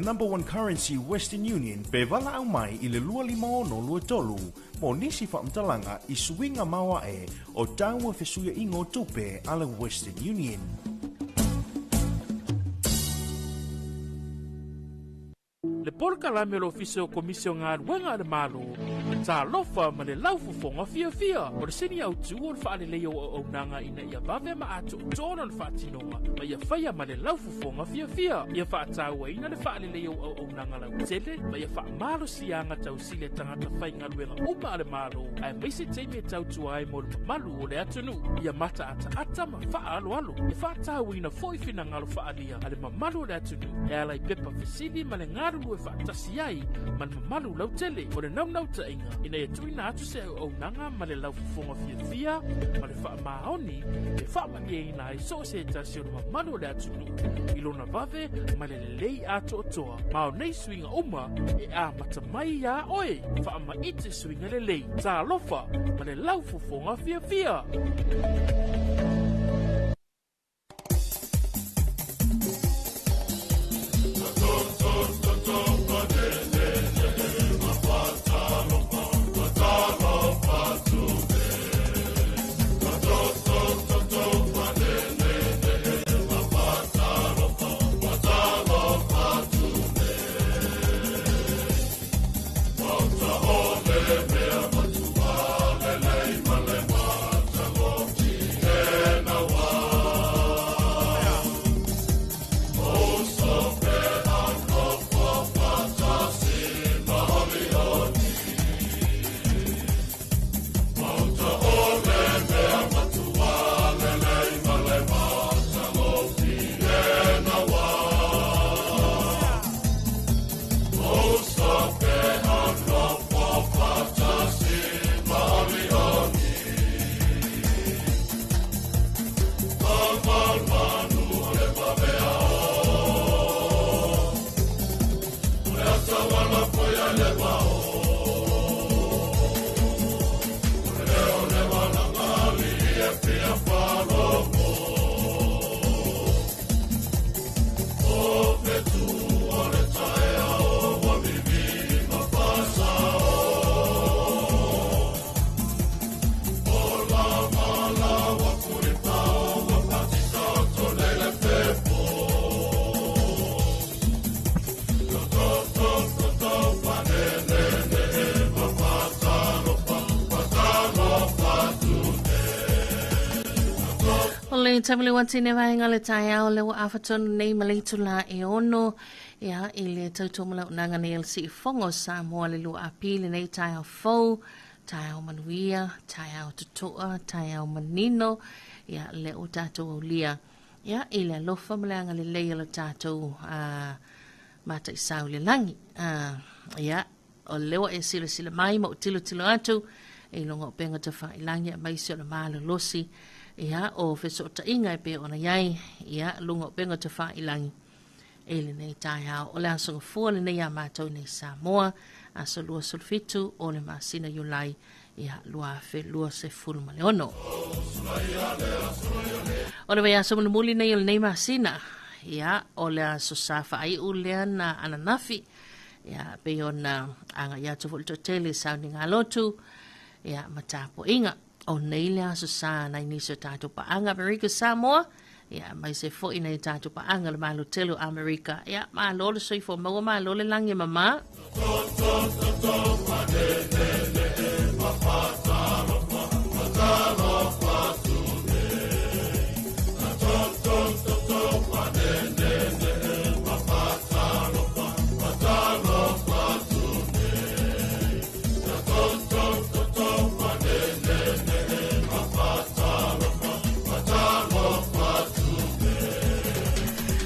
number one currency Western Union pe valaau mai i le 25623 mo nisi faamatalaga i suiga maoae o tau o fesuiaiga o tupe a le Western Union. Le polokalame o le Ofisa o Komisi o Galuega a le Malo, Talofa ma le Laufofoga Fiafia. O le sini autu o le faaleleia o auaunaga ina ia vave ma atoatoa lona faatinoga ma ia faia ma le laufofoga fiafia. Ia faatauaina le faaleleia o auaunaga lautele ma ia faamalosiaga tausili a tagata faigaluega uma a le Malo, aemaise taimi e tautua ai mo le mamalu o le atunuu. Ia mataataata ma faaaloalo. E faatauaina foi finagalo faaalia a le mamalu o le atunuu e ala i pepa fesili ma le galulue faatasi ai ma le mamalu lautele. O le naunautaiga ina ia tuuina atu se auaunaga ma le laufofoga fiafia ma le faamaoni e faamalieina ai so o se tasi o le mamalu o le atunuu i lona vave ma le lelei atoatoa. Ma o nei suiga uma e amata mai iā oe. Faamaite suiga lelei. Talofa ma le laufofoga fiafia! O le taimi ua tine vaenga le taeao le ua afa tonu nei ma le itula e ono ia i le tautuamalaunanga nei o le Siufogo o Samoa le lua api lenei taeao fou taeao manuia taeao totoa taeao manino ia le o tatou aulia ia i le alofa ma le agalelei o le tatou mataisau i le lagi ia o lea ua e silasila mai ma ou tilotilo atu i luga o upega tafailagi aemaise o le malolosi ia o fesootaiga e pei ona i ai ia luga o upega tafailagi i lenei taeao. O le aso gafua lenei iā matou nei Samoa, aso 27 o le masina Iulai ia 2026. O le vaiaso mulimuli nei o lenei masina, ia o le aso sa faaiu lea na ananafi, ia pei ona agai atu foi le toatele i sauniga lotu, ia ma tapuaiga. O nei le aso sa nai nisi o tatou paaga Amerika Samoa, ia aemaise foi nai tatou paaga le Malo tele o Amerika. Ia malo le soifua maua, malo le lagi e mama.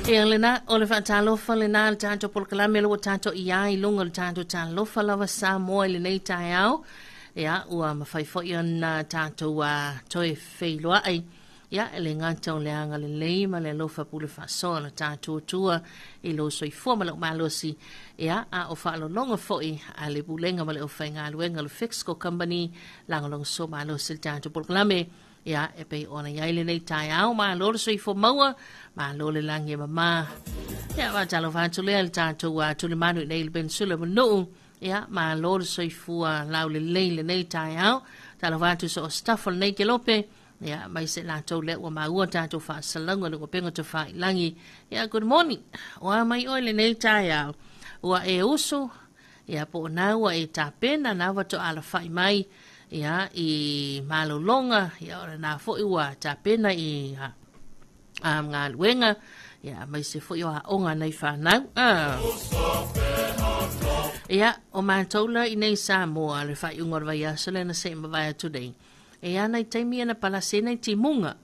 Ia lena, o le faatalofa lena le tatou polokalame le ua tatou i ai i luga o le tatou talofa lava Samoa i lenei taeao. Ia, ua mafai foi ona tatou toe feiloai. Ia, e le gata o le agalelei ma le alofa pule faasoa o le tatou Atua i lou soifua ma lou malosi, ia, a o faalologo foi a le Pulega ma le Aufaigaluega o le Fixco Company, lagolagosua malosi i le tatou polokalame. Ia, e pei ona i ai lenei taeao, malo le soifua maua, malo le lagi e mama. Ia, faatalofa atu lea i le tatou tulimanu i nei i le Peninsula o Manuu. Ia, malo le soifua laulelei i lenei taeao. Talofa atu i so o se tafa o lenei kelope. Ia, aemaise latou lea ua maua tatou faasalalauga i luga o upega tafailagi. Ia, good morning. Ua mai oe i lenei taeao. Ua e usu, ia po o na ua e tapena, na faatoa alafai mai, ia, i malologa, ia, o lena foi ua tapena i galuega, ia, aemaise foi o aoga a nai fanau. Ia, o matou la i nei Samoa, le faaiuga o le vaiaso lea na se i mavae atu nei, e i ai nai taimi ia na palasi ai nai timuga.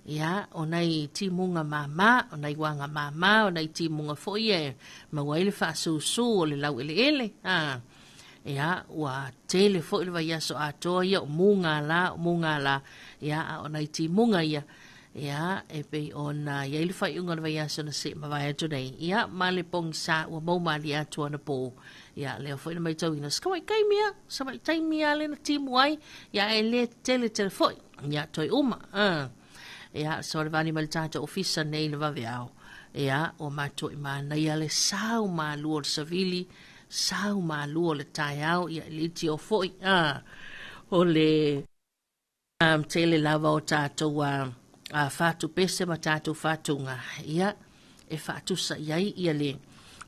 Ia, o nai timuga māmā, o nai uaga māmā, o nai timuga foi ia e maua ai le faasusu o le laueleele. A, ia, ua tele foi le vaiaso atoa ia o muga la, o muga la, ia, a o nai timuga ia, ia, e pei ona i ai le faaiuga o le vaiaso na se i mavae atu nei, ia, ma le pogisa ua mou malie atu anapo. Ia, lea foi na matauina, se tamai taimi lava, se tamai taimi lava lea na timu ai, ia, e le tele tele foi. Ia, toe uma. Ia, savalivali mai le tatou ofisa nei i le vaveao. Ia, ua matuai manaia le sau malu o le savili, sau malu o le taeao, ia, e le tio foi. O le tele lava o tatou fatu pese ma tatou fatuga, ia, e faatusa i ai ia le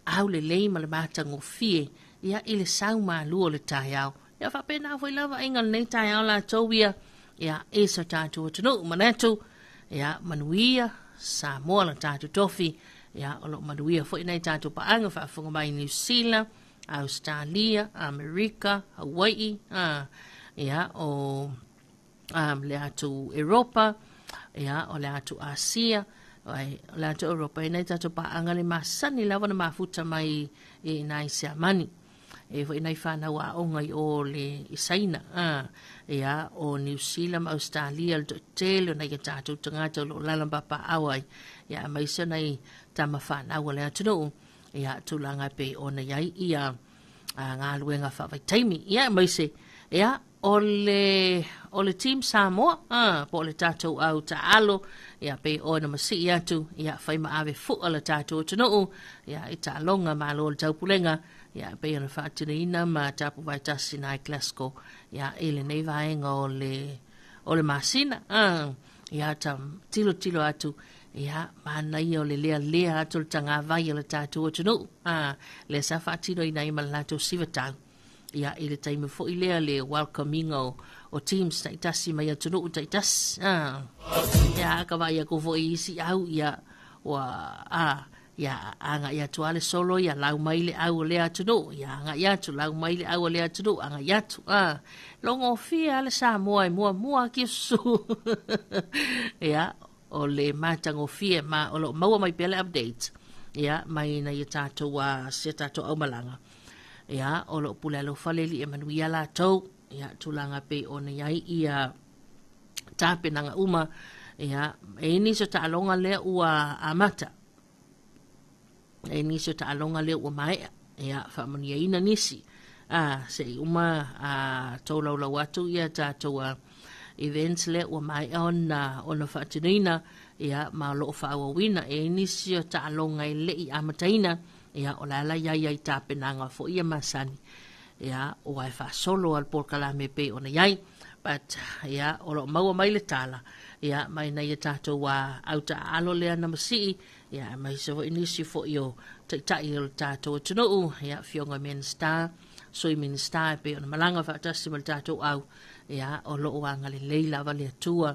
aulelei ma le matagofie, ia, i le sau malu o le taeao. Ia faapena foi lava aiga lenei taeao latou ia, ia, i so tatou atunuu manatu, ia, manuia Samoa la tatou tofi, ia, o lo o manuia foi nai tatou paaga faafofoga mai Niu Sila, Ausetalia, Amerika, Hawaii, ia, o le atu Europa, ia, o le atu Asia, ai, o le atu Europa, e nai tatou paaga le masani lava na mafuta mai i nai Siamani. E foi nai whanau aoga i o le i Saina, ia, o Niu Sila ma Australia le toatele o nai a tatou tagata o lo o lala papaau ai, ia, aemaise o nai tama whanau a le atunuu, ia, tulaga e pei ona i ai ia galuega faavaitaimi. Ia, aemaise, ia, o le, o le Team Samoa, po o le tatou au taalo, ia, pei ona masii atu, ia, fai ma ave fua le tatou atunuu, ia, i taaloga malo o le taupulega, ia, pei ona faatinoina ma tapu vaetasi na i Glasgow, ia, i lenei vaega o le, o le masina, ia, ta tilotilo atu, ia, manaia o le lealea atu o le tagavai o le tatou atunuu, lea sa faatinoina ai ma le latou sivatau. Ia, i le taimi foi lea le welcoming o teams taitasi mai atunuu taitasi. Ia, ka vaai aku foi i isi au, ia, ua, ia, agai atu lava le solo, ia, lau mai le au o lea atunuu, ia, agai atu, lau mai le au o lea atunuu, agai atu. Logofie lava le Samoa e muamua akiusu. Ia, o le matagofie ma o lo o maua mai pea le update, ia, mai nai a tatou, si a tatou aumalaga. Ia, o lo o pule alofa le Alii e manuia latou, ia, tulaga pei ona i ai ia tapenaga uma, ia, e i ai nisi o taaloga lea ua amata, e i ai nisi o taaloga lea ua maea, ia, faamanuiaina nisi, se i uma tolaulau atu ia tatou events lea ua maea ona faatinoina, ia, ma o lo o faaauauina. E i ai nisi o taaloga e le i amataina, ia, o la e la i ai ai tapenaga foi ia masani, ia, ua e faasolo lava le polokalame e pei ona i ai. But, ia, o lo o maua mai le tala, ia, mai nai a tatou au taaalo lea na masii, ia, aemaise foi nisi foi o taitai o le tatou atunuu, ia, afioga i Minisita, Sui Minisita e pei ona malaga faatasi ma le tatou au, ia, o lo o agalelei lava le Atua,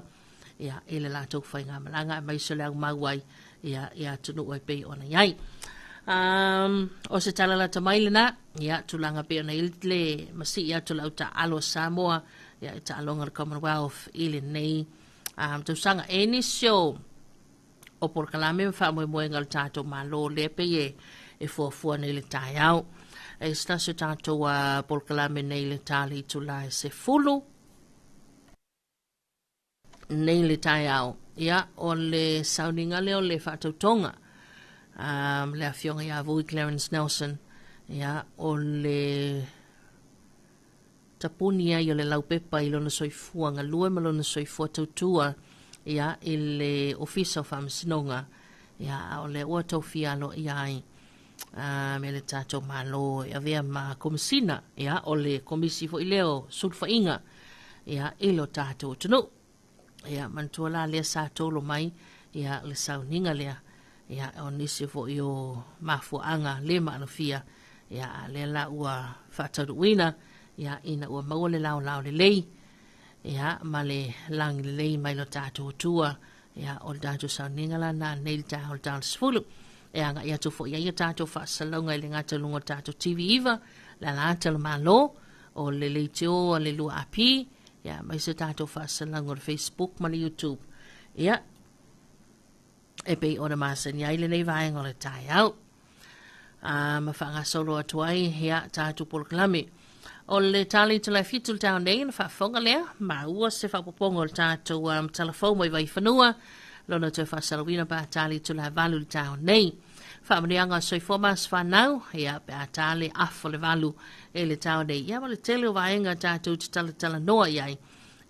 ia, i le latou faigamalaga, aemaise o le aumau ai, ia, i atunuu e pei ona i ai. O se tala lata mai lena, ia, tulaga pei ona i ai le masii atu o le au taaalo a Samoa, ia, i taaloga o le Commonwealth i lenei tausaga. E nisi o polokalame ma faamoemoega o le tatou Malo lea pei e fuafua nei le taeao. E se tasi o tatou polokalame nei le ta le itula e 10 nei le taeao. Ia, o le sauniga lea o le faatautoga le afioga ia Vui Clarence Nelson, ia, o le tapuni ai o le laupepa i lona soifua galue ma lona soifua tautua ia i le Ofisa o Faamasinoga ia a o lea ua tofia aloaia ai me le tatou Malo e avea ma Komesina ia o le Komisi foi lea o Sulufaiga ia i lo tatou atunuu. Ia manatua la lea sa tolo mai ia le sauniga lea ia o nisi foi o mafuaaga le maalofia ia a lea la ua faataunuuina ia ina ua maua le laolao lelei ia ma le lagi lelei mai lo tatou Atua ia o le tatou sauniga la na nei le taeao o le tala 10 e agai atu foi ai a tatou faasalalauga i le gata i luga o le tatou TV9 le alata o le Malo o le leitio a le 2AP ia mai se tatou faasalalauga o le Facebook ma le YouTube ia e pei ona masani ai lenei vaega o le taeao ma faagasolo atu ai ia tatou polokalame. O le tali i le fitu le taeao nei na faafofoga lea maua se faapopoga o le tatou talafou mai Vaifanua lona toe faasalauina pe a tali i le 8 le taeao nei. Faamanuiaga o soifua ma aso fanau ia pe a tali afa le 8 e le taeao nei. Ia ma le tele o vaega tatou te talatalanoa i ai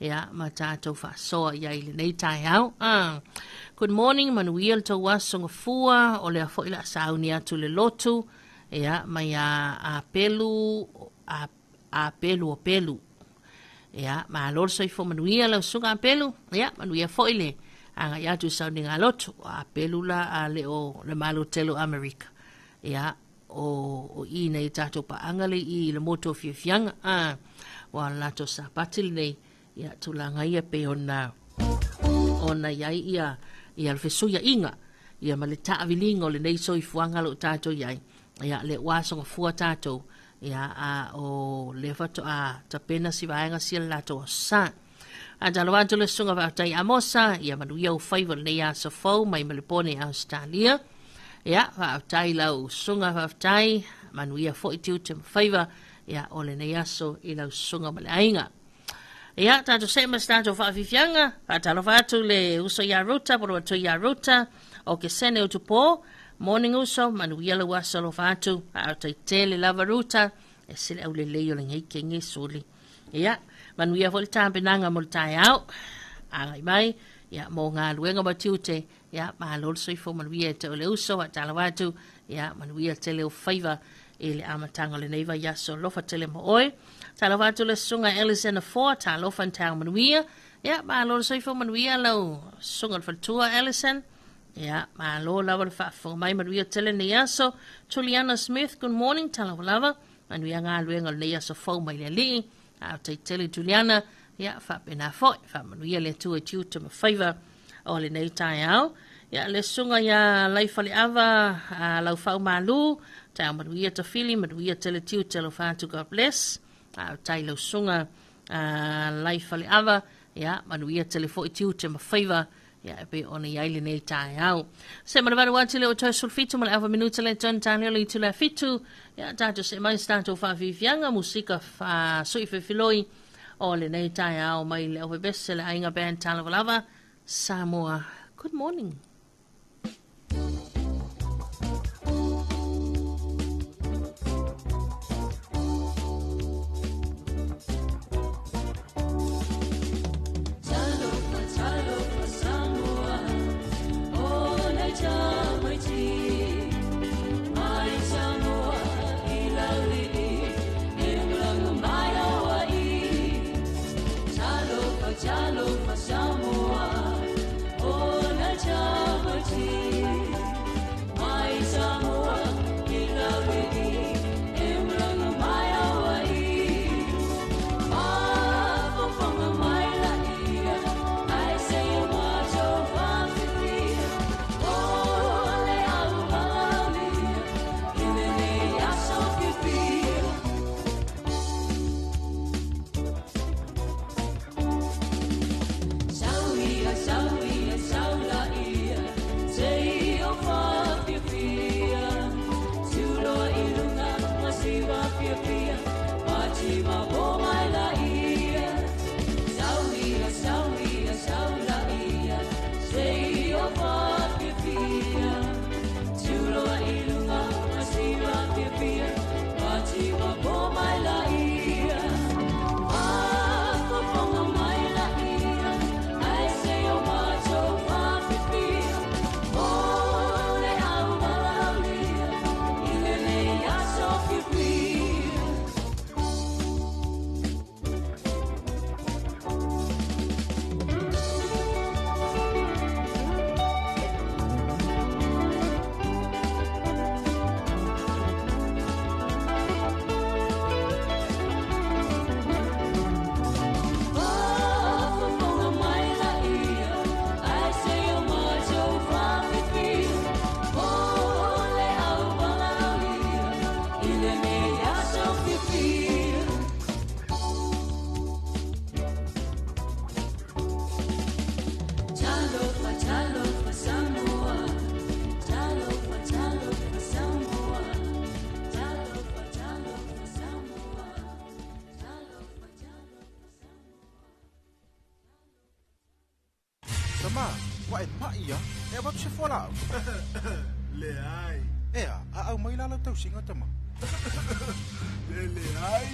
ia ma tatou faasoa i ai i lenei taeao. Good morning, manuia le tou aso gafua, o lea foi le a sauni atu le lotu, ia mai a pelu, a pelu o pelu. Ia, malo le soifua manuia lau susuga a pelu, ia manuia foi le agai atu i sauniga a lotu, a pelu la a le o le malo tele o Amerika. Ia, o i nei tatou paaga le i le motu o fiafiaga ua latou sapati lenei ia tulaga ia pei ona ona i ai ia ia le fesuiaiga ia ma le taaviliga o lenei soifuaga o lo o tatou i ai ia le ua asogafua tatou ia a o le faatoa tapena si vaega sia le latou aso sa. A talo atu le susuga faafetai Amosa, ia manuia ou faiva lenei aso fou mai Melepone, Australia. Ia, faafetai lau susuga faafetai, manuia foi tiute ma faiva, ia, o lenei aso i lau susuga ma le aiga. Ia, tatou see ma se tatou faafiafiaga, faatalofa atu le uso ia Ruta, po o le matua ia Ruta, o ke sene o Tupō, morning uso, manuia lau aso alofa atu, faafetai tele lava Ruta, e se le aulelei o lenei kenge suli. Ia, manuia foi le tapenaga mo le taeao, agai mai, ia, mo galuega ma tiute, ia, malo le soifua manuia e te o le uso, faatalofa atu, ia, manuia tele o faiva i le amataga o lenei vaiaso, alofa tele mo oe. Talofa atu le susuga Alexander Ford, talofa ni taeao manuia, ia, malo le soifua manuia lau susuga le faletua Alison, ia, malo lava le faafofoga mai, manuia tele lenei aso. Juliana Smith, good morning, talofa lava, manuia galuega o lenei aso fou mai le alii, a o tele Juliana, ia, faapena foi, faamanuia le Atua i tiute ma faiva o lenei taeao. Ia, le susuga ia Laifaleava, lau faaumalu, taeao manuia tafili, manuia tele tiute alofa atu, God bless. A o tai lau susuga Laifaleava, ia, manuia tele foi tiute ma faiva, ia, e pei ona i ai lenei taeao. Se manavanu atu le o toe sulfitu ma le afa minuta le tonu tāne o le itu le fitu, ia, tatou se mai se tatou faafiafiaga, musika sui fefiloi o lenei taeao mai le aufepese le aiga band Talavalava, Samoa. Good morning. Talofa, talofa Samoa, o nei tamaiti. Mai Samoa i laulii, e malaga mai Hawaii. Talofa, talofa Samoa, o nei tamaiti. Mai Samoa i laulii, e malaga mai Hawaii. Faafofoga mai laia, ae se i matou faafifia. O le au valaaulia, i lenei aso fiafia. Sau ia, sau ia, sau laia, se i o faafiafia. Tuloa i luga ma siva fiafia, mati ma po mai laia. Sau ia, sau ia, sau laia, se i o faafiafia. Tuloa i luga ma siva fiafia, mati ma po mai laia. Tamā, ua e maʻi a, e avatu se fualaau. Leai. Ea, a aumai la lau tausiga tama. Le leai.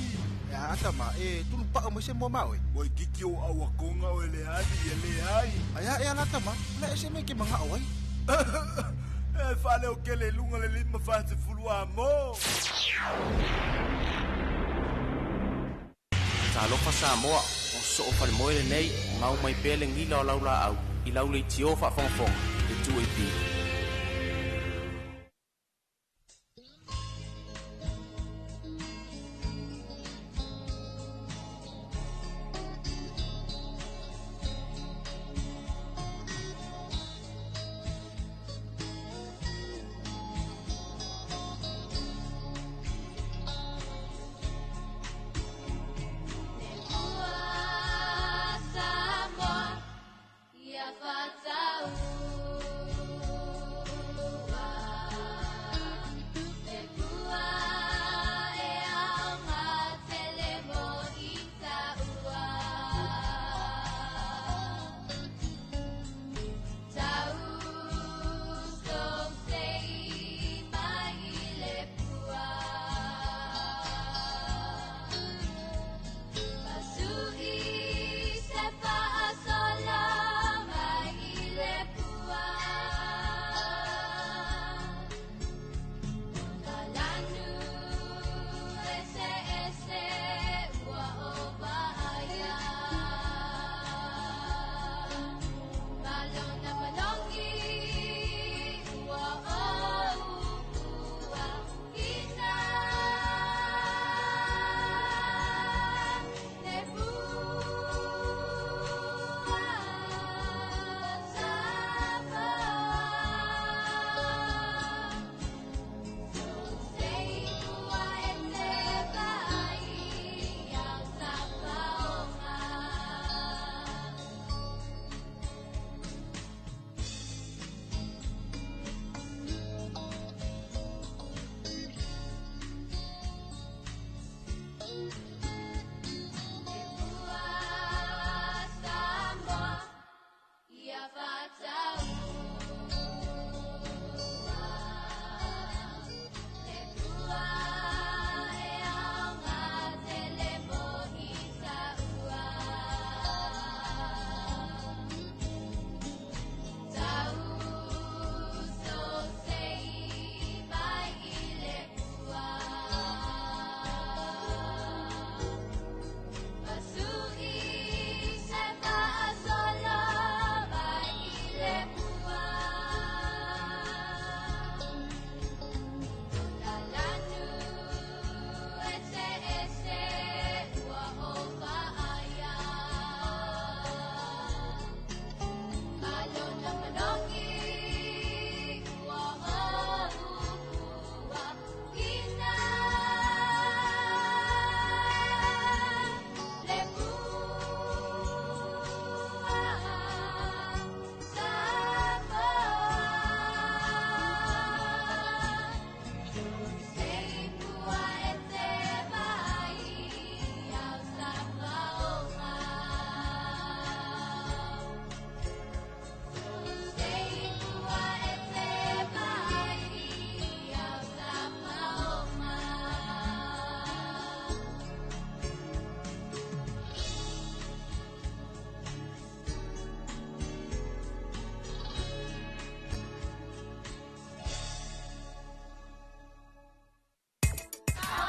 Ea, tama, e tulupa'u mai se moa ma oe. Waikiki o auakonga o e leali e leai. Ae a ea la tama, o le a ese mea e ke maga'o ai. E faaleokele i luga le 50 a mo. Talofa Samoa, o soo falemoe lenei, mau mai pea le gila o lau laau i lau leitio faafogafoga i le 2AP.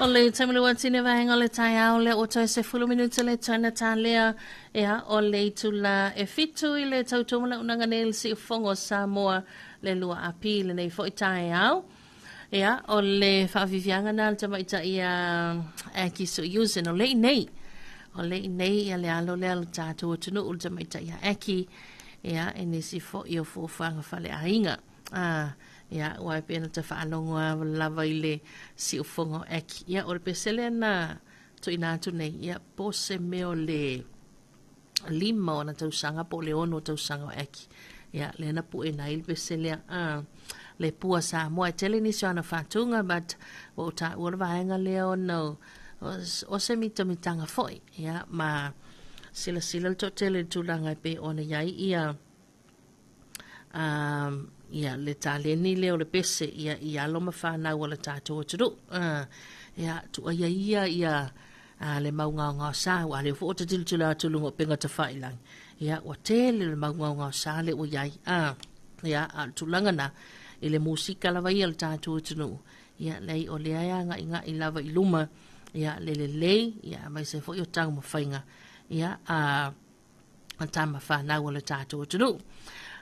O le taimi le watine vaenga o le taeao lea ua toe 10 minute le toe na lea ea o le itula e 7 i le tautua malaunaga nei le siufogo o Samoa le 2AP lenei fo'i taeao. Ia, o le faaviviaga na le tamaitai a Aki Suiusen o lei nei. O lei nei ia le alo lea le tatou atunuu le tamaitai a Aki. Ia, e nisi fo'i o fuafuaga faleaiga. Ah, ia, ua e pena ta faalogo lava i le siufogo o Aki. Ia, o le pesele na tuuina atu nei, ia, po se mea o le 5 ona tausaga po o le 6 tausaga o Aki. Ia, lea na pu'eina ai le pese lea. Ah, le pua Samoa. E tele nisi o ana faatuga, but ua ou taua le vaega lea ona o se mitamitaga fo'i. Ia, ma silasila le toatele i le tulaga e pei ona i ai ia Ia, le taleni lea o le pese, ia, i alo ma fanau a le tatou atunuu. Ia, tuaia ia ia le mau gaogaosa, aua o lea foi ua ta tilotilo atu i luga o upega tafailagi, ia, ua tele le mau gaogaosa lea ua i ai. Ia, a o le tulaga na, i le musika lava ia a le tatou atunuu, ia, leai, o lea e agaigai lava i luma, ia, le lelei, ia, aemaise foi o taumafaiga, ia, a tama fanau a le tatou atunuu.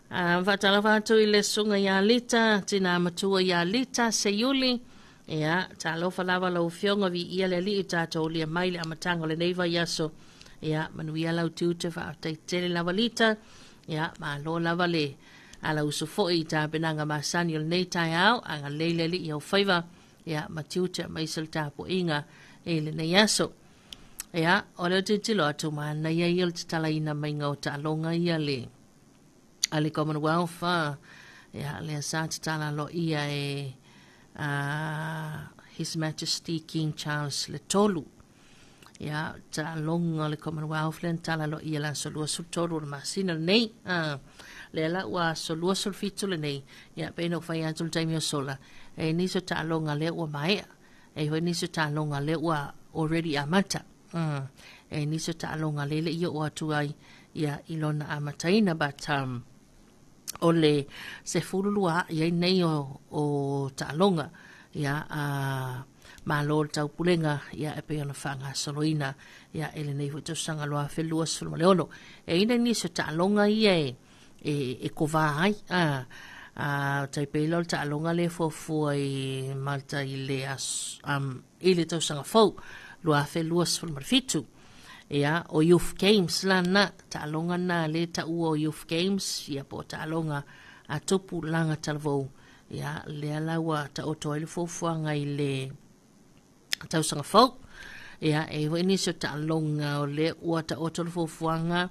Faatalofa atu i le susuga ia Lita, tina matua ia Lita Seiuli. Ia, talofa lava lau afioga, viia le Alii tatou lia mai le amataga o lenei vaiaso. Ia, manuia lau tiute, faafetai tele lava Lita. Ia, malo lava le ala uso foi i tapenaga masani o lenei taeao, agalelei le Alii i au faiva, ia, ma tiute aemaise le tapuaiga i lenei aso. Ia, o lea ou te tilotilo atu, manaia ia o le tatalaina maiga o taaloga ia le a le Commonwealth, ia, lea sa tatala aloaia e His Majesty King Charles le tolu. Ia, taaloga o le Commonwealth lea na tatala aloaia i le aso 23 o le masina lenei. Lea la ua aso 27 lenei, ia, pei ona ou fai atu i le taimi ua sola, e i ai nisi o taaloga lea ua maea. E i ai foi nisi o taaloga lea ua already amata. E i ai nisi o taaloga lea e le i oo atu ai ia i lona amataina but o le 12 i ai nei o taaloga ia a Malo o le Taupulega ia e pei ona faagasoloina ia i lenei foi tausaga 2026. E i ai nisi o taaloga ia e kovā ai. Tai pei la o le taaloga lea e fuafua i Malta i le aso, i le tausaga fou 2027. Ia, o Youth Games la na, taaloga na lea e taua o Youth Games, ia po o taaloga a tupulaga talavou. Ia, lea la ua taoto ai le fuafuaga i le tausaga fou. Ia, e i ai foi nisi o taaloga o lea ua taoto le fuafuaga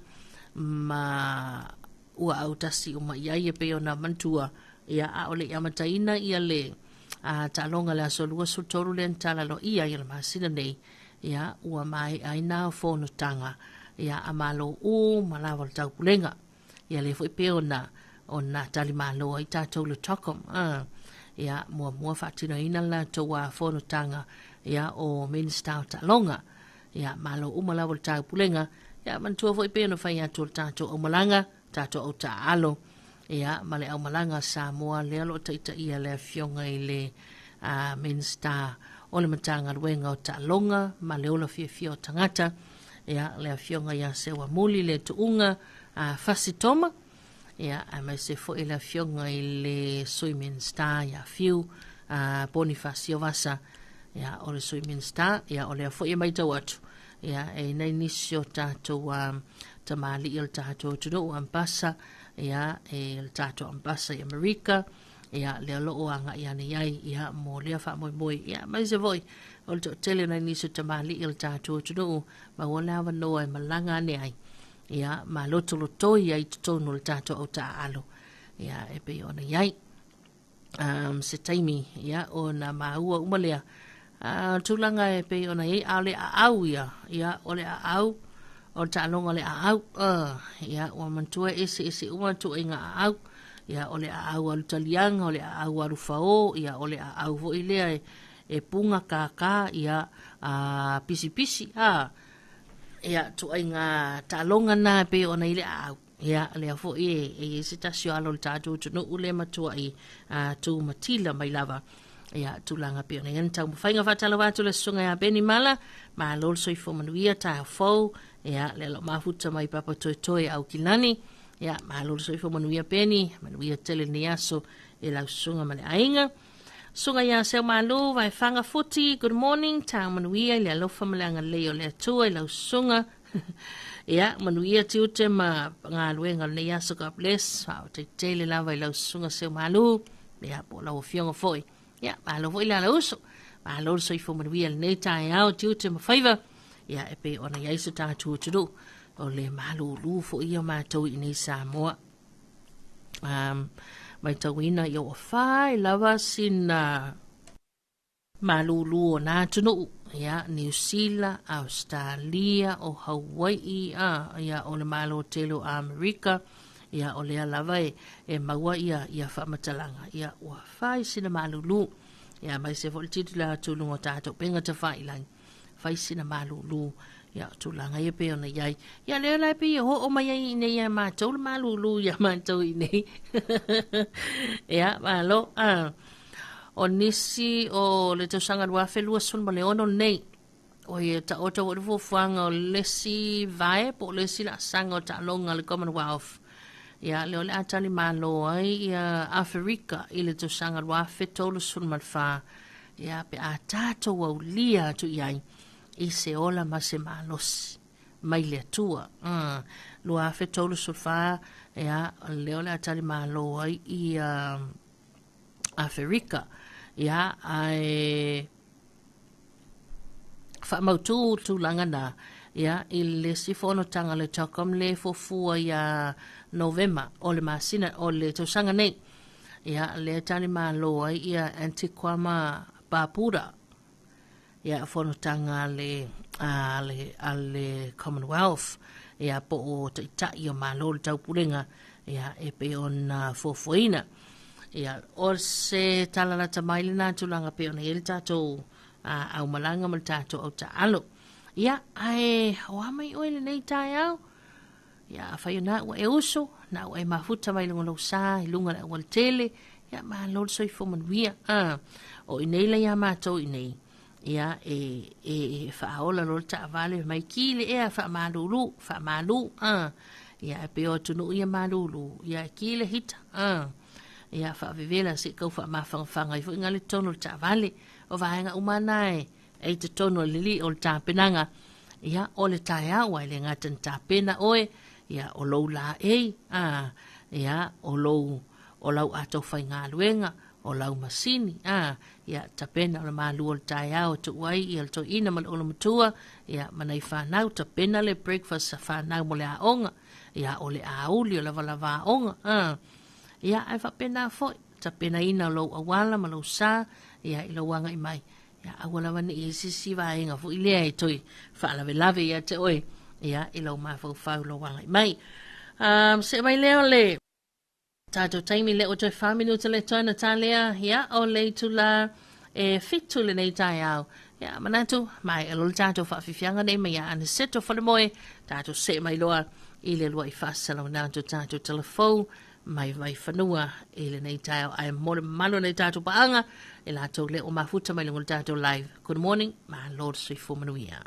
ma ua autasi uma i ai e pei ona manatua, ia, a o le i amataina ia le taaloga i le aso 23 lea na tala aloaia ai o le masina nei, ia, ua maea ai na fonotaga, ia, a Malo uma lava o le Taupulega. Ia lea foi pei ona talimalo ai tatou i le TOCOM. Ia, muamua faatinoina le latou fonotaga, ia, o Minisita o Taaloga. Ia, malo uma lava o le Taupulega. Ia, manatua foi pei ona fai atu o le tatou aumalaga, tatou au taaalo, ia, ma le aumalaga a Samoa lea o lo o taitaia le Afioga i le Minisita o le Matagaluega o Taaloga ma le Ola Fiafia o Tagata, ia, le Afioga ia Seuamuli le Tuuga Fasi Toma, ia, aemaise foi le Afioga i le Sui Minisita ia Fiu Ponifasio Vasa, ia, o le Sui Minisita, ia, o lea foi e matau atu, ia, e i ai nisi o tatou tamalii o le tatou atunuu, ambasa, ia, e le tatou ambasa i Amerika, ia, lea o lo o agai ane i ai, ia, mo lea faamoemoe, ia, aemaise foi o le toatele o nai nisi o tamalii o le tatou atunuu, maua le avanoa e malaga ane ai, ia, ma lotolotoi ai i totonu o le tatou au taaalo, ia, e pei ona i ai. Se taimi, ia, ona maua uma lea, tulaga e pei ona i ai, a o le aau ia, ia, o le aau, o le taaloga o le aau, ia, ua manatua e eseese uma ituaiga aau, ia, o le aau alu taliaga, o le aau alu fao, ia, o le aau foi lea e puga kākā, ia, pisipisi, ia, ituaiga taaloga na e pei ona i ai le aau. Ia, lea foi e i ai se tasi o alo o le tatou atunuu lea e matuai tu matila mai lava. Ia, tulaga pei ona i ai le taumafaiga. Faatalofa atu le susuga ia Beni Mala, malo le soifua manuia, taeao fou. Ia, lea o lo o mafuta mai papa toetoe Aukilani. Ia, malo le soifua manuia Beni, manuia tele lenei aso i lau susuga ma le aiga. Susuga ia Seumalo, Vaefaga Futi, good morning, taeao manuia i le alofa ma le agalelei o le Atua i lau susuga. Ia, manuia tiute ma galuega o lenei aso, God bless. Faafetai tele lava i lau susuga Seumalo, ia, po o lau afioga foi. Ia, malo foi le ala uso. Malo le soifua manuia i lenei taeao, tiute ma faiva. Ia, e pei ona i ai so tatou atunuu, o le malūlū foi ia o matou i inei Samoa. Matauina ia ua fai lava sina malūlū o nā atunuu, ia, Niu Sila, Australia, o Hawai'i, ia, o le Malo tele o Amerika, Ia, o lea lava e, e maua ia, ia faamatalaga, ia, ua fai sina malulu. Ia, mai se foi le tilotilo atu i luga o tatou upega tafailagi, fai sina malulu. Ia, o tulaga ia pei ona i ai. Ia, lea la e pei e oo mai ai i inei ia matou le malulu ia matou i inei. Ia, malo. Ah. O nisi o le tausaga 2026 lenei, o ia taoto foi le fuafuaga o le isi vae po o le isi laasaga o taaloga a le Commonwealth. Ia, lea o le a tali malo ai ia Aferika i le tausaga 2034, ia, pe a tatou aulia atu i ai i se ola ma se malosi mai le Atua. 2034, ia, lea o le a tali malo ai ia Aferika. Ia, ae faamautu tulaga na, ia, i le isi fonotaga a le TOCOM le fuafua ia Novema o le masina o le tausaga nei. Ia, lea tali malo ai ia Antigua ma Barbuda. Ia, fonotaga a le, a le, a le Commonwealth, ia, po o taitai o Malo o le Taupulega, ia, e pei ona fuafuaina. Ia, o se tala lata mai lena tulaga pei ona i ai le tatou aumalaga ma le tatou autaalo. Ia, ae o a mai oe lenei taeao? Ia, afai o na ua e uso, na ua e mafuta mai luga lou sa i luga le aualatele, ia, malo le soifua manuia. O inei la ia matou inei, ia, e, e, e faaola loa le taavale mai ki le ea faamalulu, faamalu, ia, e pei o atunuu ia malulu, ia, e ki le hita, ia, faavevela se i tau faamafangafaga ai foi gale totonu o le taavale. O vaega uma na e, e i totonu o le lili o le tapenaga, ia, o le taeao, aua e le gata ina tapena oe, ia, o lou laei, ia, o lou, o lau ato faigaluega, o lau masini, a, ia, tapena o le malu o le taeao e tuu ai ia le toeaina ma le olomatua, ia, ma nai fanau, tapena le breakfast a fanau mo le aoga, ia, o le auli o lavalava aoga, a, ia, ae faapena foi, tapenaina o lou auala ma lou sa, ia, i lou agai mai, ia, aua lava ne i i ai se isi vaega foi lea e toe faalavelave ia te oe, ia, i lou mafaufau i lou agai mai. See mai lea o le tatou taimi lea ua toe 4 minuta le toe na talea, ia, o le itula e 7 lenei taeao. Ia, manatu, maea loa le tatou faafiafiaga nei mai ia Aniceto Falemoe, tatou see mai loa i le lua'i faasalalauina atu o tatou talafou mai Vaifanua i lenei taeao. Ae mo le mamalu o nei tatou paaga, e latou lea ua mafuta mai luga o le tatou live. Good morning, malo le soifua manuia.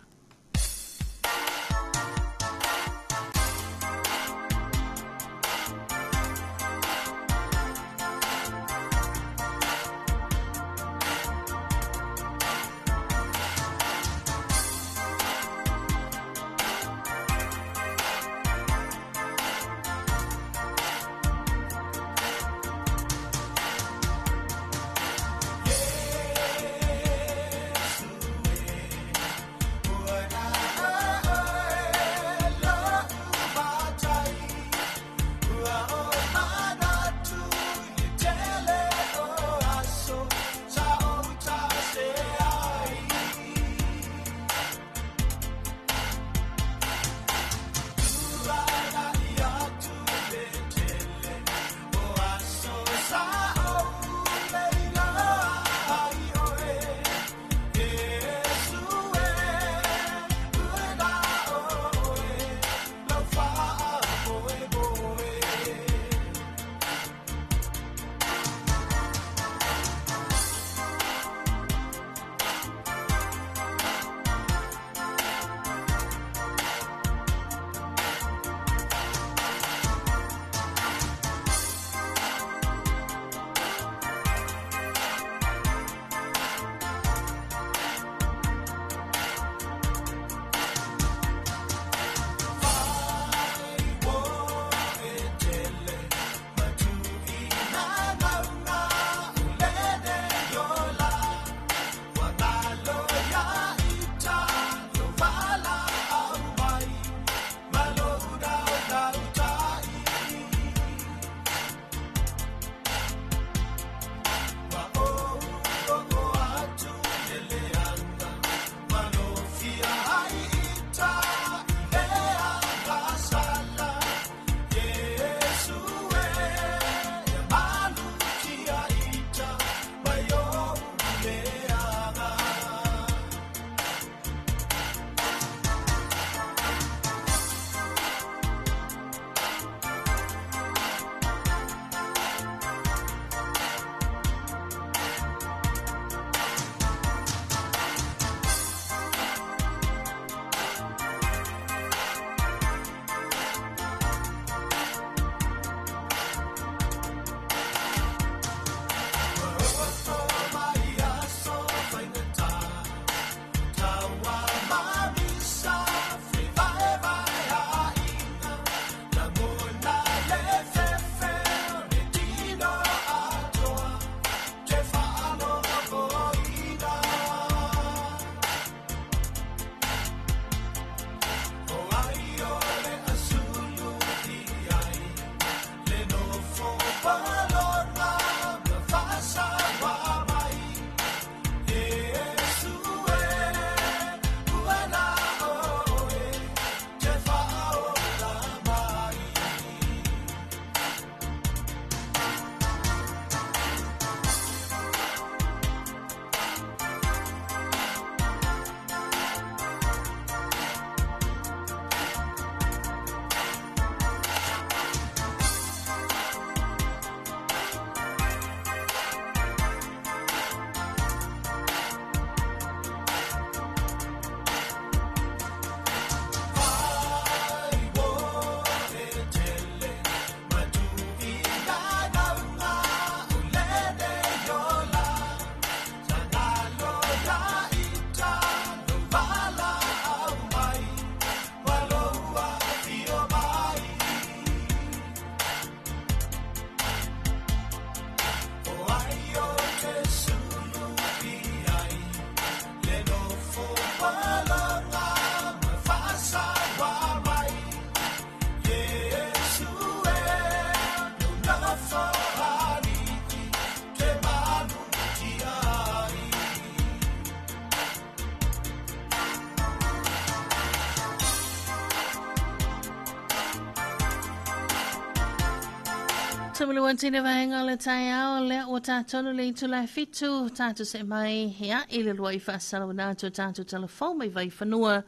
Taimi le tine vaega o le taeao lea ua tatonu le itula e 7 tatou se'e mai ia i le lua'i faasalauina atu o tatou talafou mai vaifanua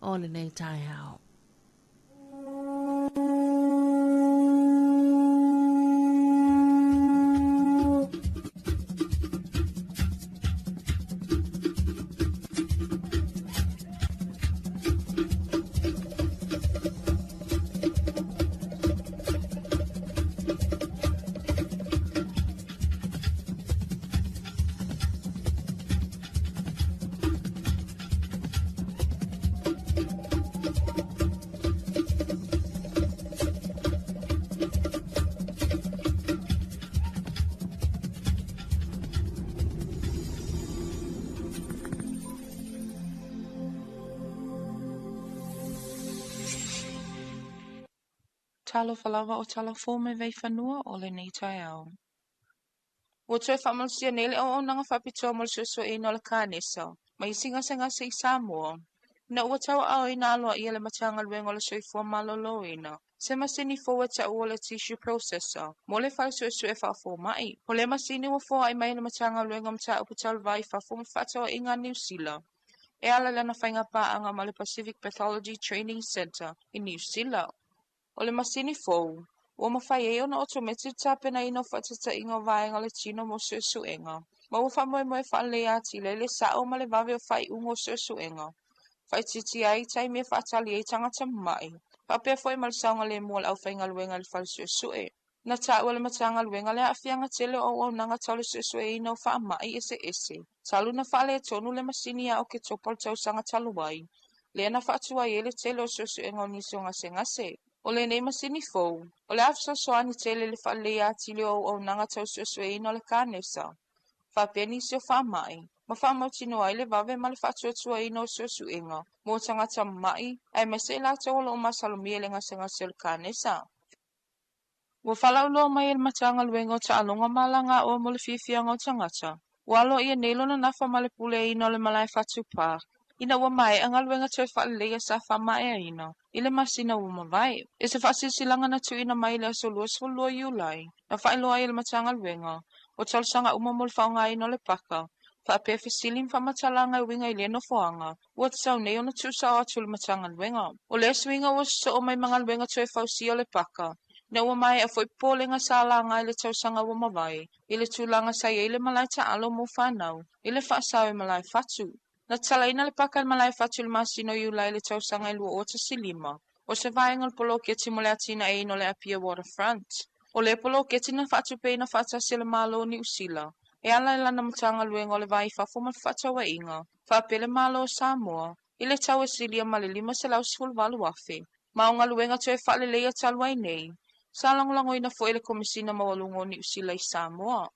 o lenei taeao. Talofa lava o talafou mai Vaifanua o lenei taeao. Ua toe faamalosia nei le auaunaga faapitoa mo le suesueina o le kanesa ma isi gasegase i Samoa, ina ua tauaaoina aloaia le Matagaluega o le Soifua Maloloina se masini fou e taua o le tissue processor mo le fale suesue faafoma'i. O lea masini ua foai mai e le Matagaluega o Mataupu Tau le Va i Fafo ma Fefaatauaiga a Niu Sila e ala i lana faigapaaga ma le Pacific Pathology Training Centre i Niu Sila. O le masini fou, ua mafai ai ona otometi le tapenaina o faataitaiga o vaega o le tino mo suesuega, ma ua faamoemoe e faaleleia atili ai le sa'o ma le vave o faaiuga o suesuega, faaitiitia ai taimi e faatali ai tagata mama'i, faapea foi ma le saogalemu o le aufaigaluega i le fale suesue. Na taua e le Matagaluega le aafiaga tele o auaunaga tau le suesueina o faama'i eseese, talu ona faaletonu le masini ia Oketopa o le tausaga talu ai, lea na faatuai ai le tele o suesuega o nisi o gasegase. O lenei masini fou, o le a fesoasoani tele i le faaleleia atili o auaunaga tau suesueina o le kanesa, faapea nisi o faama'i, ma faamautinoa ai le vave ma le faatuatuaina o suesuega mo tagata mama'i, aemaise i latou o lo o masalomia i le gasegase o le kanesa. Ua faalauiloa mai e le Matagaluega o Taaloga ma Alagaoa mo le Fiafiaga o Tagata, ua aloaia nei lona nafa ma le puleaina o le Malae Fatu Park, ina ua maea galuega toe faaleleia sa faamaeaina i le masina ua mavae. I se faasilasilaga na tuuina mai i le aso 22 Iulai, na faailoa ai e le Matagaluega o talosaga uma mo le faaaogaina o le paka, faapea fesili ma faamatalaga e uiga i lea nofoaga ua tatau nei ona tuusao atu i le Matagaluega. O lea suiga ua sosoo mai ma galuega toe fausia o le paka, ina ua maea foi popolega sa laga i le tausaga ua mavae i le tulaga sa i ai le malae taalo mo fanau i le faasao i Malae Fatu. Na tatalaina le paka i le Malae Fatu i le masina o Iulai i le tausaga e 2015, o se vaega o le poloketi mo le atinaeina o le Apia Waterfront. O lea poloketi na faatupeina faatasi e le Malo o Niu Sila e ala i lana Matagaluega o le Va i Fafo ma Fefaatauaiga, faapea le Malo o Samoa, i le tau e silia ma le $518,000. Ma o galuega toe faaleleia talu ai nei, sa lagolagoina foi e le Komesina Maualuga o Niu Sila i Samoa.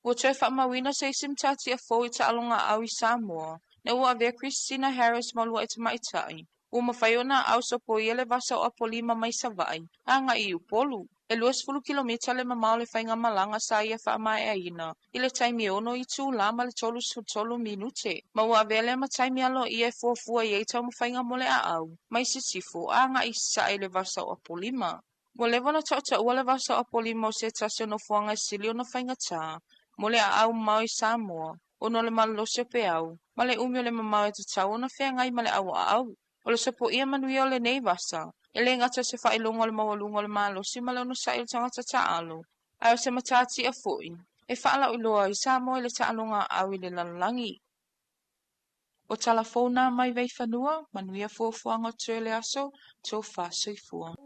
Ua toe faamauina se isi matatia fou i taaloga aau i Samoa, ina ua avea Christina Harris ma uluai tamaitai, ua mafai ona aau sopoia le vasa o Apolima mai Savaii agai i Upolu. E 20 kilomita le mamao o le faigamalaga sa ia faamaeaina i le taimi e 6 itula ma le 33 minute, ma ua avea lea ma taimi aloaia e fuafua i ai taumafaiga mo le aau mai Sisifo agai i Sasae i le vasa o Apolima. Ua leva ona tautaua le vasa o Apolima o se tasi o nofoaga e sili ona faigata mo le aau mamao i Samoa, ona o le malolosi o peau ma le umi o le mamao e tatau ona feagai ma le auaau. O le sopoia manuia o lenei vasa, e le gata o se faailoga o le maualuga o le malosi ma le onosai o le tagata taalo, ae o se matatia foi e faalauiloa ai Samoa i le taaloga aau i le lalolagi. O tala fou nā mai Vaifanua, manuia fuafuaga o totoe o le aso, tofa soifua.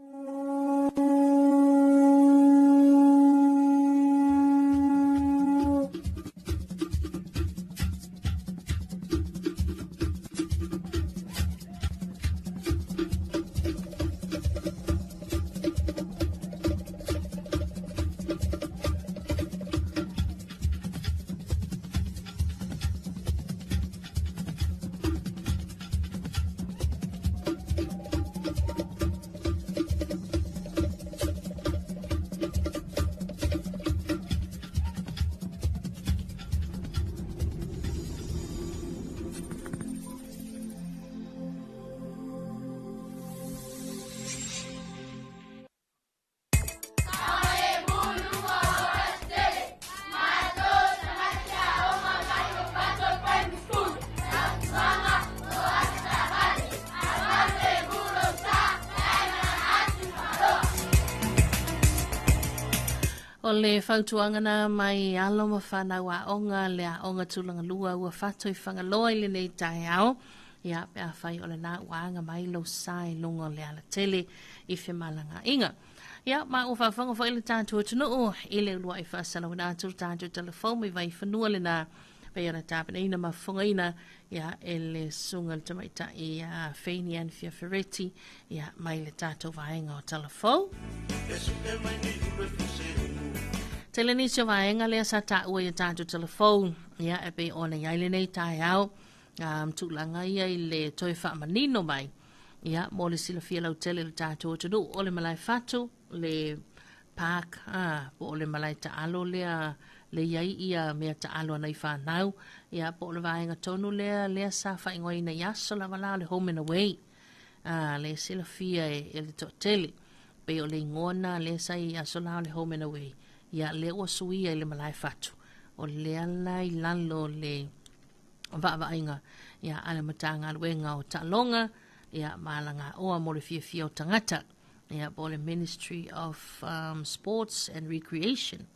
O le fautuaga na mai alo ma whanau aoga le aoga tulaga lua ua fato i Fagaloa i lenei taeao. Ia, pe afai o lena ua aga mai lou sa i luga o le alatele i femalagaaiga. Ia, ma ua faafofoga foi le tatou atunuu i le uluai faasalauina atu le tatou telefoni mai Vaifanua lena pei ona tapenaina ma fofogaina ia, e le susuga i le tamaitai ia Feini Ann Fiafereti ia, mai le tatou vaega o Talafou. Tele nisi o vaega lea sa taua i a tatou telefoni ia, e pei ona i ai lenei taeao tulaga ia i le toe faamanino mai ia, mo le silafia lautele i le tatou atunuu o le malae fatu le park po o le malae taalo lea le i ai ia mea taalo a nai fanau ia, po o le vaega tonu lea lea sa faaigoaina i aso lava la o le home and away le silafia e le toatele pei o le igoa na lea sa i aso la o le home and away ia, lea ua suia i le malae fatu o lea la i lalo le vaavaaiga ia, a le Matagaluega o Taaloga ia, ma Alagaoa mo le Fiafia o Tagata ia, po o le Ministry of Sports and Recreation.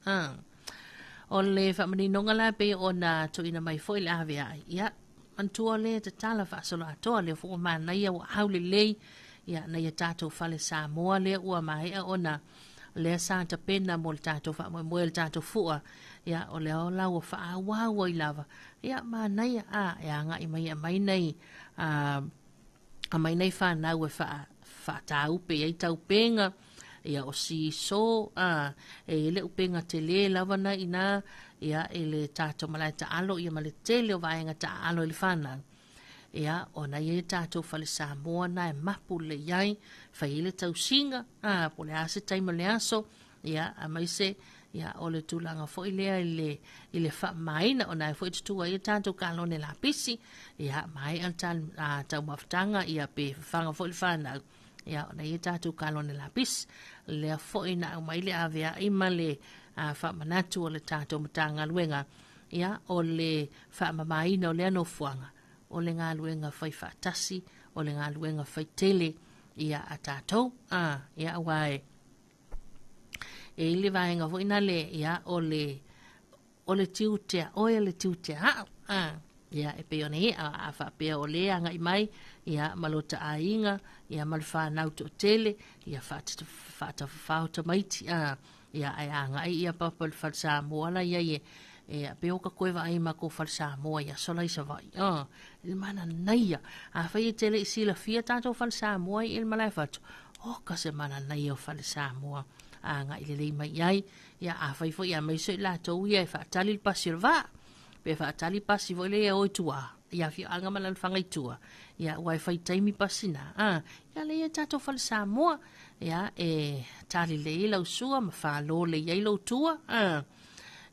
O le faamaninoga la pei ona tuuina mai foi le aveai ia, manatua le tatala faasoloatoa lea foi ua manaia ua aulelei ia, nai a tatou fale Samoa lea ua maea ona lea sa tapena mo le tatou faamoemoe le tatou fua ia, o lea la ua faaauau ai lava ia, manaia a e agai mai e aumai nei aumai nei fanau e faataupe i ai taupega ia, o siso e i ai le upega tele lava na ina ia, i le tatou malae taalo ia, ma le tele o vaega taaalo i le fanau ia, ona i ai tatou fale Samoa na e mapu lelei ai, fai ai le tausiga po o le a se taimi o le aso ia, aemaise ia, o le tulaga foi lea i le faamamaina ona e foi tutu ai tatou kalone lapisi ia, maea le taumafataga ia, pe fafaga foi le fanau ia, ona i ai tatou kalone lapisi lea foi na aumai le aveai ma le faamanatu o le tatou Matagaluega ia, o le faamamaina o lea nofoaga o le galuega fai faatasi o le galuega fai tele ia a tatou ia, aua e i le vaega foi na le ia, o le tiute a oe le tiute a au ia, e pei ona ia a faapea o le agai mai ia, ma lota aiga ia, ma le fanau toatele ia, faatafafao tamaiti ia, ae agai ia papa i le fale Samoa la iai e pe o ka koe vaai ma ko fale Samoa ia sola i Savaii le mananaia afai e tele i silafia tatou fale Samoa i le malae fatu o ka se mananaia o fale Samoa agai lelei mai ai ia, afai foi aemaise i latou ia e faatali le pasi o le vaa pe faatali pasi foi lea e o i tua ia afioaga ma alalafaga i tua ia, ua e fai taimi pasi na ia le ia tatou fale Samoa ia, e tali lelei ai lau sua ma falo lelei ai lou tua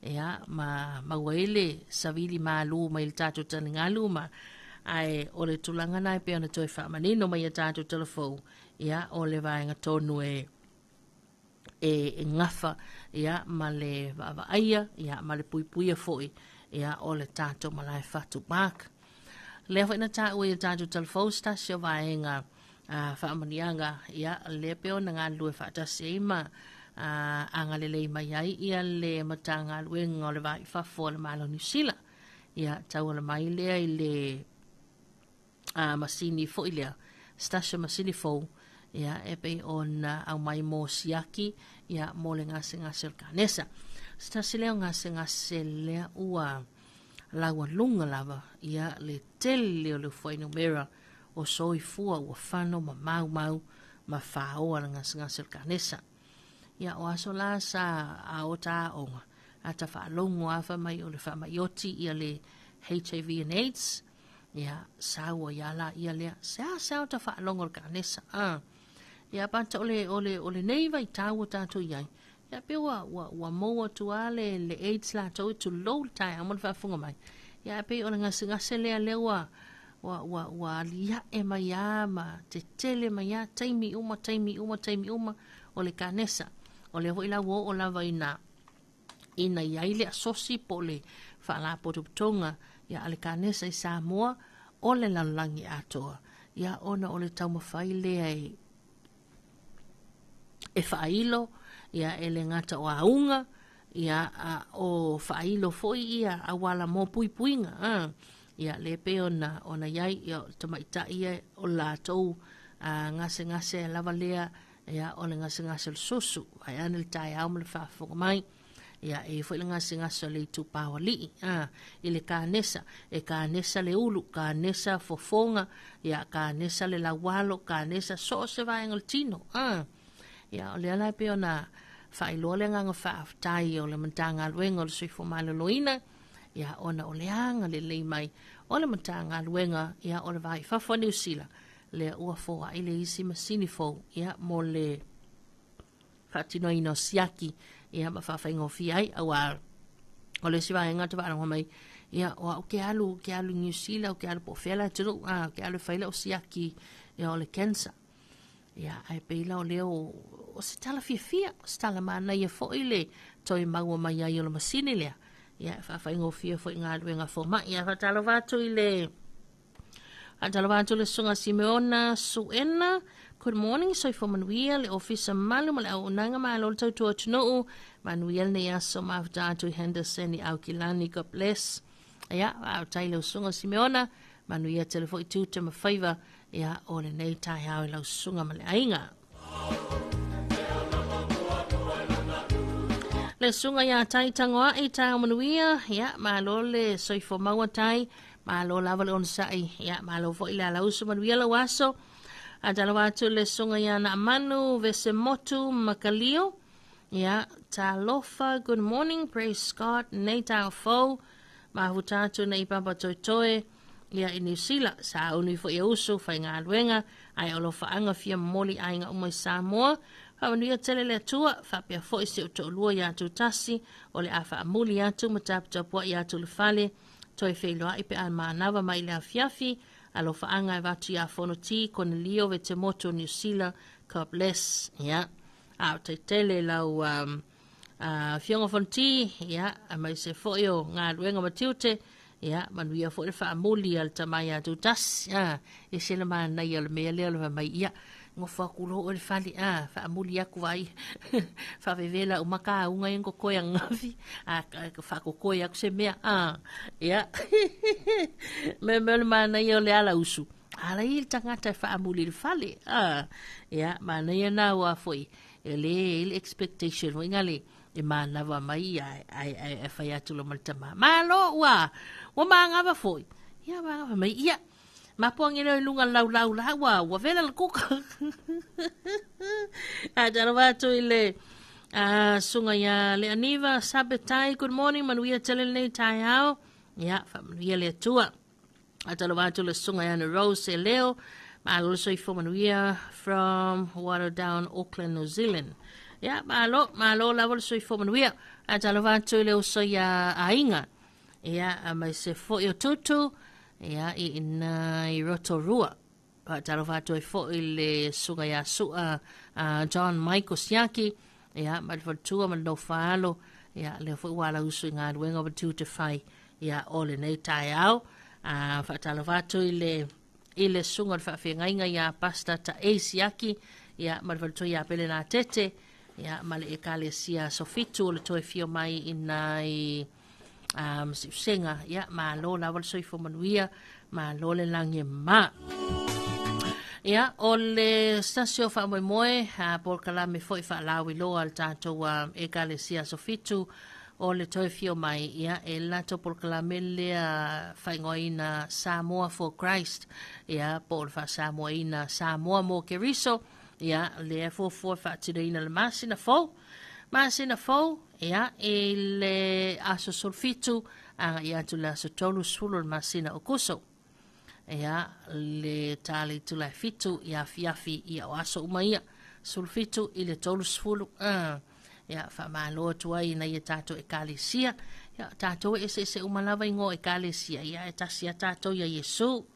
ia, ma maua ai le savili malu mai le tatou taligalu ma ae o le tulaga na e pei ona toe faamanino mai a tatou talafou ia, o le vaega tonu e gafa ia, ma le vaavaaia ia, ma le puipuia foi ia, o le tatou malae fatu park. Lea foi na taua i a tatou talafou se tasi o vaega faamanuiaga ia, lea pei ona galulue faatasi ai ma agalelei mai ai ia le Matagaluega o le Va i Fafo a le Malo o Niu Sila ia, tauala mai lea i le masini foi lea se tasi o masini fou ia, e pei ona aumai mo siaki ia, mo le gasegase o le kanesa. Se tasi lea o gasegase lea ua laualuga lava ia, le tele o le fuainumera o soifua ua fano ma maumau ma fāoa le gasegase o le kanesa. Ia, o aso la sa aota aoga, a ta faalogo lava fai mai o le faamai oti ia le HIV and AIDS, ia, sau ai lava laia lea, sea sea o ta faalogo i le kanesa. Ia, but o lenei vaitau ua tatou i ai, ia, pe ua maua atu lava le AIDS latou e tulou le taeao ma le faafofoga mai. Ia, pei o le gasegase lea lea ua aliae mai lava ma tetele mai lava taimi uma, taimi uma, taimi uma o le kanesa. O lea foi la ua oo lava ina i ai le asosi po o le faalapotopotoga ia, a le kanesa i Samoa o le lalolagi atoa ia, ona o le taumafai lea e faailo ia, e le gata o auga Ia, a o faailo foi ia auala mo puipuiga, a. Ia, lea e pei ona, ona i ai, ia, o tamaitai ia o latou a, gasegase lava lea, ia, o le gasegase o le susu, vaeane le taeao ma le faafofoga mai. Ia, e i ai foi le gasegase o le itupa o alii, a, i le kanesa, e kanesa le ulu, kanesa fofoga, ia, kanesa le laualo, kanesa so o se vaega o le tino, a. Ia, o lea la e pei ona faailoa le agaga faafetai o le Matagaluega o le Soifua Maloloina, ia, ona o le agalelei mai o le Matagaluega, ia, o le va i fafo a Niu Sila, lea ua foai le isi masini fou, ia, mo le faatinoina o siaki, ia, ma faafaigofie ai, auā o le isi vaega ou te faalogo mai, ia, o au ke alu, ke alu i Niu Sila, ou ke alu po o fea le atunuu, a, ou ke alu e fai lau siaki, ia, o le cancer. Ia, ae pei la o lea o, o se tala fiafia, o se tala manaia foi le toe maua mai ai o le masini lea. Ia, e faafaigofie foi galuega fomai. Ia, faatalofa atu i le faatalofa atu le Susuga Simeona Suena. Good morning, soifua manuia le ofisa mamalu ma le auaunaga malo le tautua atunuu. Manuia lenei aso mafuta atu i Henderson i Aukilani. God bless. Ia, faafetai lau Susuga Simeona. Manuia tele foi tiute ma faiva ia, o lenei taeao i lau susuga ma le aiga. Le susuga ia Tai Tangoa'i, taeao manuia, ia, malo le soifua maua Tai, malo lava le onosai, ia, malo foi le alausu manuia lau aso. Atalofa atu le susuga ia Naamanu, Vesemotu, Makalio, ia, talofa, good morning, praise God, nei taeao fou, mafuta atu nei papa toetoe, ia i Niu Sila, sa unu ifo ia usu, faigaluega, ae o alofaaga fia momoli aiga uma i Samoa. Faamanuia tele le Atua, faapea foi si ou toalua ia Tutasi, o le a faamuli atu ma taputapuai atu le fale, toe feiloai pe a manava mai le afiafi, alofaaga e avatu ia Fonoti, Konelio, Vetemotu, Niu Sila, God bless. Ia, a o tele lau um, Afioga Fonoti, ia, aemaise foi o galuega ma tiute, ia, manuia foi le faamuli a le tama ia Tutasi, a, ese le manaia o le mea lea o le fai mai, ia, nofo atu loa oe i le fale, a, faamuli atu vai, faavevela uma kāuga ia na totoe ananafi, a, faakokoe atu se mea, a, ia, me mea o le manaia o le alausu, ala i le tagata e faamuli i le fale, a, ia, manaia na ua foi, E lē i ai le expectation foi ngale e manava mai ae ae ae ae fai atu loa ma le tama, Malo ua ua manava foi. Ia manava mai ia mapuangi lea i luga o le laulau la ua ua vela le kuka. Ae talofa atu i le susuga ia Leaniva Sabetai, good morning, manuia tele lenei taeao. Ia, faamanuia le Atua. Atalofa atu le susuga ia Rose e Leo, malo le soifua manuia from Waterdown, Auckland, New Zealand. Ia, malo, malo lava le soifua manuia. Atalofa atu i le uso ia Aiga. Ia, aemaise foi o Tutu, ia, i ina i Rotorua. Faatalofa atu ai foi le susuga ia Sua John Michael Siaki, ia, ma le faletua ma le nofo-a-alo, ia, lea foi ua alausu i galuega ma tiute fai, ia, o lenei taeao. Faatalofa atu i le, i le susuga o le faafeagaiga ia Pastor Taei Siaki, ia, ma le faletua ia Pele Natete, ia, ma le Ekalesia Sofitu o le toe fio mai i nai um, siusega, ia, malo lava le soifua manuia, malo le lagi e mama. Ia, o le sasi o faamoemoe, a polokalame foi faalauiloa a le tatou uh, Ekalesia Sofitu, o le toe fio mai, ia, e le latou polokalame lea faaigoaina Samoa for Christ, ia, po o le faasamoaina Samoa mo Keriso, ia, lea e fuafua e faatinoina le masina fou. Masina fou, Ia, i le aso 17 agai atu le aso 30 o le masina o Kuso. Ia, le ta le itula e 7 i afiafi ia o aso uma ia. 17 i le 30. Ia, faamalo atu ai ina ia tātou ekalesia. Ia, tātou e eseese uma lava ingoa ekalesia. Ia, e tasi a tātou ia Iesu.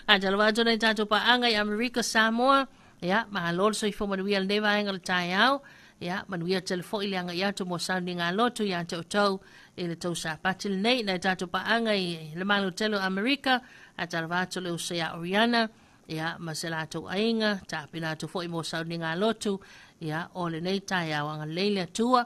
A talofa atu nei tātou paaga i Amerika, Samoa. Ia, malo le soifua manuia lenei vaega o le taeao. Ia, manuia tele foi le agai atu mo sauniga lotu ia te outou i le tou Sapati lenei. Nai tātou paaga i le Malo tele o Amerika, a talofa atu le uso ia Oriana, ia, ma se latou aiga, tapena atu foi mo sauniga lotu, ia, o lenei taeao agalelei le Atua.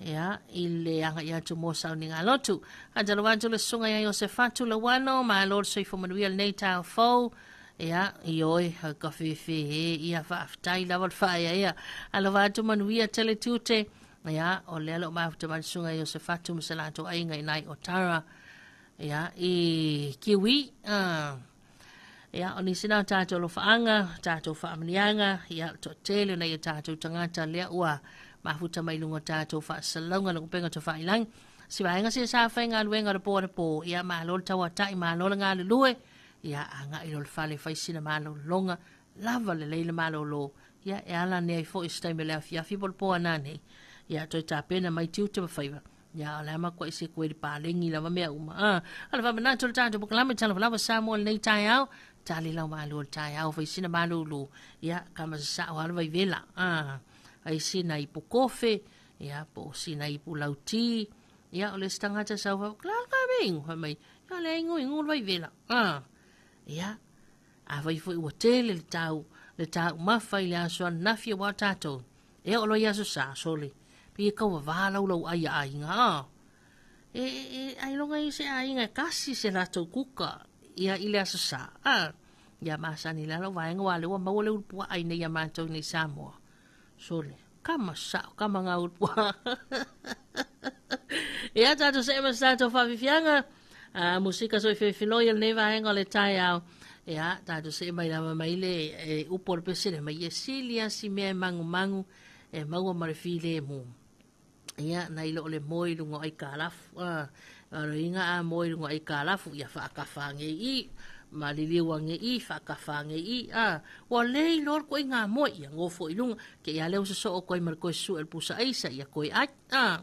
Ia, i le agai atu mo sauniga lotu. Faatalofa atu le susuga ia Iosefatu Lauano, malo le soifua manuia i lenei taeao fou. Ia, ioe, ka fefe e, ia faafetai lava le faaeaea. Alofa atu manuia tele tiute. Ia, o lea lo mafuta mai le susuga ia Iosefatu ma se latou aiga i nai o Tara. Ia, i Kiwi. Ia, o nisi na tātou alofaaga, tātou faamanuiaga, ia, le toatele o nai o tātou tagata lea ua mafuta mai luga o tātou faasalalauga le upega tofailangi. Si vaega sia sa faigaluega o le po anapo, ia, malo le tauata'i, malo le galulue, ia, agai loa le fale fai sina malologa, lava lelei le malolo, ia, e ala ane ai foi i se taimi o le afiafi po o le po ananei, ia, toe tapena mai tiute ma faiva. Ia, o le a makuai se koe le palegi lava mea uma. Ah, o le faamanatu o le tatou polokalame Talofa Lava Samoa i lenei taeao, tali lau malu o le taeao, fai sina malūlū, ia, kama sasa'o lava le vaivela. Ah, fai sina ipu kofe, ia, po o sina ipu lauti, ia, o le isi tagata sau fai, la ka me ingu, fai mai, ia, le ingu ingu le vaivela. Ah, ia, afai foi ua tele le tau, le taumafa i le aso ananafi aua tatou, E oo loa i aso sa, sole, pei e tauavā lau lau ai a aiga, a. E, e, e, ailoga i se aiga e kasi se latou kuka, ia, i le aso sa, a. Ia masani la lau vaega aua o lea ua maua le ulupuaa i nei iā matou i nei Samoa. Sole, kama sao, kama ngā ulupuaa. Ia, tatou see ma se tatou faafiafiaga. A, musika soifefiloi o lenei vaega o le taeao. Ia, tatou see mai lava mai le e, upu o le pesele mai e sili a si mea e mangumangu e maua ma le filemu. Ia, nai lo o le moe i luga o aikalafu. A, o le uiga a moe i luga o aikalafu, ia faakafa age i i, ma liliu age i, faakafa age i i. A, ua le iloa le koiga moe, ia gofo i luga. Te i a lea ua sosoo atu ai ma le koe susue o le pusa aisa, ia koe ai. A,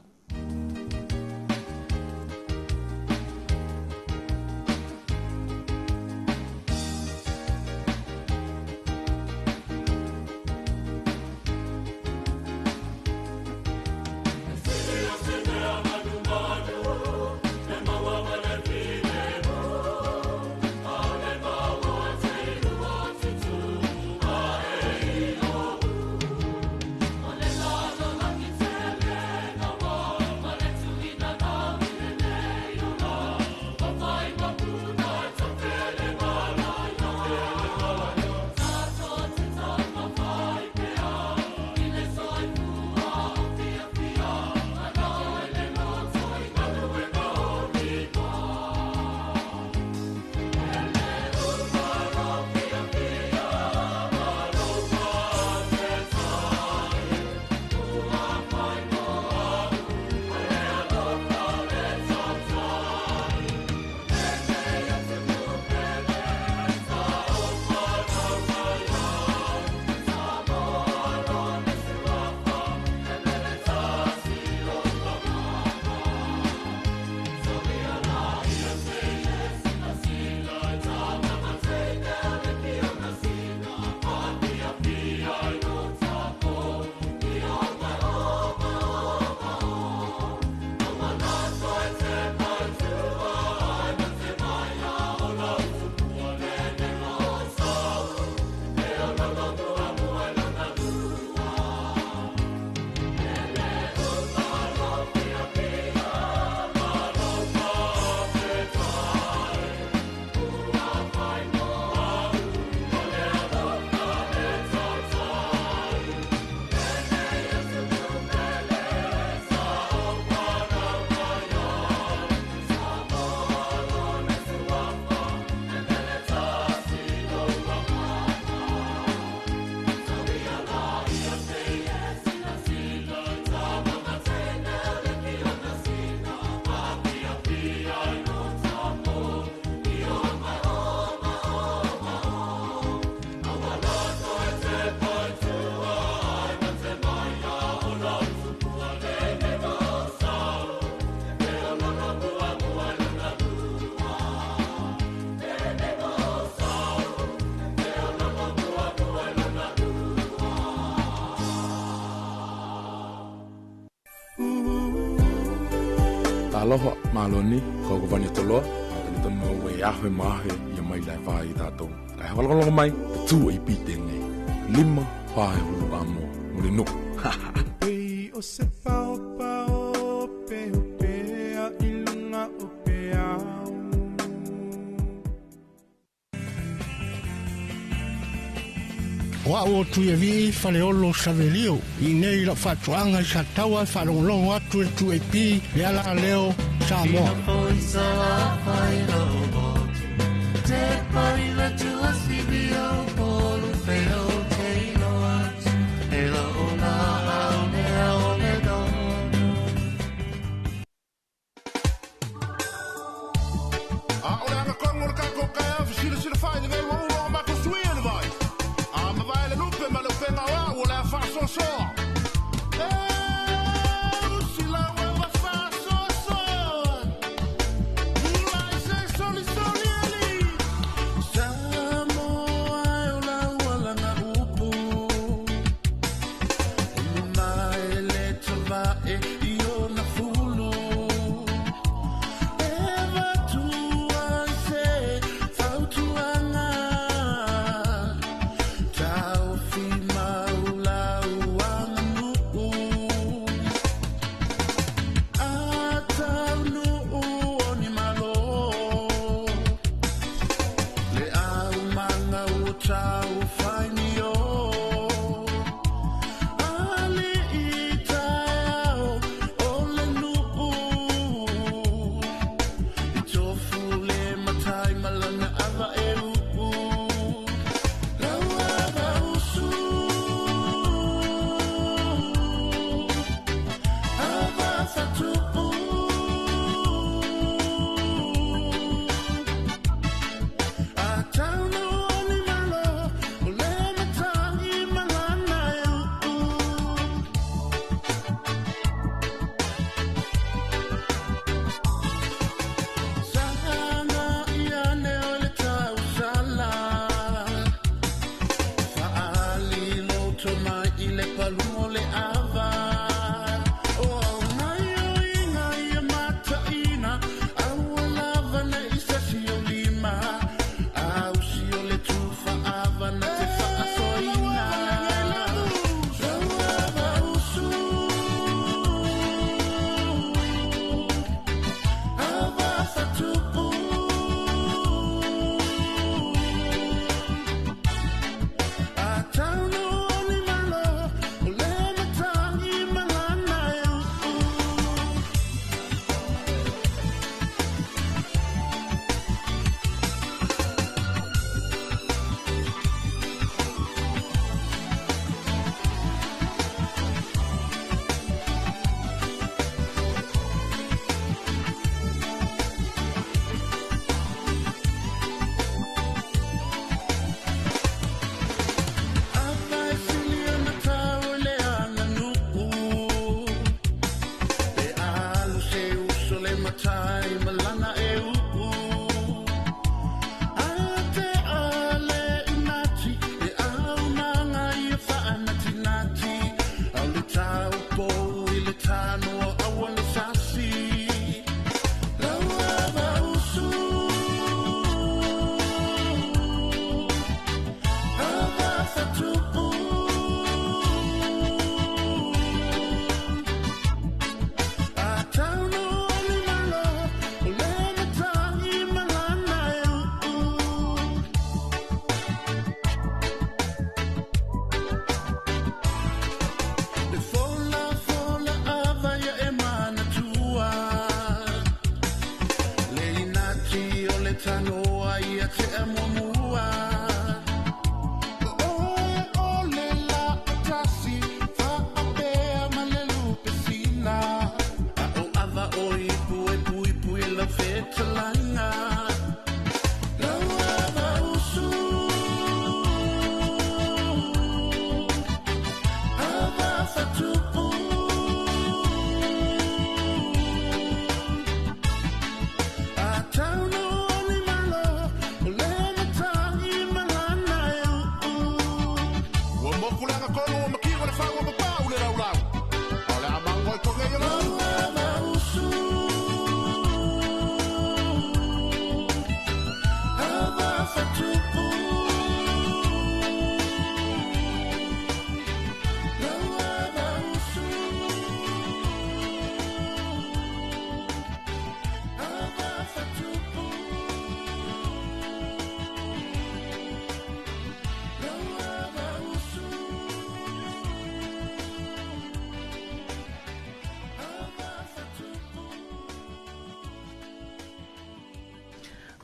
Aloha, maloni, ko ko vani toloa, a tali tonu au e aho e mahe ia mai lai wha i tātou. Kai hawalongolongo mai, te tū e i tēnei. Lima, wha e hulu a mō, mo le nuku. Pei o se paopao. O au o tui e vii Faleolo Savelio. I nei lau faatuaga i sa taua e faalogologo atu e 2AP le ala leo Samoa.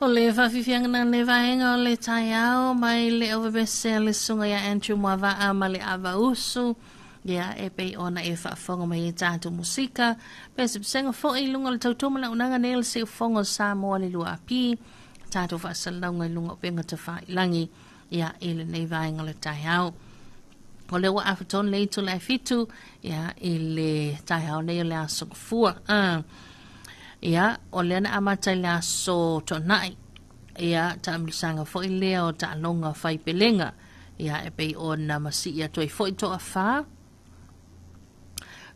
O le faafiafiaga na le vaega o le taeao mai le ovevese a le susuga ia Andrew Moavaa ma le Avausu, ia e pei ona e faafofoga mai ai tatou musika, pesepesega foi i luga o le tautua ma le auaunaga nei o le Siufofoga o Samoa le 2AP, tatou faasalalauga i luga o upega tafailagi, ia i lenei vaega o le taeao. O lea ua afa tonu le itula e fitu, ia, i le taeao nei o le aso Gafua. Ia, o lea na amata i le aso Toonai, ia, taamilosaga foi lea o taaloga fai pelega, ia, e pei ona masii atu ai foi toafa.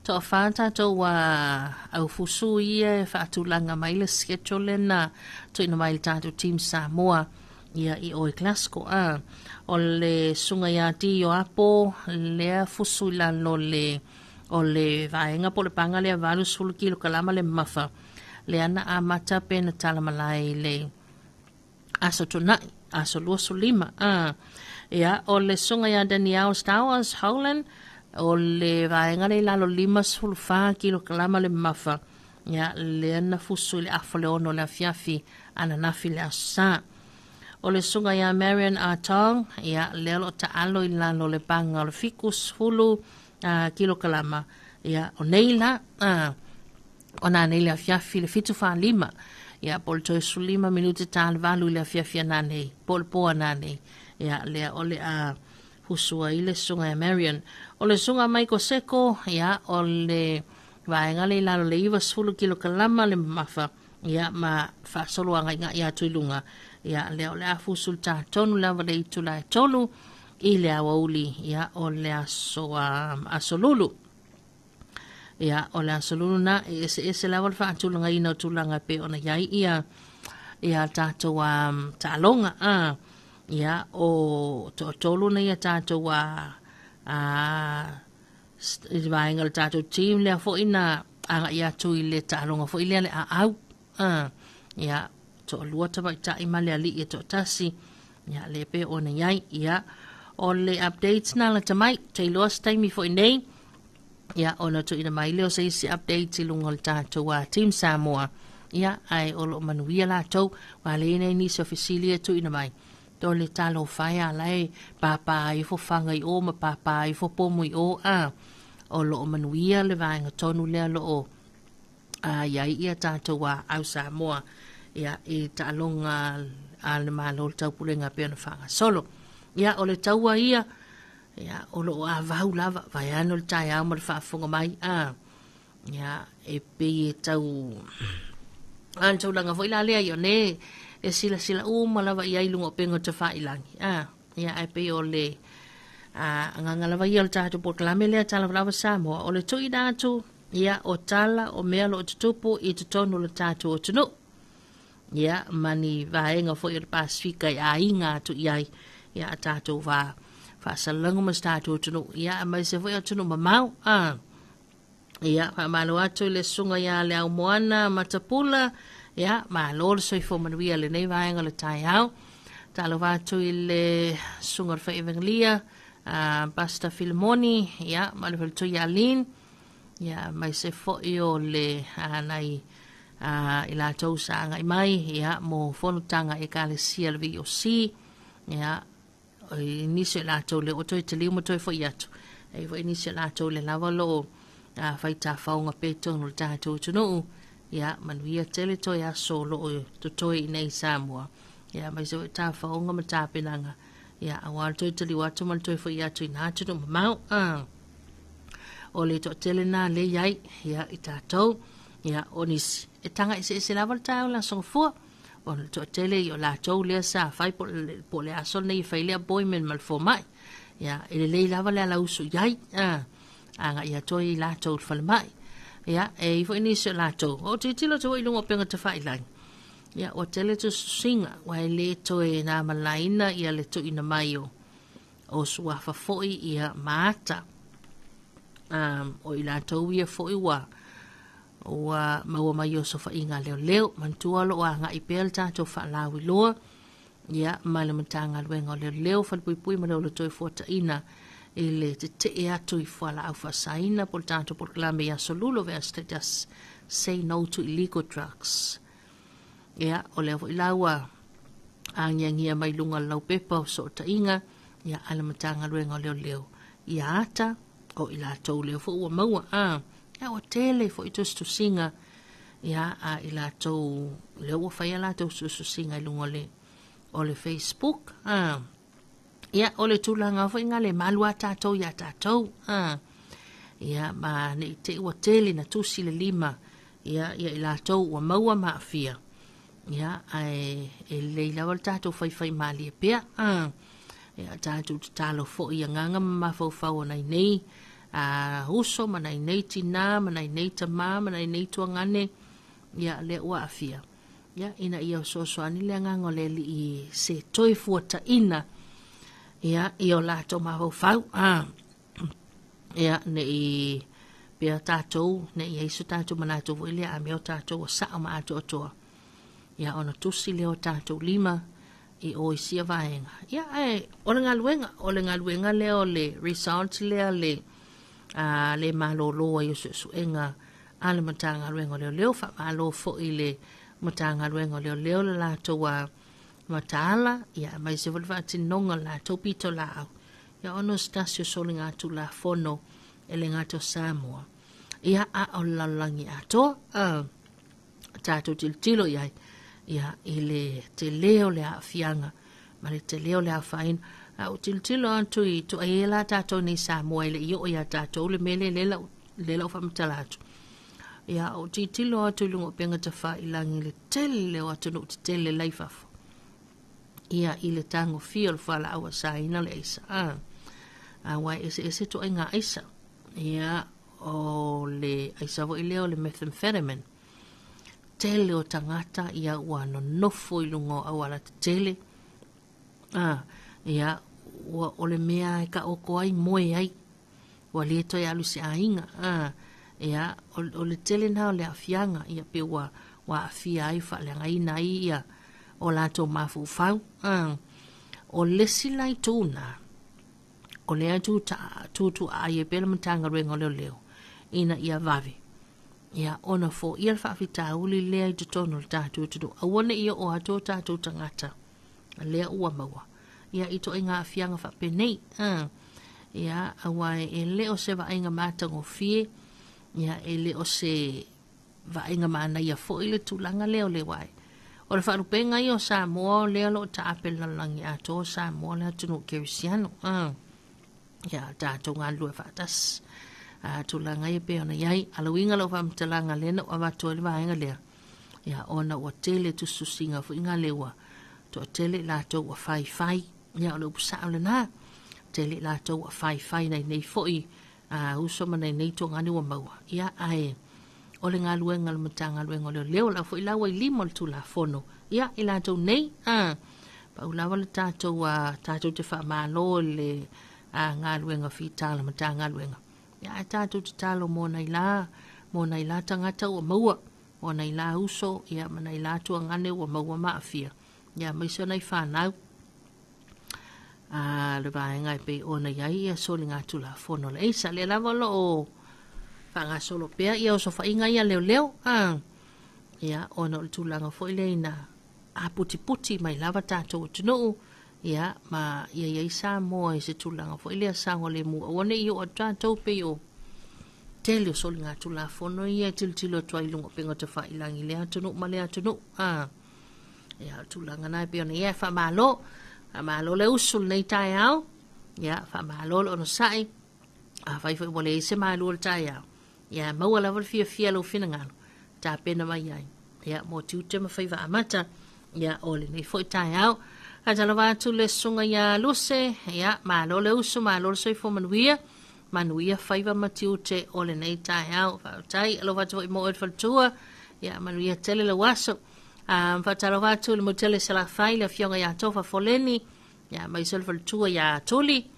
Toafa tatou aufusu ia e faatulaga mai le schedule lena tuuina mai le tatou Team Samoa ia i o i Glasgow. O le susuga ia Di Ioapo lea fusu i lalo le o le vaega po o le paga lea 80 kilokalama le mamafa lea na amata pe na tala malae i le aso Toonai, aso 25. Ia, o le susuga ia Danielle Stowers Howland, o le vaega lea i lalo 54 kilokalama le mamafa, ia, lea na fusu i le afa o le ono o le afiafi ananafi le aso Sa. O le susuga ia Marion Artong, ia, lea o lo o taalo i lalo o le paga o le 70 kilokalama, ia, o nei la, o nanei le afiafi le 7:45, ia po o le toe 15 minute ta le 8 i le afiafi a nanei, po o le po a nanei, ia lea o le a husua i le susuga ia Marion. O le susuga Michael Seko, ia o le vaega le i lalo le 90 kilokalama le mamafa, ia ma faasolo agaigai atu i luga, ia lea o le a fusu le tatonu lava le itula e 3 i le aoauli, ia o le aso, aso Lulu. Ia, o le aso Lulu na, e eseese lava le faatulagaina o tulaga e pei ona i ai ia, ia tatou taaloga. Ia, o toatolu nei a tatou i le vaega o le tatou team lea foi na agai atu i le taaloga foi lea le aau. Ia, toalua tamaitai ma le alii e toatasi. Ia, le pei ona i ai. Ia, o le updates na lata mai, te iloa se taimi foi nei, ia, ona tuuina mai lea o se isi update i luga o le tatou Team Samoa. Ia, ae o lo o manuia latou, ua le nei nisi o fesili e tuuina mai. To le talofa e ala e pāpā ifo faga i o ma pāpā ifo pomu i o, a o lo o manuia le vaega tonu lea lo o i ai ia tatou au Samoa ia, i taaloga a le Malo o le Taupulega pei ona faagasolo. Ia, o le taua ia, ia, o lo o avau lava, vaeane o le taeao ma le faafofoga mai, a, ia, e pei e tau, a le taulaga foi la lea i o ne, e silasila uma lava i ai luga o upega o tafailagi, a, ia, ae pei o le, a, agaga lava ia o le tatou polokalame lea Tala Lava Samoa, o le tuuina atu, ia, o tala o mea o lo o tutupu i totonu o le tatou atunuu. Ia, ma ni vaega foi o le Pasifika e aiga atu i ai, ia, a tatou va faasalaga ma se tatou atunuu, ia, aemaise foi atunuu mamao. A, ia, faamalo atu i le susuga ia Le Au Moana Matapula, ia, malo le soifua manuia i lenei vaega o le taeao. Talofa atu i le susuga o le Fai Evangelia, Pastor Filimoni, ia, ma le faletua ia Aline, ia, aemaise foi o le nai i latou sa agai mai, ia, mo fonotaga Ekalesia le VOC, ia, i nisi o latou le o toe taliu ma toe foi atu, e foi nisi o latou le lava lo o fai tafaoga pe tonu o le tatou atunuu, ia, manuia tele toe aso o lo o totoe i nei Samoa, ia, aemaise foi tafaoga ma tapenaga, ia, aua le toe taliu atu ma le toe foi atu i nā atunuu mamao. O le toatele nā le i ai, ia, i tatou, ia, o nisi, e taga eseese lava le taeao le aso Gafua, ona le toatele i o latou lea sa fai po o le aso lenei e fai le appointment ma le fomai. Ia, e lelei lava le ala usu i ai, agai atu ai i latou i le falemai. Ia, e i ai foi nisi o latou, o tilotilo atu foi i luga o upega tafailagi, ia, ua tele tusitusiga, ua e le toe na malaina ia le tuuina mai o suafa foi ia ma ata. O i latou ia foi ua maua mai o sofaiga leoleo, manatua o lo o agai pea le tatou faalauiloa, ia, ma le Matagaluega o Leoleo, Falepuipui ma le Ola Toefuataiga i le tetee atu i fualaau faasaina po o le tatou polokalame i aso Lulu o vea aso taitasi, Say No to Illegal Drugs. Ia, o lea foi la ua agiagia mai luga o le laupepa o fesootaiga, ia, a le Matagaluega o Leoleo, ia ata o i latou lea foi ua maua. A, ia, ua tele foi tusitusiga, ia, a i latou lea ua fai a latou tusitusiga i luga o le, o le Facebook. A, ia, o le tulaga foi lena le malu a tatou iā tatou. A, ia, ma ne i te i ua tele na tusi le lima, ia, ia i latou ua maua ma aafia. Ia, ae e lelei lava le tatou faifai malie pea. A, ia, tatou tatalo foi i agaga ma mafaufau o nai nei a, uso ma nai nei tinā ma nai nei tamā ma nai nei tuagane, ia, lea ua aafia. Ia, ina ia fesoasoani le agaga o le Alii i se toe fuataina, ia, i o latou mafaufau. A, ia, ne i pea tatou, ne i ai so tatou manatu foi lea, a mea o tatou ua sao ma atoatoa. Ia, ona tusi lea o tatou lima i o i sia vaega. Ia, ae, o le galuega, o le galuega lea o le result lea le, a, le malōlō ai o suesuega a le Matagaluega o Leoleo. Faamalo foi i le Matagaluega o Leoleo le latou a mataala, ia, aemaise foi le faatinoga o le latou pitolaau. Ia, ona o se tasi o soligatulafono e le gata o Samoa, ia, a o le lalolagi atoa. A, tatou tilotilo i ai, ia, i le tele o le aafiaga ma le tele o le afaina. A ou tilotilo atu i toa la tatou nei Samoa e le i oo iā tatou le mea lea, lea lau, lea lau faamatala atu. Ia, ou tilotilo atu i luga o upega tafailagi i le tele o atunuu tetele la i fafo. Ia, i le tagofia o le fualaau asaina o le aisa. A, aua e eseese ituaiga aisa. Ia, o le aisa foi lea o le methamphetamine. Tele o tagata ia ua nonofo i luga o auala tetele. A, ia, ua o le mea e taoto ai moe ai. Ua le toe alu i se aiga. A, ia, o le tele lena o le aafiaga, ia pe ua, ua aafia ai, faaleagaina ai ia o latou mafaufau. A, o le isi la itu lena, o lea tutuaai ai pea le Matagaluega o Leoleo ina ia vave ia ona foia le faafitauli lea i totonu o le tatou atunuu, aua ne i oo atu o tatou tagata lea ua maua ia i ituaiga aafiaga faapenei. A, ia, aua e le o se vaaiga matagofie, ia, e le o se vaaiga manaia foi le tulaga lea o le uae. O le faalupega ia o Samoa o lea o lo o taape i le lalolagi atoa, o Samoa le atunuu kerisiano. A, ia, tatou galulue faatasi. A, tulaga ia pei ona i ai. A le uiga o lau faamatalaga lea na ou avatu ai le vaega lea, ia, ona ua tele tusitusiga foi ngā le ua toatele i latou ua faifai. Ia, o le upu sao lena. Tele i latou ua faifai nai nei foi a uso ma nai nei tuagane ua maua. Ia, ae o le galuega a le Matagaluega o Leoleo, o la foi la ua i lima o le Tulafono. Ia, i latou nei, a, pau lava le tatou, a, tatou te faamalo i le a, galuega fita a le Matagaluega. Ia, ae tatou tatalo mo nai la, mo nai la tagata ua maua, mo nai la uso, ia, ma nai la tuagane ua maua ma aafia. Ia, aemaise o nai fanau. A, le vaega e pei ona i ai ia soligatulafono le aisa. Lea lava o lo o faagasolo pea ia osofaiga ia leoleo. A, ia, ona o le tulaga foi lea ina aputiputi mai lava tatou atunuu, ia, ma ia i ai Samoa i se tulaga foi lea saogalemu. Aua ne i oo atu tatou pei o tele o soligatulafono ia e tilotilo atu ai i luga o upega tafailagi i lea atunuu ma lea atunuu. A, ia, o le tulaga na e pei ona i ai. Faamalo, faamalo le usu lenei taeao. Ia, faamalo le onosai. Afai foi ua leai se malu o le taeao, ia maua lava le fiafia lou finagalo, tapena mai ai. Ia, mo tiute ma faiva amata, ia, o lenei foi taeao. Faatalofa atu le susuga ia Luse, ia, malo le usu, malo le soifua manuia, manuia faiva ma tiute o lenei taeao. Faafetai, alofa atu foi mo oe le faletua, ia, manuia tele lou aso. A, faatalofa atu le Mutele Salafai, le afioga ia Tofa Foleni, ia, aemaise o le faletua ia Tuli.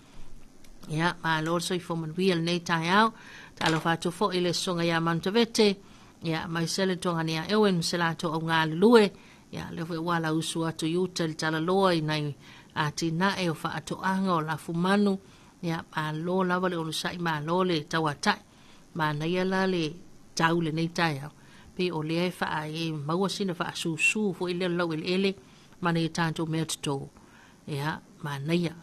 Ia, malo le soifua manuia lenei taeao. Talofa atu foi le susuga ia Manutavete, ia, aemaise le tuagane ia Ewen ma se latou au galulue. Ia, lea foi ua lausu atu i uta i le talaloa i nai atinae o faatoaga o lafumanu. Ia, malo lava le onosai, malo le tauatai. Manaia la le tau lenei taeao. Pei o lea e faa e maua sina faasusu foi lea o le laueleele ma nai a tatou mea toto. Ia, manaia.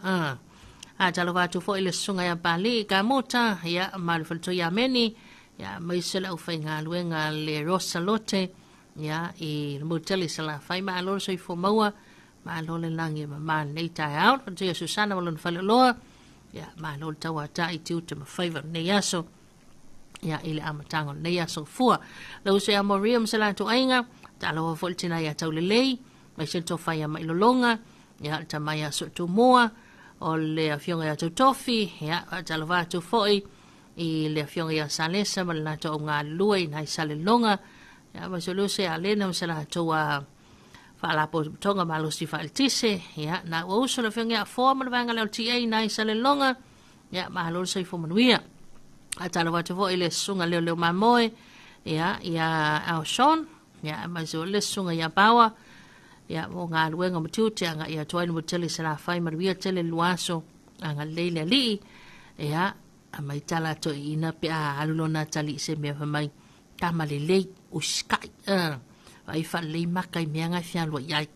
A talofa atu foi i le susuga ia Pali Kamota, ia, ma le faletua ia Meni, ia, aemaise le aufaigaluega le Rosa Lote, ia, i le motu tele i Salafai. Malo le soifua maua, malo le lagi e mama i lenei taeao. Le faletua ia Susana ma lona faleoloa, ia, malo le tauatai i tiute ma faiva o lenei aso. Ia, i le amataga o lenei aso fua. Le uso ia Maria ma se latou aiga, talofa foi le tina ia Taulelei, aemaise le tofa ia Mailologa, ia, le tama ia Sootumua, o le afioga ia Tautofi, ia, faatalofa atu foi i le afioga ia Salesa ma le latou au galulue i nai Saleloga, ia, aemaise o le uso ia Lena ma se latou faalapotopotoga malosi faaletise, ia, na ua uso le afioga ia Afoa ma le vaega lea o le TA i nai Saleloga, ia, malo le soifua manuia. Faatalofa atu foi i le susuga Leoleo Mamoe, ia, ia Alshon, ia, aemaise foi le susuga ia Power, ia, mo galuega ma tiute agai atu ai le motu tele i Salafai, manuia tele le lua aso, agalelei le Alii, ia, aumai tala toeaiina pe a alu lona atalii i se mea fai mai, tama lelei, usikai, vaai faalelei maka i mea na e fealuai ai.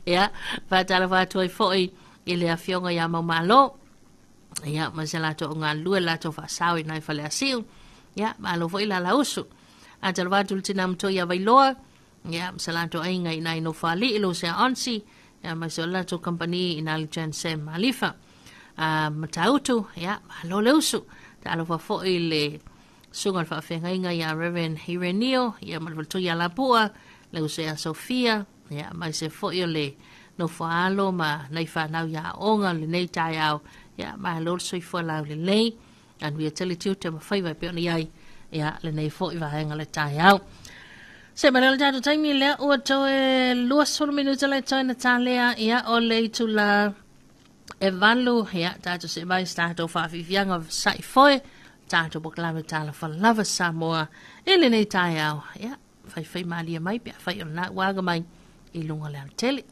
Ia, faatalofa atu ai foi i le afioga ia Maumalo, ia, ma se latou au galulue, le latou faasao i nai Faleasiu, ia, malo foi Lalausu. Faatalofa atu i le tina matua ia Vailoa, ia, ma se latou aiga i nai Nofoalii, Lusea Onsi, ia, ma se o le latou kamupani i nai le Jan Sam Malifa. Matautu, ia, malo le usu. Talofa foi i le susuga o le faafeagaiga ia Reverend Irenio, ia, ma le faletua ia Lapua, le uso ia Sofia, ia, aemaise foi o le nofoaalo ma nai fanau ia aoga o lenei taeao, ia, malo le soifua laulelei, anuia tele tiute ma faiva e pei ona i ai, ia, lenei foi vaega o le taeao. Se mai le tatou taimi lea ua toe 20 minuta le toe na talea, ia, o le itula e 8, ia, tatou see mai se tatou faafiafiaga sa'i foe, tatou polokalame Talofa Lava Samoa i lenei taeao, ia, faifai malie mai pe afai o lena ua aga mai i luga o le alatele.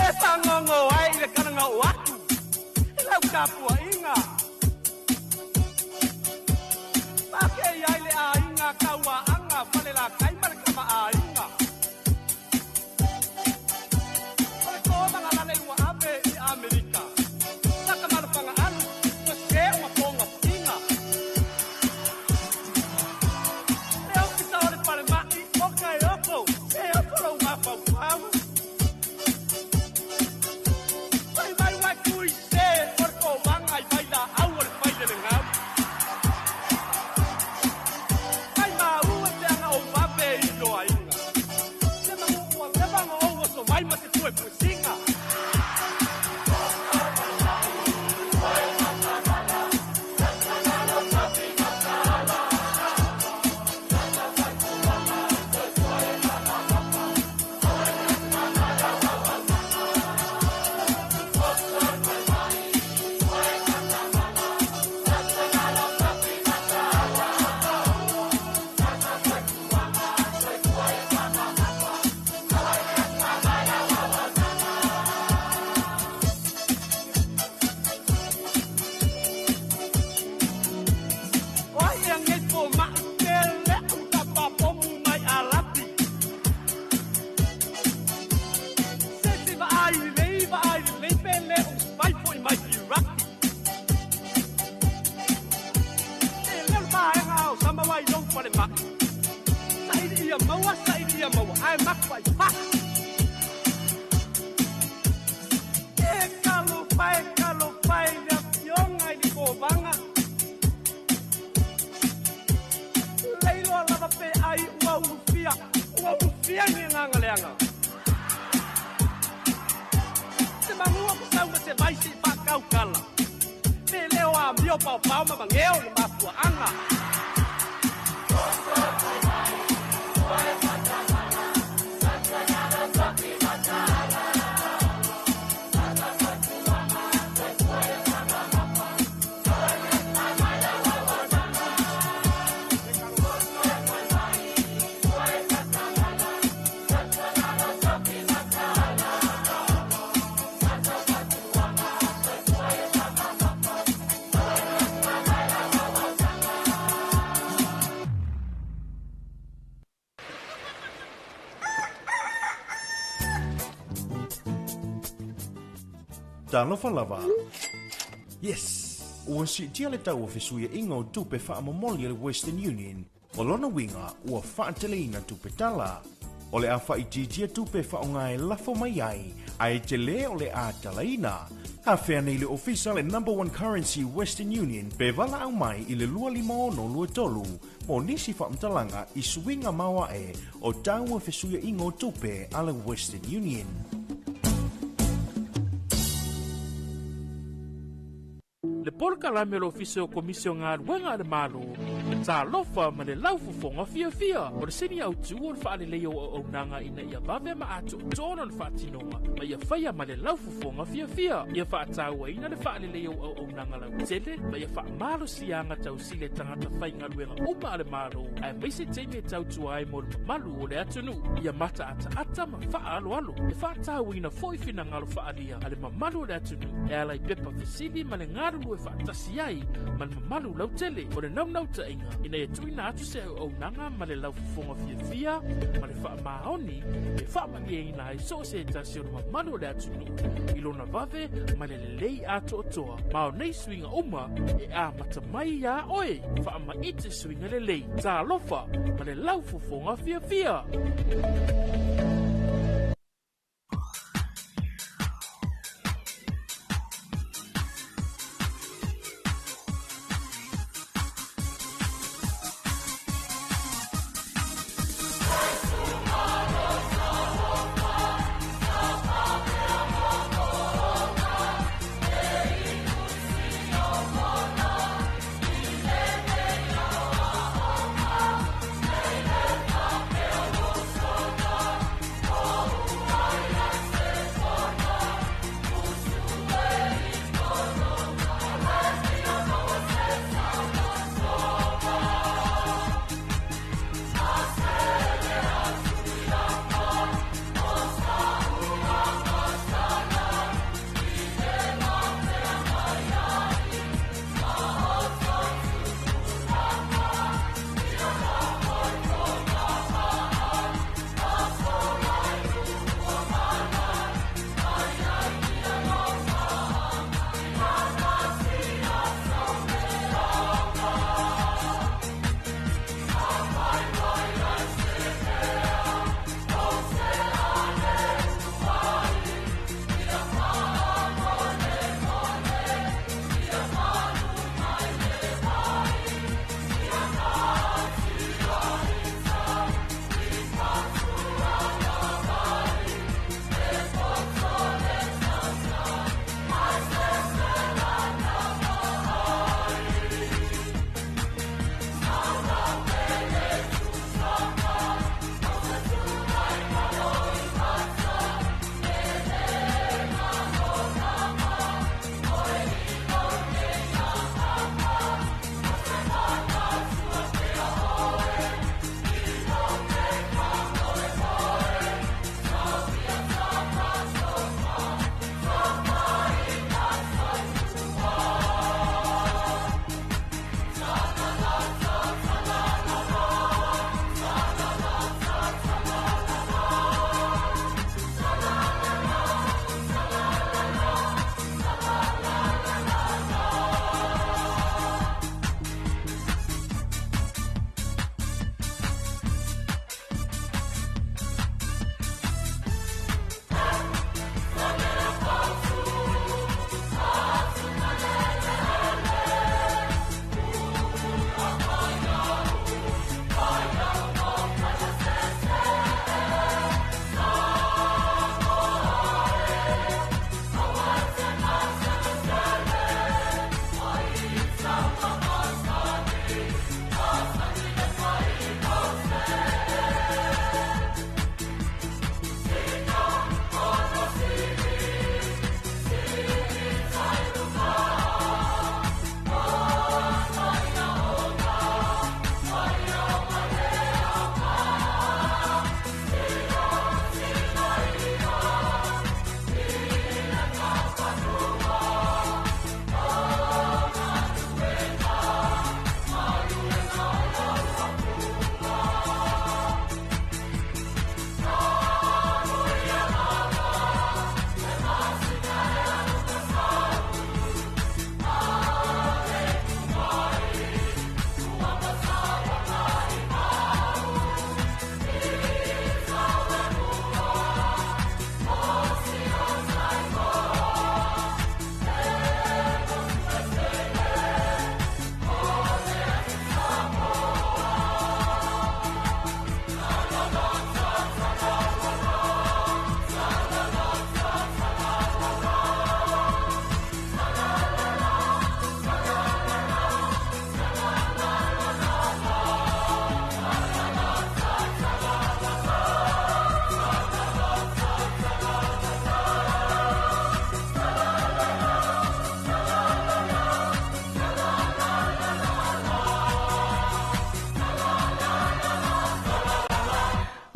E fagogo ai i le kalagao atu i lau tapuaiga. Pakei ai le aiga Tauaaga Falelatai ma le Tamaaiga. O le tomaga lalei ua ave i Amerika. Saka malofanga alu, ua se o mapoga puiga. Le ofisa o le falemai o Kaeoko, se oko lou mafaufau. Fai mai ua tui se o le tomaga i vailaau o le failelegau. Mai mau e peaga ou vave i loaiga. Se manu ua leva ona ou oso mai ma se puepuesiga. O ai ea nei fomai pe le au tapapomu mai Alapi. Se se vaai lelei vaai lelei pe le o fai foi mai Iraki. E leo le vaega o sama wai lou falemai. Saili ia maua, saili ia maua, ae maku ai faa. fiafia i ni agaga leaga. Se magua ku sau ma se vai seʻi faakaukala. Pe lē o amio paopao ma mageo le mafuaʻaga. Talofa lava. Yes! Ua siitia le tau o fesuiaʻiga o tupe faamomoli a le Western Union, o lona uiga ua faateleina tupe tala. O le a faaitiitia tupe e faaaoga e lafo mai ai, ae telē o le a talaina. Afea nei le ofisa le Number One Currency Western Union pe valaau mai i le 25623 mo nisi faamatalaga i suiga maoae o tau o fesuiaʻiga o tupe a le Western Union. Le polokalame o le Ofisa o Komisi o Galuega a le Malo, Talofa ma le Laufofoga Fiafia. O le sini autu o le faaleleia o auaunaga ina ia vave ma atoatoa lona faatinoga ma ia faia ma le laufofoga fiafia. Ia faatauaina le faaleleia o auaunaga lautele ma ia faamalosiaga tausili a tagata faigaluega uma a le Malo, aemaise taimi e tautua ai mo le mamalu o le atunuu. Ia mataataata ma faaaloalo. E faatauaina foi finagalo faaalia a le mamalu o le atunuu e ala i pepa fesili ma le galulue faatasi ai ma le mamalu lautele. O le naunautaiga ina ia tuuina atu se auaunaga ma le laufofoga fiafia ma le faamaoni e faamalieina ai so o se tasi o le mamalu o le atunuu i lona vave ma le lelei atoatoa. Ma o nei suiga uma e amata mai iā oe. Faamaite suiga lelei. Talofa ma le laufofoga fiafia.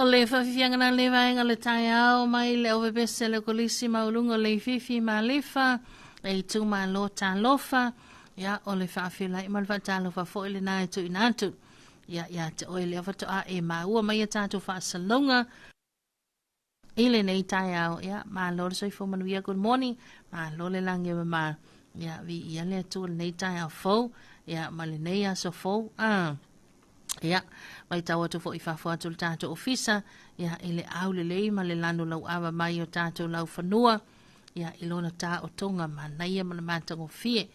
O le faafiafiaga na le vaega le taeao mai le auvevese le kolisi maualuga o Leififi Malifa e itumalo talofa. Ia, o le faafeiloai ma le faatalofa foi lena e tuuina atu. Ia, ia te oe lea faatoa e maua mai a tatou faasalalauga i lenei taeao. Ia, malo le soifua manuia, good morning. Malo le lagi e mama. Ia, viia le Atua i lenei taeao fou, ia, ma lenei aso fou. Ah. Ia, matau atu foi i fafo atu o le tatou ofisa, ia, i le aulelei ma le lanu lauava mai o tatou laufanua, ia, i lona taotoga manaia ma le matagofie.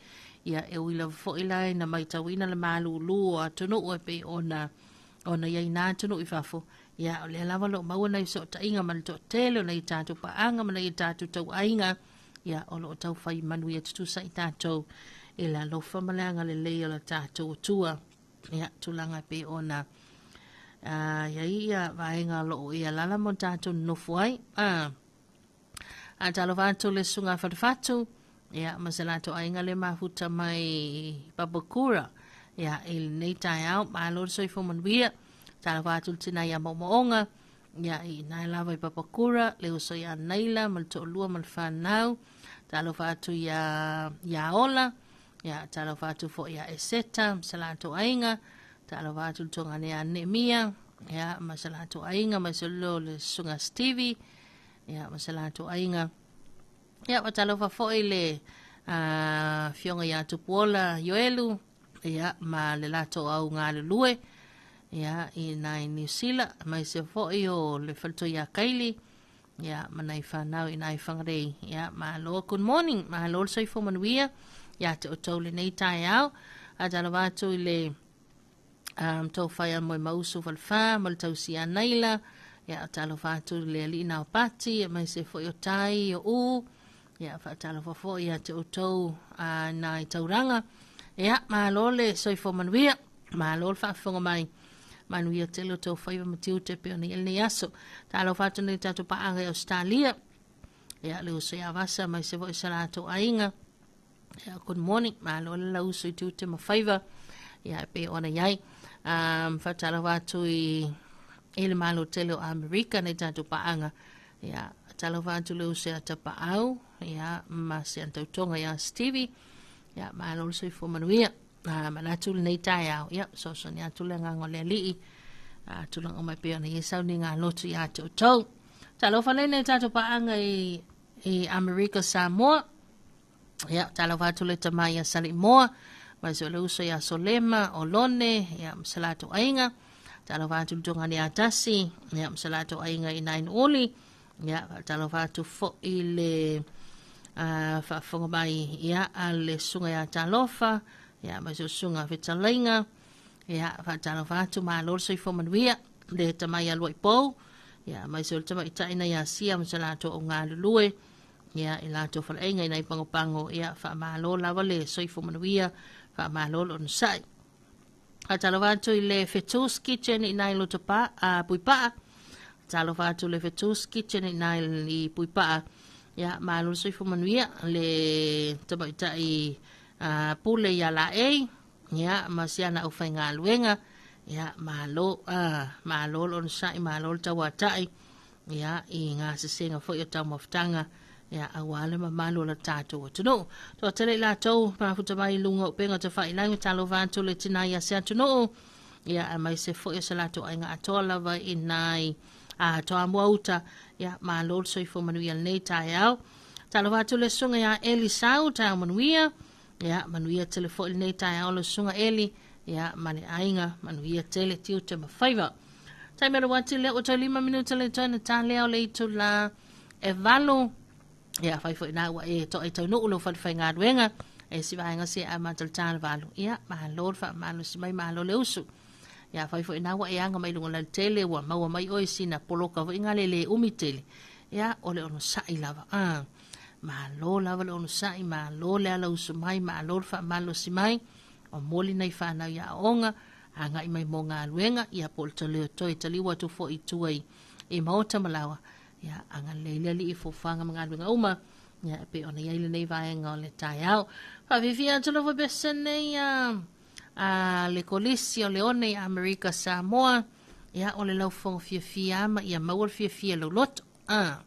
Ia, e ui lava foi la ina matauina le malūlū o atunuu e pei ona ona i ai nā atunuu i fafo, ia, o lea lava o lo o maua nai fesootaiga ma le toatele o nai tatou paaga ma nai tatou tauaiga, ia, o lo o taufai manuia tutusa i tatou i le alofa ma le agalelei o le tatou Atua. Ia, tulaga e pei ona i ai ia vaega o lo o i alala mo tatou nonofo ai. A talofa atu le susuga a Fatufatu, ia, ma se latou aiga le mafuta mai Papakura, ia, i lenei taeao, malo le soifua manuia. Talofa atu le tina ia Moomooga, ia, i ina lava i Papakura, le uso ia Naila ma le toalua ma le fanau. Talofa atu ia, ia Ola, Ia, talofa atu foi ia Eseta ma sa latou aiga, talofa atu le togane ia Neemia, ia, ma sa latou aiga, ma se lo le susuga Stevie, ia, ma sa latou aiga. Ia, wa talofa foi le afioga ia Tupuola Ioelu, ia, ma le latou au galulue, ia, i nai Niu Sila, mai se foi o le faletua ia Kaili, Ia, ma nai whanau i nai whangarei. Ia, malo, good morning. Malo le soifua manuia. Ia te outou lenei taeao. A talofa atu i le tau whai a moe mausu falefā, ma le tausi a Naila. Ia, talofa atu i le alii nao pati, ia mai se foi o tai, o u. Ia, whaatalofa foi ia te outou nai tauranga. Ia, malo le soifua manuia. Malo le faafofoga mai. Manuia tele o tou faiva ma tiute pei ona i ai lenei aso. Talofa atu nei tatou paaga i Australia. Ia, le uso ia Vasa mai se foi sa latou aiga. Ia, good morning. Malo le lau uso i tiute ma faiva. Ia, e pei ona i ai. Faatalofa atu i, i le malo tele o Amerika nei tatou paaga. Ia, talofa atu le uso ia Tapaau. Ia, ma se antautoga ia Stevie. Ia, malo le soifua manuia. A manatu lenei taeao, ia, fesoasoani atu le agaga o le Alii, a tulaga uma e pei ona i ai sauniga lotu ia te outou. Talofa lea nei tatou paaga i, i Amerika Samoa. Ia, talofa atu le tama ia Salimoa, mai se o le uso ia Solema, o Lone, ia, ma se latou aiga. Talofa atu le togane ia Tasi, ia, ma se latou aiga i Nainuuli. Ia, faatalofa atu foi le faafofoga mai ia a le susuga ia Talofa, ia ma se susuga fetalaiga. Ia, faatalofa atu, malo le soifua manuia, le tama ia Luaipou, ia mai se o le tamaitai na ia Sia ma se latou au galulue, ia i latou faleaiga i nai pagopago, ia faamalo lava le soifua manuia, faamalo le onosai. Faatalofa atu i le Fetus Kitchen i nai Lotopa, a Puipaa. Talofa atu le Fetus Kitchen i nai i Puipaa. Ia, malo le soifua manuia le tamaitai pule ia Laei, ia, ma si ana aufaigaluega. Ia, malo, malo le onosai, malo le tauatai, ia, i gasesega foi o taumafataga, ia, aua le mamalu o le tatou atunuu. Toatele i latou mafuta mai i luga o upega tafailagi, talofa atu le tina ia se atunuu, ia, aemaise foi o se latou aiga atoa lava i nai Toamua uta, ia, malo le soifua manuia lenei taeao. Talofa atu le susuga ia Eli Sau, taeao manuia, ia, manuia tele foi lenei taeao le susuga Eli, ia, ma le aiga, manuia tele tiute ma faiva. Taimi o le uati lea ua toe 5 minuta le toe na talea o le itula e 8. Ia, fai foi nā ua e toa i taunuu lau falefaigaluega. E si vaega se a amata le ta le 8. Ia, malo le faamalosi mai, malo le usu. Ia, fai foi nā ua e aga mai luga o le alatele, ua maua mai oe sina poloka foi ngā le le umi tele. Ia, o le onosai lava. Malo lava le onosai, malo le ala usu mai, malo le faamalosi mai. O moli nai whanau ia aoga, agai mai mo galuega, ia po o le toleo toe taliu atu foi i tua i, i maota ma laoa, ia agalelei le Alii i foafoaga ma galuega uma, ia e pei ona i ai lenei vaega o le taeao. Faafiafia atu lava pese nei a, a le Kolisi o Leone i Amerika Samoa, Ia, o le laufofoga fiafia lava ma ia maua le fiafia i lou loto. A.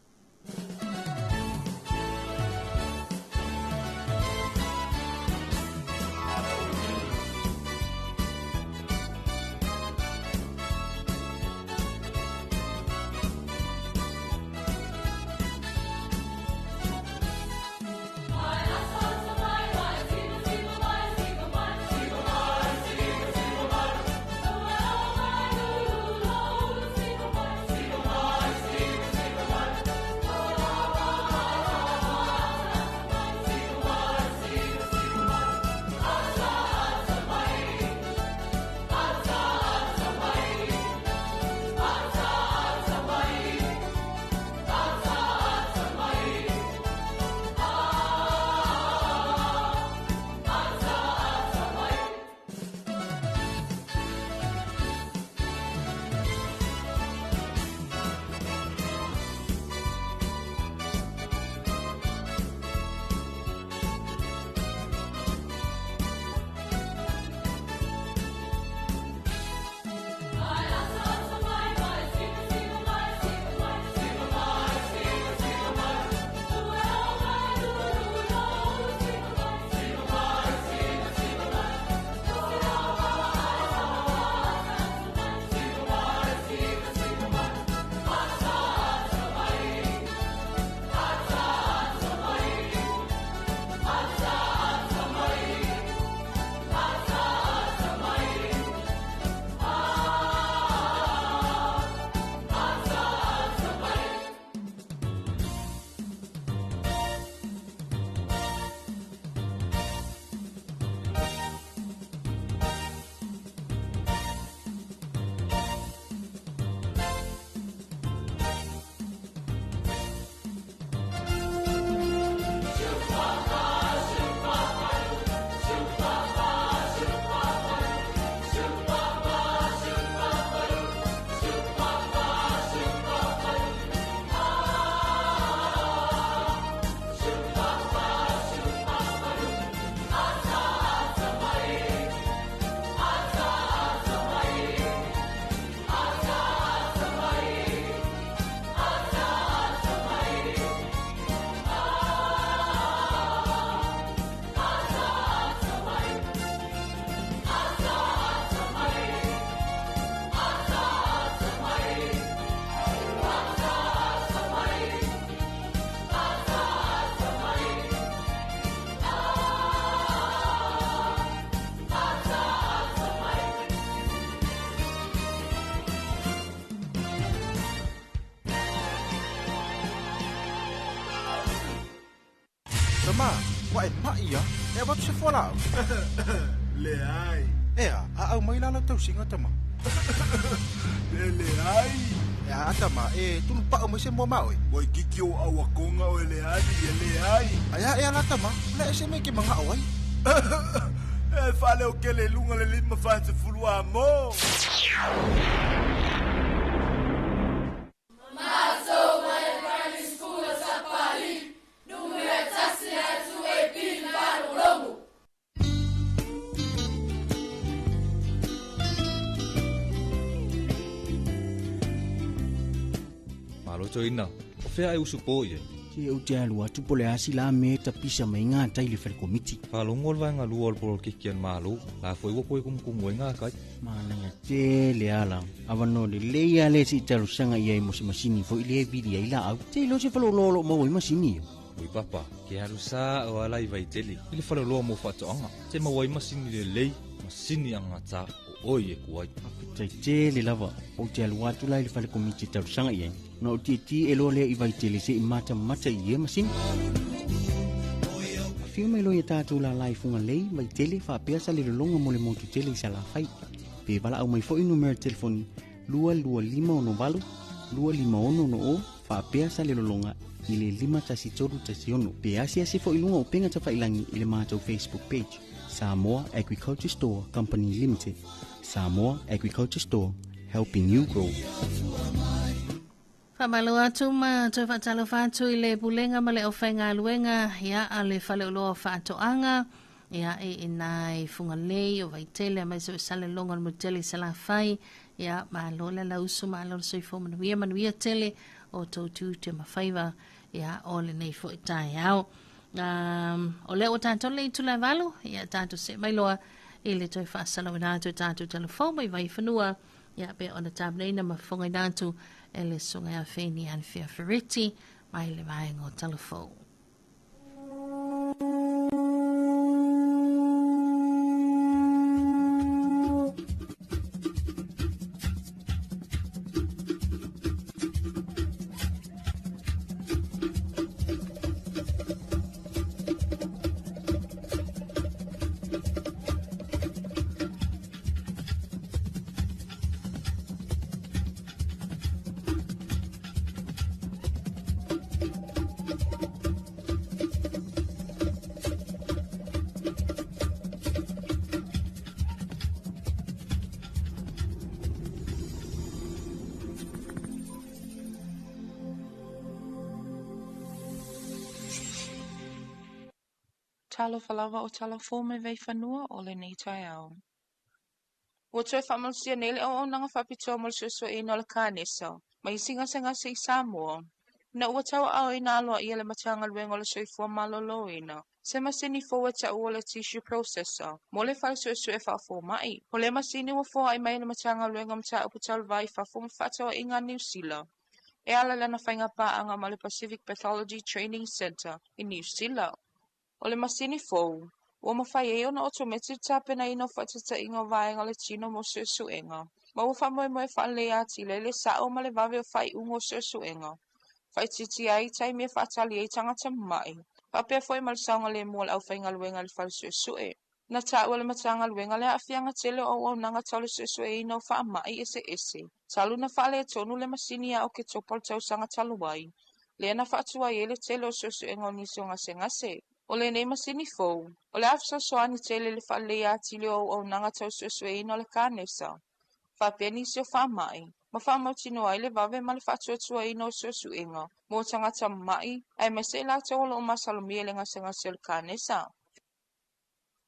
Tama, ua e ma'i ia, e avatu se fualaau. Leai. Ea, a au mai la lau tausiga tama. E leai. Ea, a tama, e tulupa'u mai se moa ma oe. Ua ikiki o au akonga o e leai, e leai. Aia ea la tama, o le a e se mea e ke maga'o ai. E faaleokele i luga le 50 amo. Malo toeaina, o fea e usupo i ai? Se ou te alu atu po o le a se la mea e tapisa mai gatai i le fale komiti. Faalogo le vaega lua o le polokiki a le Malo, la foi ua toe kumukumu ai gatai. Manaia tele ala. Avanoa lelei lava lea se i talosaga i ai mo se masini foi lea e vili ai laau. Te iloa se faleoloa o lo o maua ai masini ia. Oi papa, ke alu sa'o ala i Vaitele i le faleoloa mo faatoaga, te maua ai masini lelei, masini agata o oe e ku ai. Faafetai tele lava, ou te alu atu la i le fale komiti e talosaga i ai, ona ou tietie loa lea i Vaitele se i matamata i ia masini. Afio mai loa ia tatou lala i Fugalei, Vaitele, faapea Salelologa mo le motu tele i Salafai. Pe valaau mai foi numera telefoni 22568 25660 faapea Salelologa i le 51316 pe asiasi foi i luga o upega tafailangi i le matou Facebook page Samoa Agriculture Store Company Limited. Samoa Agriculture Store, helping you grow. Faamalo atu ma toe faatalofa atu i le Pulega ma le Aufaigaluega ia a le Faleoloa o Faatoaga ia e i ina i Fugalei o Vaitele aemaise o Salelologa o le Motele i Salafai. Ia, malo le lauso, malo le soifua manuia, manuia tele o tou tiute ma faiva, ia, o lenei foi taeao. O lea ua tatou le itula e 8, ia tatou see mai loa i le toe faasalauina atu e tatou talafou mai Vaifanua, ia pe ona tapenaina ma fofogaina atu e le susuga ia Feni Anfea Ferretti mai le vaega o Talafou. Talofa lava o talafou mai Vaifanua o lenei taeao. Ua toe faamalosia nei le auaunaga faapitoa mo le suesueina o le kanesa ma isi gasegase i Samoa, ina ua tauaaoina aloaia le Matagaluega o le Soifua Maloloina se masini fou e taua o le tissue processor mo le fale suesue faafomai. O lea masini ua foai mai e le Matagaluega o Mataupu Tau le Va i Fafo ma Fefaatauaiga a Niu Sila e ala i lana faigapaaga ma le Pacific Pathology Training Centre i Niu Sila. O le masini fou, ua mafai ai ona otometi le tapenaina o faataitaiga o vaega o le tino mo suesuega, ma ua faamoemoe e faaleleia atili ai le sa'o ma le vave o faaiuga o suesuega, faaitiitia ai taimi e faatali ai tagata mama'i, faapea foi ma le saogalemu o le aufaigaluega i le fale suesue. Na taua e le Matagaluega le aafiaga tele o auaunaga tau le suesueina o faamai eseese talu na faaletonu le masini ia Oketopa o le tausaga talu ai, lea na faatuai ai le tele o suesuega o nisi o gasegase. O lenei masini fou, o le a fesoasoani tele i le faaleleia atili o auaunaga tau suesueina o le kanesa, faapea nisi o faamai, ma faamautinoa ai le vave ma le faatuatuaina o suesuega mo tagata mama'i, aemaise i latou o lo o masalomia i le gasegase o le kanesa.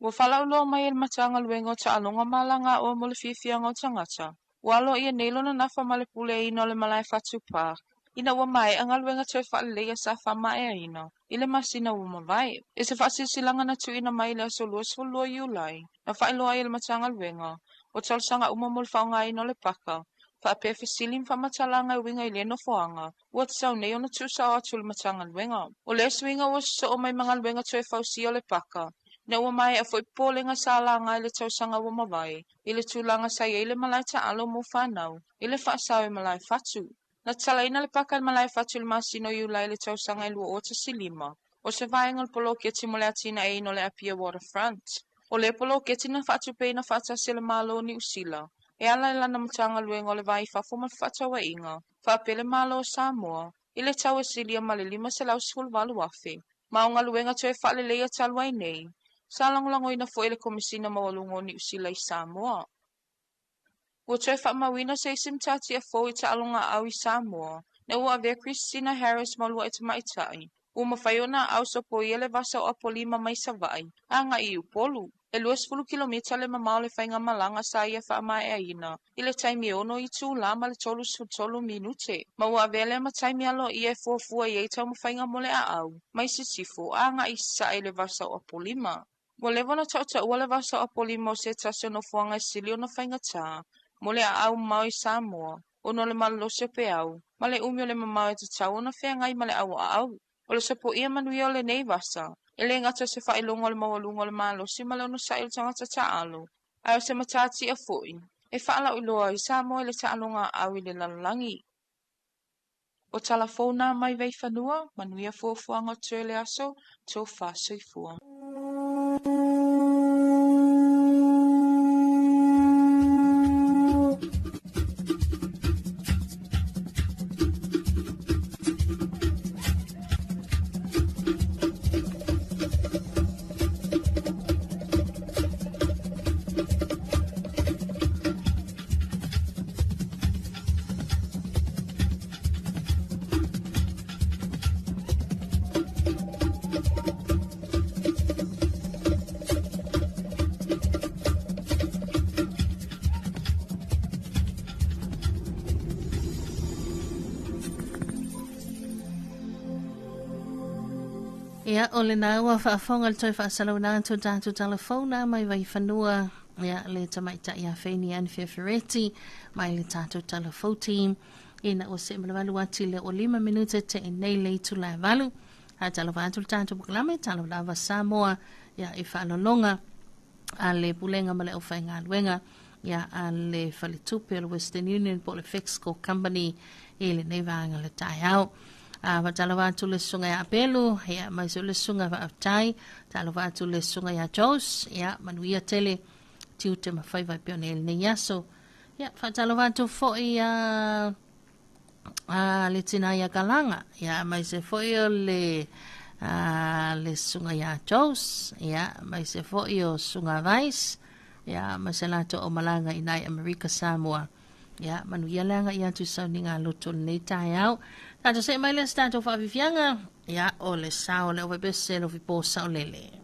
Ua faalauiloa mai e le Matagaluega o Taaloga ma Alagaoa mo le Fiafiaga o Tagata, ua aloaia nei lona nafa ma le puleaina o le Malae Fatu Park, ina ua maea galuega toe faaleleia sa faamaeaina i le masina ua mavae. I se faasilasilaga na tuuina mai i le aso 22 Iulai, na faailoa ai e le Matagaluega, o talosaga uma mo le faaaogaina o le paka, faapea fesili ma faamatalaga e uiga i lea nofoaga, ua tatau nei ona tuusao atu i le Matagaluega. O lea suiga ua sosoo mai ma galuega toe fausia o le paka, ina ua maea foi popolega sa laga i le tausaga ua mavae i le tulaga sa i ai le malae taalo mo fanau i le faasao i Malaefatu. Na tatalaina le paka i Malaefatu i le masina o Iulai i le tausaga e 2015, o se vaega o le poloketi mo le atinaeina o le Apia Waterfront. O lea poloketi na faatupeina faatasi e le Malo o Niu Sila e ala i lana Matagaluega o le Va i Fafo ma Fefaatauaiga, faapea le Malo o Samoa, i le tau e silia ma le $518,000. Ma o galuega toe faaleleia talu ai nei, sa lagolagoina foi e le Komesina Maualuga o Niu Sila i Samoa. Ua toe faamauina se isi matatia fou i taaloga aau i Samoa, ina ua avea Christina Harris ma uluai tamaitai, ua mafai ona aau sopoia le vasa o Apolima mai Savaii agai i Upolu. E 20 kilomita le mamao o le faigamalaga sa ia faamaeaina i le taimi e 6 itula ma le 33 minute, ma ua avea lea ma taimi aloaia e fuafua i ai taumafaiga mo le aau mai Sisifo agai i Sasae i le vasa o Apolima. Ua leva ona tautaua le vasa o Apolima o se tasi o nofoaga e sili ona faigata mo le aau mamao i Samoa, ona o le malolosi o peau ma le umi o le mamao e tatau ona feagai ma le au aau. O le sopoia manuia o lenei vasa, e le gata o se faailoga o le maualuga o le malosi ma le onosai o le tagata taalo, ae o se matatia foi e faalauiloa ai Samoa i le taaloga aau i le lalolagi. O tala fou nā mai Vaifanua, manuia fuafuaga o totoe o le aso, tofa soifua. Ia, o le nā ua faafofoga le toe faasalaunaga tu tatou talafou na mai Vaifanua, ia le tamaitai ia Feini Anne Fefereti mai le tatou talafou team ina ua see ma le 8 ati le o 5 minute te i nei le itula e 8. A talofa atu le tatou polokalame, talo lava Samoa, ia i faalologa a le pulega ma le aufaigaluega ia a le faletupe o le Western Union po o le Fexco Company i lenei vaega le taeao. A faatalofa atu le susuga ia Apelu, ia mai se le susuga faafetai, talofa atu le susuga ia Jos, ia manuia tele tiute ma faiva e pei ona i lenei aso. Ia faatalofa atu foi ia a le tina ia Kalaga, ia mai se foi o le le susuga ia Jos, ia mai se foi o susuga Vice, ia ma se latou aumalaga i nai Amerika Samoa. Ia manuia le aga i atu i sauniga loto lenei taeao. Tatou see mai lea se tatou faafiafiaga, ia o le sao o le aufaipisinisi Lofipo Saolele.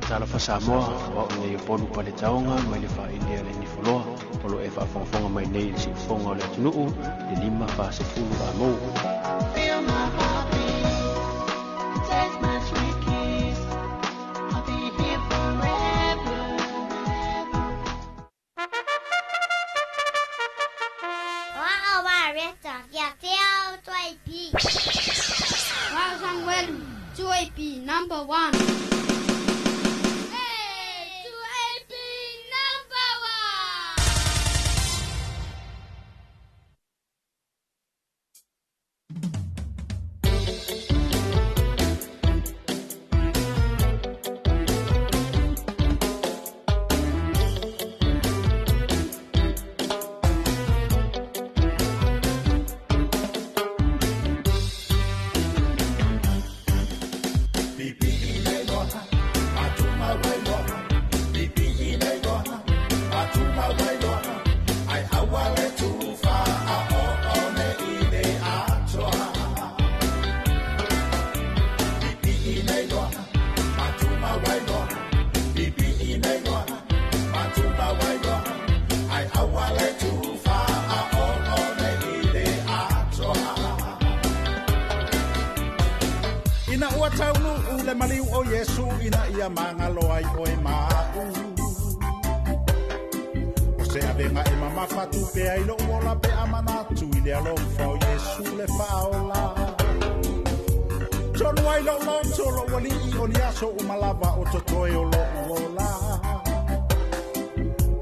Talofa Samoa, o au nei o Polu Paletaoga mai le faaili a le Nifoloa, o lo e faafogafoga mai nei i le siufofoga o le atunuu, le 5 40 amou. Feel my heartbeat, taste my sweet kiss. I'll be here forever. 我阿爸别长，要挑嘴皮。Wow, 2AP number 1. Hey, 2AP number Ina ua taunu u le maliu o Yesu ina ia mangalo ai oe ma'u. O se avenga e mamafa tupe ai lo'u ola pe a manatu i le alofa o Iesu le fa'aola. Tonu ai lo'u loto lo'u ali'i o ni aso uma lava o totoe o lo'u ola.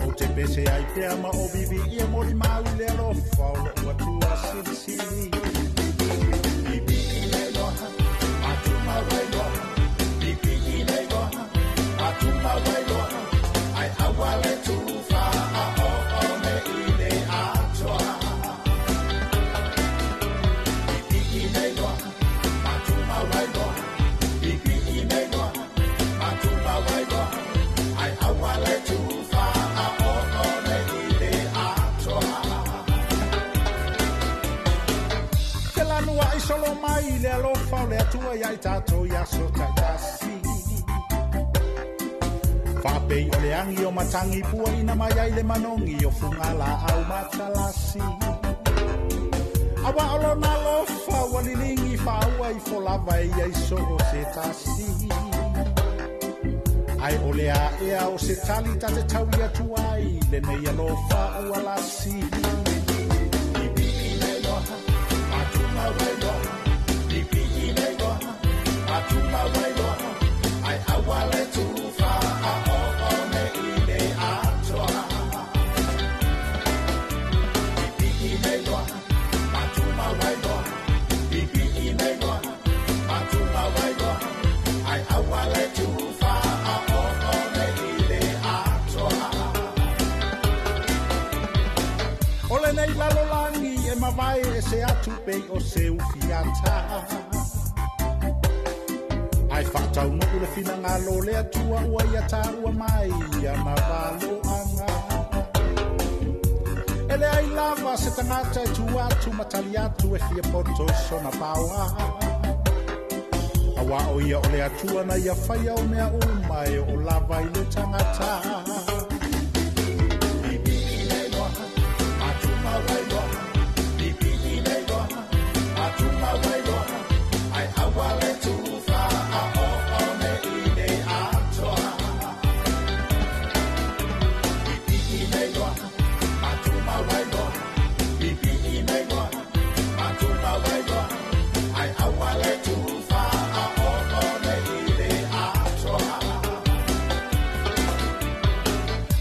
Ou te pese ai pea ma o vivi'ia molimau i le alofa o lo'u atua silisili. Solo mai le alofa o le Atua ia i tatou i aso ta'itasi. Fa'apei o le agi o matagi puaʻina mai ai le manogi o fugala'au matalasi. Auā o lona alofa ua liligi fa'aua ifo lava e ia i so o se tasi. Ae o le a'ea o se tali tate taui atu ai lenei alofa ua lasi. O lenei lalolagi e mavae e se atu pei o se ufiata. Ae fa'ataunu'u le finagalo le Atua ua ia tāua mai ana valo'aga. E leai lava se tagata e tu atu ma tali atu e fia poto sona paoa. Auā o ia o le Atua na ia faia o mea uma e o'o lava i le tagata.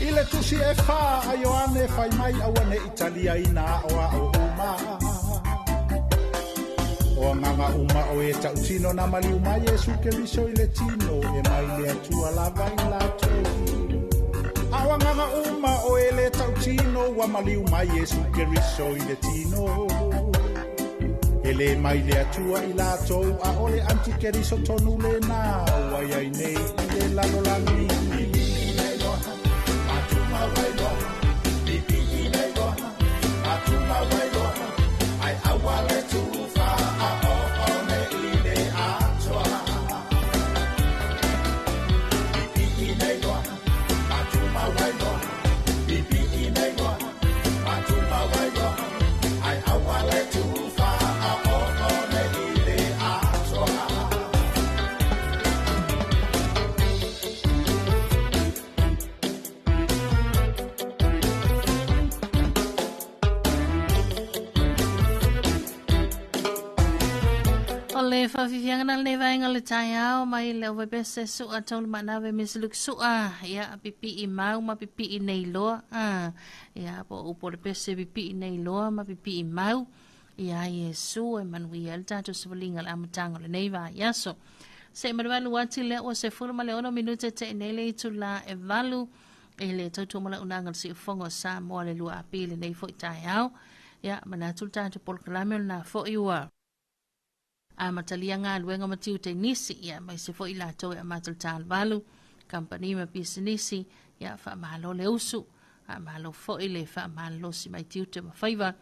I le tusi e fā a Ioane fai mai aua ne italia ina o a o uma. O agaga uma o e ta'utino na maliu mai Iesu Keriso i le tino e mai le Atua lava i latou. A o agaga uma o e le ta'utino ua maliu mai Iesu Keriso i le tino. E lē mai le Atua i latou a o le antikeriso tonu lenā ua iai nei i le lalolagi. le whawhiwhianga na le vaenga le taeao mai le ovebese sua taulu manawe misiluk sua ia pipi i mau ma pipi i nei loa ia po upo le pese pipi i nei loa ma pipi i mau ia Iesu e manuia le tatou savalinga le amataga o lenei vaiaso. Se malualu ati le ua 16 minute te nei le itula e 8 e le tautua malaunaga le siufogo o Samoa le 2 Apili lenei fo'i taeao. Ia manatu le tatou polokalame o lenā fo'i ua amatalia galuega ma tiute nisi ia mai se fo'i latou e amata le talevalu kampani ma pisinisi ia faamalo le usu faamalo fo'i le faamalolosi mai tiute ma faiva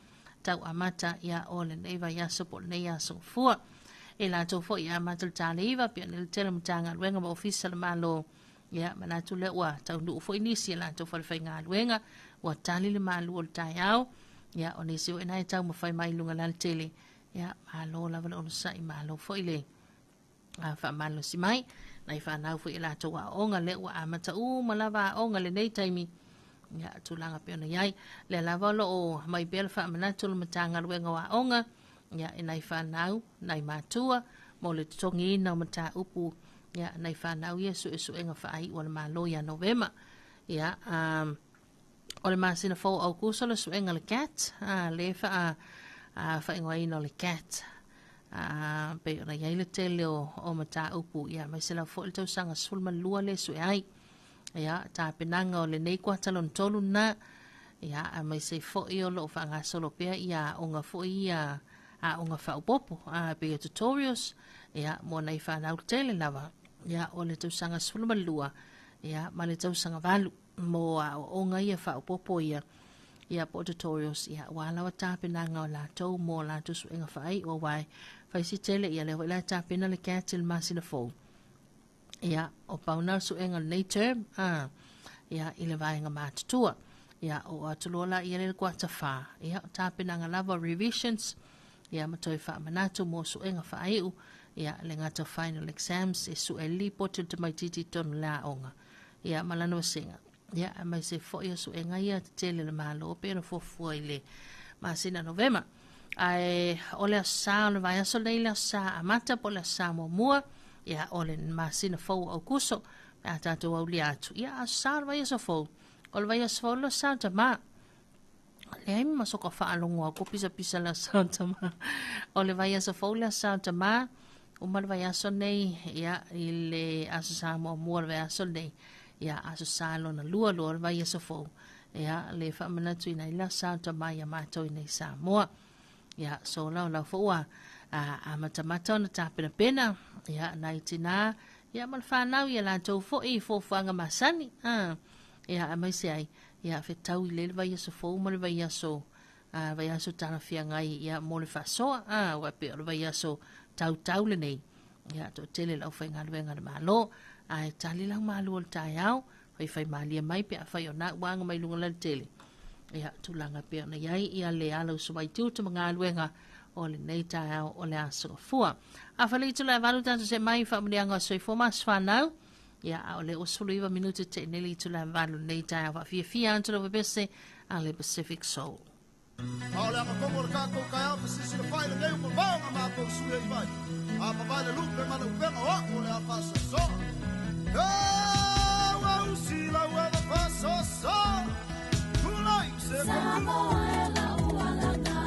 tau amata ia o lenei vaiaso po o lenei aso gafua. E latou fo'i amata le taleiva pea ona le tele o Matagaluega ma Ofisa le Malo ia manatu lea ua taunuu fo'i nisi e latou falefaigaluega ua tali le malu o le taeao ia o nisi fo'i nae taumafai mai i luga lalatele ia malo lava le onosai malo fo'i le faamalosi mai nai fanau fo'i e latou aoaoga lea ua amata uma lava aoga lenei taimi ia tulaga pei ona iai lea lava o loo mai pea le faamanatu o le Matagaluega o Aoga ia e nai fanau nai matua mo le totogiina o mataupu ia nai fanau ia suesuega faaiu a le Malo ia Novema ia o le masina fou o Aukuso le suega le CAT le faa faaigoaina o le CAT pei ona iai le tele o mataupu ia aemaise lava foi le tausaga 12 le sue ai ia tapenaga o lenei kuata lona tolu lena ia aemaise foi o loo faagasolo pea ia aoga foi ia aoga faaopoopo pei o tutorials ia mo nai fanau tele lava ia o le tausaga 12 ia ma le tausaga 8 mo aoaoga ia faaopoopo ia ia po o tutorials ia ua lava tapenaga o latou mo latou suega faaiu aua e fai si tele ia lea foi la tapena le CAT i le masina fou ia o pau na o le suega o lenei term ia i le vaega matutua ia oo atu loa la ia le kuata 4 ia o tapenaga lava o revisions ia ma toe faamanatu mo suega faaiu ia le gata o final exams e sue lipoti o le tamaitiiti i totonu o le aoga ia ma lana vasega ia aemaise foi o suega ia tetele a le Malo pei ona fuafua i le masina Novema. Ae o le aso Sa o le vaiaso lenei le aso Sa amata po o le aso Sa muamua ia o le masina fou o Aukuso pe a tatou aulia atu ia aso Sa o le vaiaso fou. O le vaiaso fou le aso Sa o tamā. Leai ma soka faalogo au ko pisapisa le aso Sa o tamā. O le vaiaso fou le aso Sa o tamā. Uma le vaiaso nei ia i le aso Sa muamua o le vaiaso lenei ia aso Sa lona lua loa o le vaiaso fou ia le faamanatuina ai le aso Sa o tamā ia matou i nei Samoa. Ia so lau lau foi ua amatamata ona tapenapena ia nai tinā ia ma le fanau ia latou foi i fuafuaga masani ia aemaise ai ia fetau i le vaiaso fou ma le vaiaso vaiaso talafiagai ia mo le faasoa aua pei o le vaiaso tautau lenei ia toatele le aufaigaluega a le Malo ae tali lau malu o le taeao faifai malie mai pe afai o na ua aga mai luga lautele ia tulaga pei ona iai ia le ala uso mai tiute ma galuega o lenei taeao o le aso gafua. Afai le itula e 8 tatou see mai i faamuniaga o soifua ma aso fanau ia a o le ua 19 minute te nei le itula e 8 lenei taeao faafiafia atu lau vevese a le Pacific Soul. A o le agafogo o le tatou taeao masisi le fai lenei ua mamao na matou sui ai mai. A mavae le lupe ma le upega o a'u o le a faasoasoa. E ua usi lau eva faasoasoa. Tulai se Samoa e lau alaga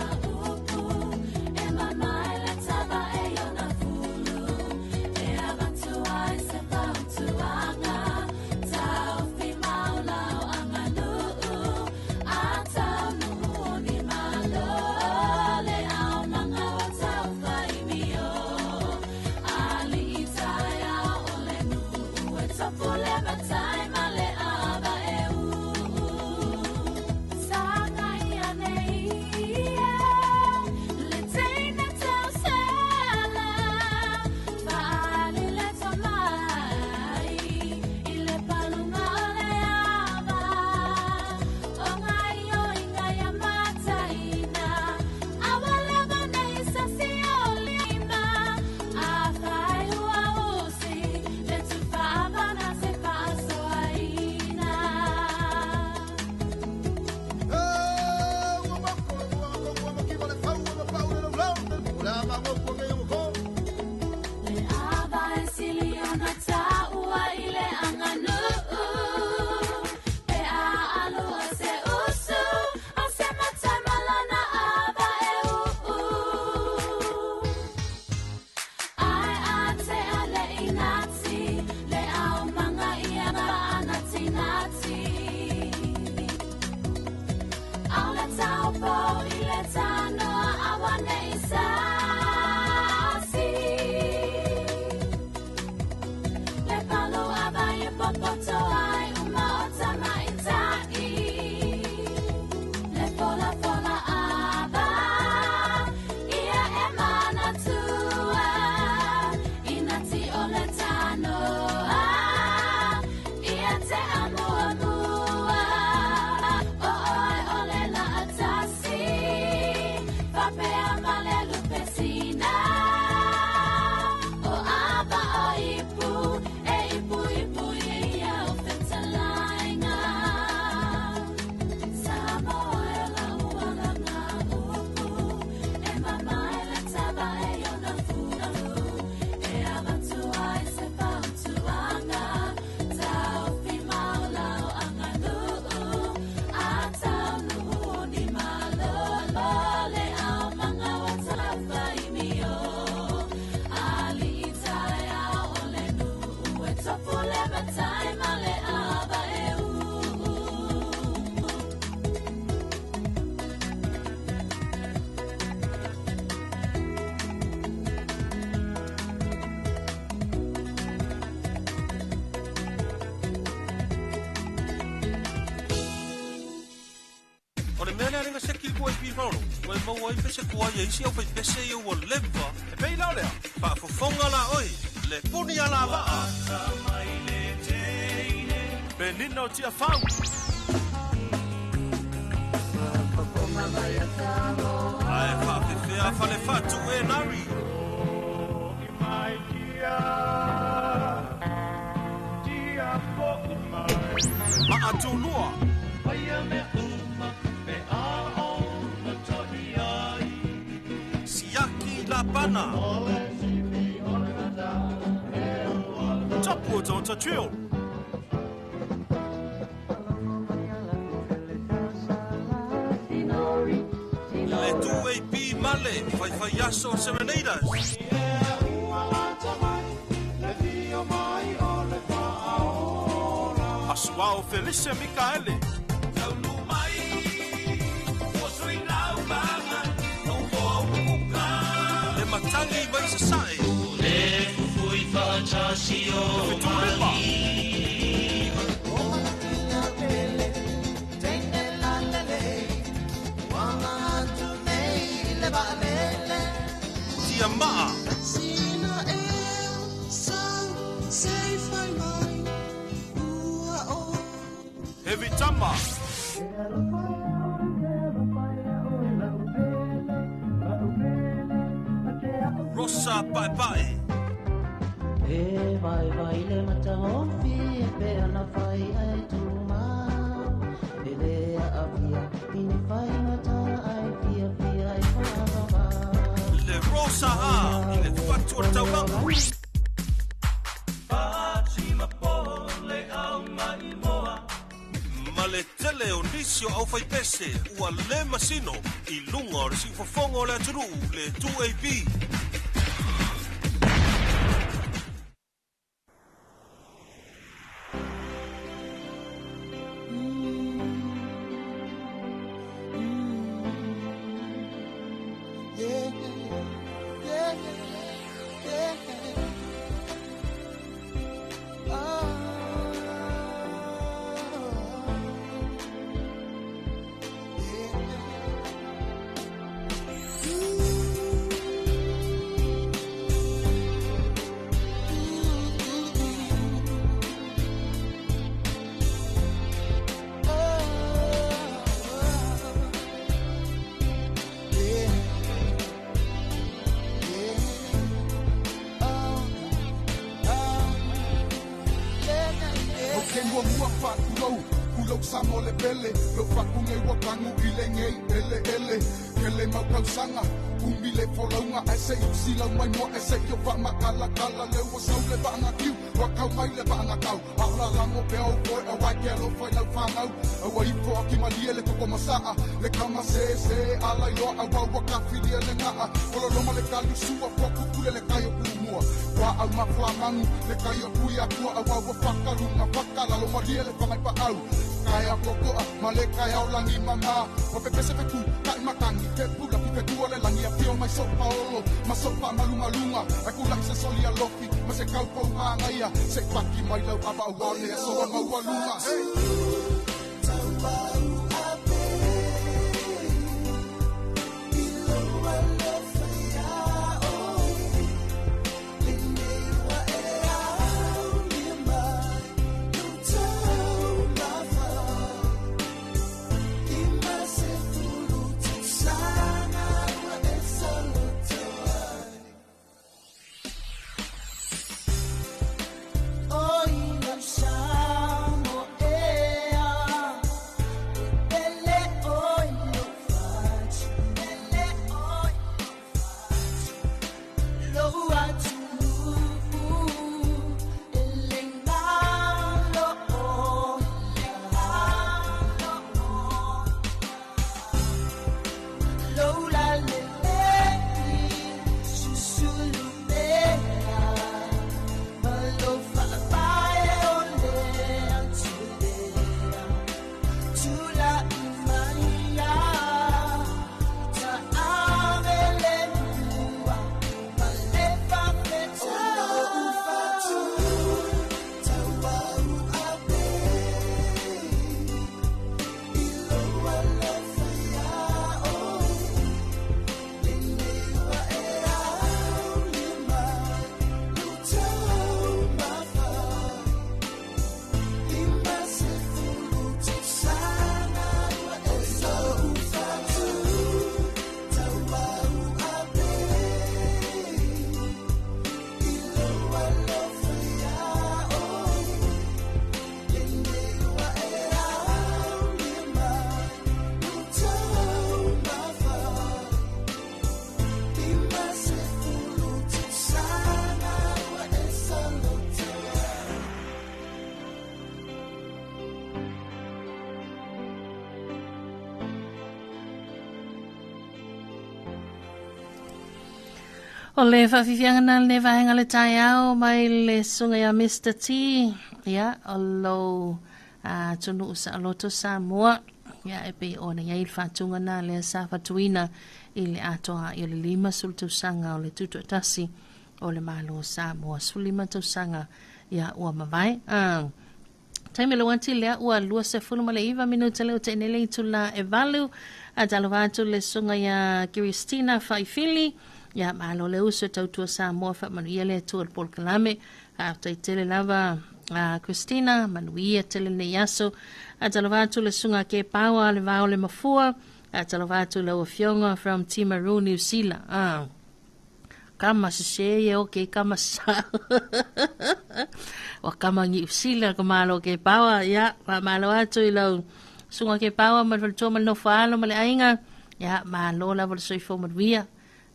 upu, e mamae le tava e iona fulu, e avatu ai se fautuaga, taofi mau lau aganuu, a taunuu o ni malo, le aumaga o taufaimio, alii taeao o le nuu, e tofu le matai ma le ava e uu. Saga ia nei ia, le teina tausala, faali le tomai, i le paluga o le ava, o ngai o inga ia mataina, aua lava nei sasi o lima, a fai ua usi, le tufaamana se faasoaina. E ua mako le puaga kou ua makiva le fau ua mapau le laulau, o le a magopu nei o ko. 2AP Rolo, ua e maua ai pese tuai a isi aufaipese ia ua leva. E pei la o lea, faafofoga la oe, le puni alavaa. Penina o Tiafau. Ae faafefea falefatu e Larry. Maatulua. Siaki Lapana. Tapu o Tota Trio. Le 2AP Male, Faifaiaso Serenaders. Asuao Felice Mikaele. Le Matangi mai Sasae. Le fufui faatasi o Fetulima. Tiamaa. Heavy Tama. Rosa Paepae. E vai vai le mataofi e pe ana fai ai tuma E le a via ini fai mata ai via via ai wha. Le Rosa A i le fatu o le taulaga. Ma le tele o nisi o aufaipese ua le masino i luga o le siufofoga o le atunuu le 2AP. Yeah, yeah, yeah. Oh, yeah, yeah. Oh, oh, yeah, yeah. O ke mua mua whākurau, kulau sa mo le pele, lo whakunge wa kangu i le ngei, ele ele, kele mau kausanga, umi le folauga, ai se usi lau mai mua, ai se kio wha makala kala, le ua sau le vaanga kiu, wa kau mai le vaanga kau, a la lango pe au koe, a wai ke alo whai lau whanau, a wa ifo a ki malie le koko masaa, le kama se se, ala iloa a wau wa kafilia le ngaa, olo loma le kalusua, kua kukule le kai o pumua, wa au mafua mangu, le kai o pui akua, a wau wa whakalunga, whakalalo malie le whangai pa au, kai a kokoa, ma le kai au langi mama, wa pepese feku, kai makangi, ke pula ki fetua le langi a pio mai sopa olo, ma sopa malungalunga, ai kula se soli a lofi, ma se kaupau maangaia, se paki mai lau ava au ole a soa maualunga, hey! Oh. O le faafiafiaga na lenei vaega o le taeao mai le susuga ia Mr T, ia, o lou atunuu saoloto Samoa, ia, e pei ona i ai le faatuga na lea sa fatuina i le atoa ai o le 50 tausaga o le tutoatasi o le Malo o Samoa, 15 tausaga, ia, ua mavae. Taimi le wanti lea ua 29 minuta le o te nei le itula e 8. A talofa atu le susuga ia Kiristina Faifili. Ia malo le uso e tautua Samoa faamanuia le Atua i le polokalame. Faafetai tele lava a Christina, manuia tele lenei aso. A talofa atu le susuga ke Pawa le vao le mafua. A talofa atu lau afioga from Timaru, New Zealand. Kama sese ia o ke kama sa. Wa kama ngi usila ka malo ke pawa ia wa malo atu i lau sunga ke pawa ma le faletua ma le nofo alo ma le aiga ia malo lava le soifua manuia.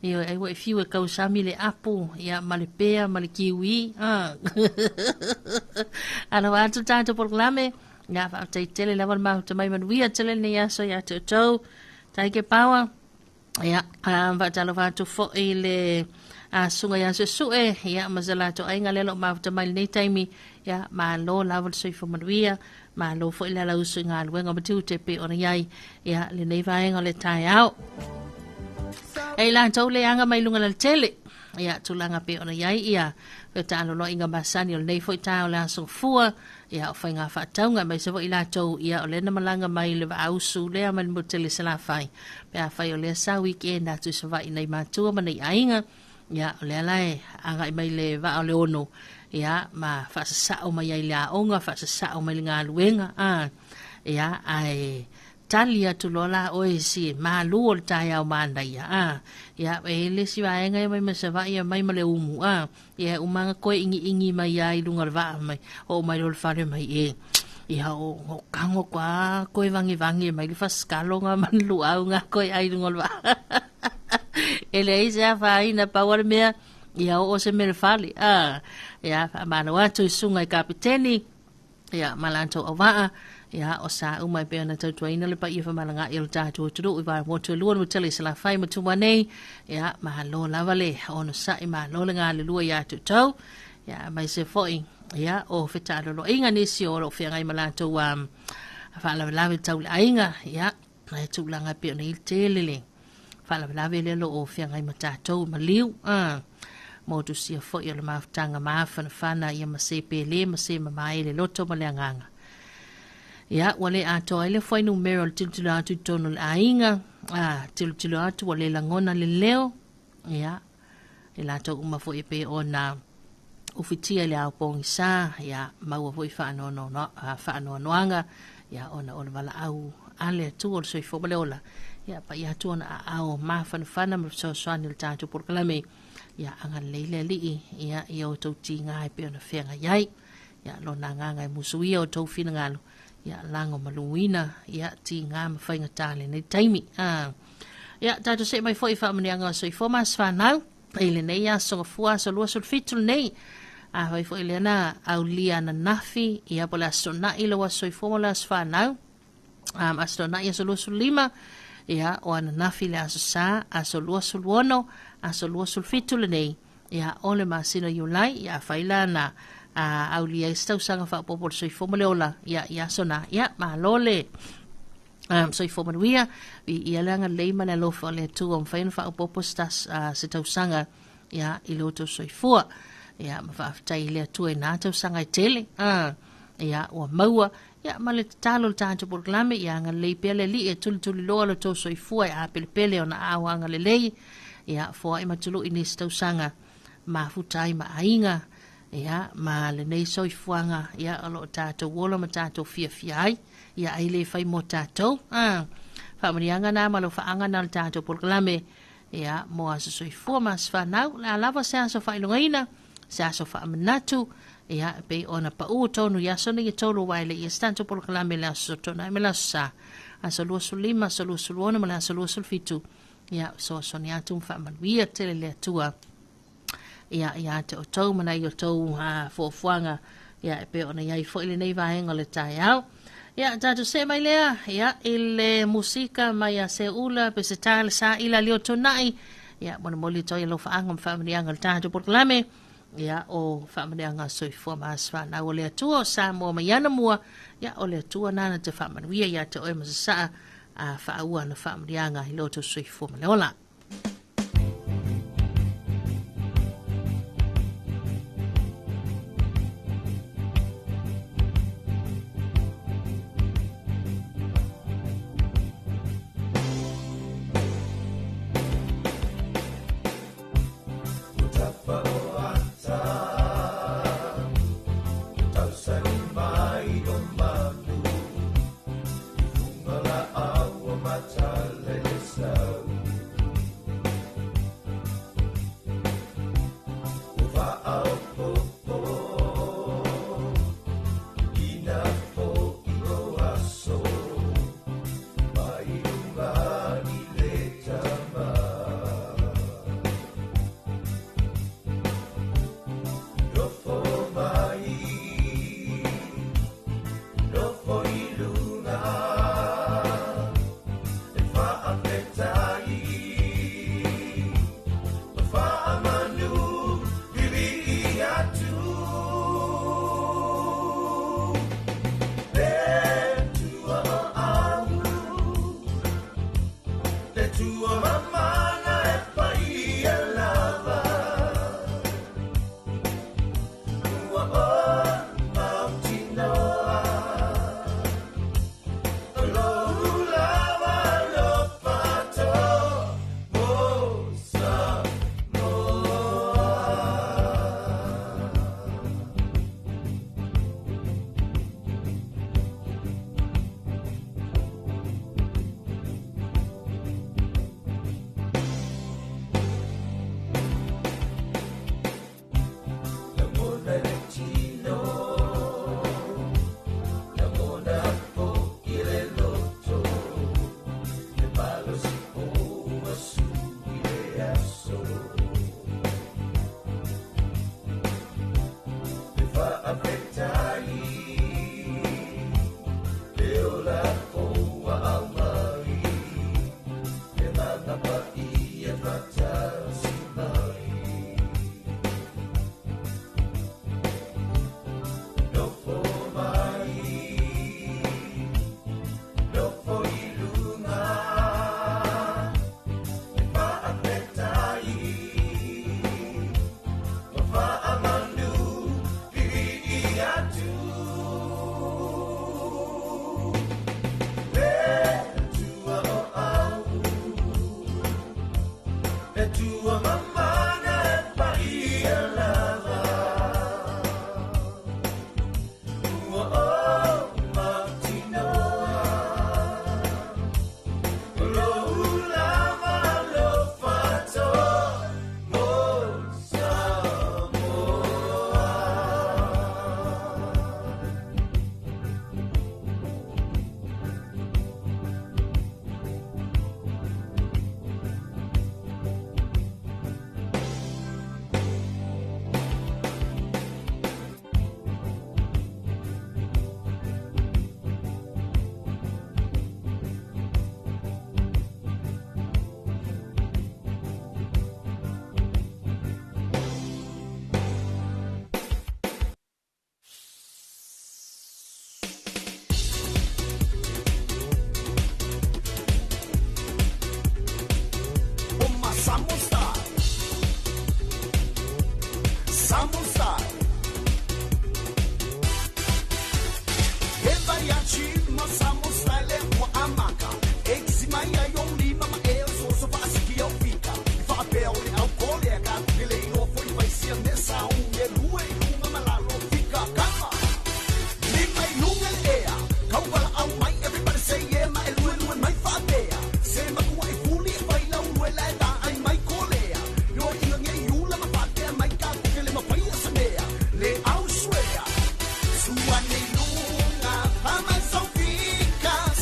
Ioe ai ua e fiu e kausami le apu ia ma le pea ma le kiwi. Alofa atu le tatou polokalame ia faafetai tele lava le mafuta mai manuia tele lenei aso ia te outou. Tai ke pawa. Ia, faatalofa atu foi le susuga ia Suesue, ia, ma se latou aiga lea o lo o mafuta mai lenei taimi. Ia, malo lava le soifua manuia, malo foi le alausu i galuega ma tiute e pei ona i ai, ia, lenei vaega o le taeao. E i latou le aga mai luga lautele, ia, tulaga pei ona i ai, ia, fetaloloaiga masani o lenei foi taeao o le aso Gafua, ia, o faiga faatauga, aemaise foi i latou, ia, o lea na malaga mai le vaausu lea mai le motu tele i Salafai, pe afai o lea sa weekend atu i Savaii nai matua ma nai aiga, ia, o lea la e agai mai le vaa o le 6, ia, ma faasasao mai ai le aoga, faasasao mai le galuega, a, ia, ae tali atu loa la oe i si malu o le taeao manaia, a, ia, e i ai le isi vaega e omai mai Savaii, e omai ma le umu, a, ia, e uma lava koe ʻigiʻigi mai lava i luga o le vaa mai, oo mai loa i le fale mai, e, ia, o kago atu lava koe vagevage mai le fasikalo ga ma le luau ga koe ʻai i luga o le vaa. E leai se afaina, pau lava le mea, ia oo se mea i le fale, a, ia, faamalo atu i susuga i kapeteni, ia, ma latou auvaa, ia, o sa uma e pei ona tautuaina le paia femalagaai o le tatou atunuu i vaemotu e lua le Mutele i Salafai ma Tumua nei, ia, malo lava le onosai, malo le galulue ia te outou, ia, aemaise foi, ia, o fetaaloloaiga nisi o lo o feagai ma latou faalavelave tau le aiga, ia, e tulaga e pei ona i ai le tele le faalavelave lea o lo o feagai ma tatou maliu, motusia foi o le mafutaga mafanafana ia ma se pele ma se mamae le loto ma le agaga. Ia, ua le atoa ai le fuainumera o le tilotilo atu i totonu o le aiga, tilotilo atu ua le lagona le leo, ia, e latou uma foi e pei ona ufitia i le ao pogisa, ia, maua foi faanoanoaga, ia, ona o le valaau a le Atua o le soifua ma le ola, ia, paia atu ona aao mafanafana ma fesoasoani o le tatou polokalame, ia, agalelei le Alii, ia, i outou tiga e pei ona feagai ai, ia, lona agaga e musuia outou finagalo, ia, lago maluina, ia, tiga ma faigata lenei taimi. Ia, tatou see mai foi i faamanuiaga o soifua ma aso fanau i lenei aso Gafua, aso 27 lenei. A fai foi lea na aulia ananafi, ia, po o le aso Toonai lou aso soifua ma le aso fanau. Aso Toonai aso 25, ia, o ananafi le aso Sa, aso 26, aso 27 lenei, ia, o le masina o Iulai, ia, afai la na aulia ai se tausaga faaopoopo o le soifua ma le ola, ia, i aso na, ia, malo le soifua manuia, viia le agalelei ma le alofa o le Atua ua mafai ona faaopoopo se tausaga, ia, i lo outou soifua. Ia, ma faafetai i le Atua i na tausaga e tele, ia, ua maua, ia, ma le tatalo o le tatou polokalame, ia agalelei pea le Alii e tulituliloa lo outou soifua e apelepele ona aao agalelei, ia, foai ma tului nisi tausaga mafuta ai ma aiga, ia, ma lenei soifuaga, ia, o lo o tatou ola ma tatou fiafia ai, ia, ai le fai mo tatou. Faamanuiaga na ma alofaaga na o le tatou polokalame, ia, mo aso soifua ma aso fanau, o le a lava se aso faailogaina, se aso faamanatu, ia, e pei ona pau tonu i aso nei e tolu aua e le i ai se tatou polokalame i le aso Toonai ma le aso Sa, aso 25, aso 26 ma le aso 27, ia, fesoasoani atu ma faamanuia tele le Atua, ia, ia te outou ma nai outou fuafuaga, ia, e pei ona i ai foi lenei vaega o le taeao. Ia, tatou see mai lea, ia, i le musika mai a Seula, Peseta, le Saila, Lio Toonai, Ia, molimoli atu ai alofaaga ma faamanuiaga o le tatou polokalame, ia, o faamanuiaga soifua ma aso fanau o le Atua o Samoa mai anamua, ia, o le Atua nana te faamanuia ia te oe ma sasaa a faaua na faamanuiaga i lo outou soifua ma le ola.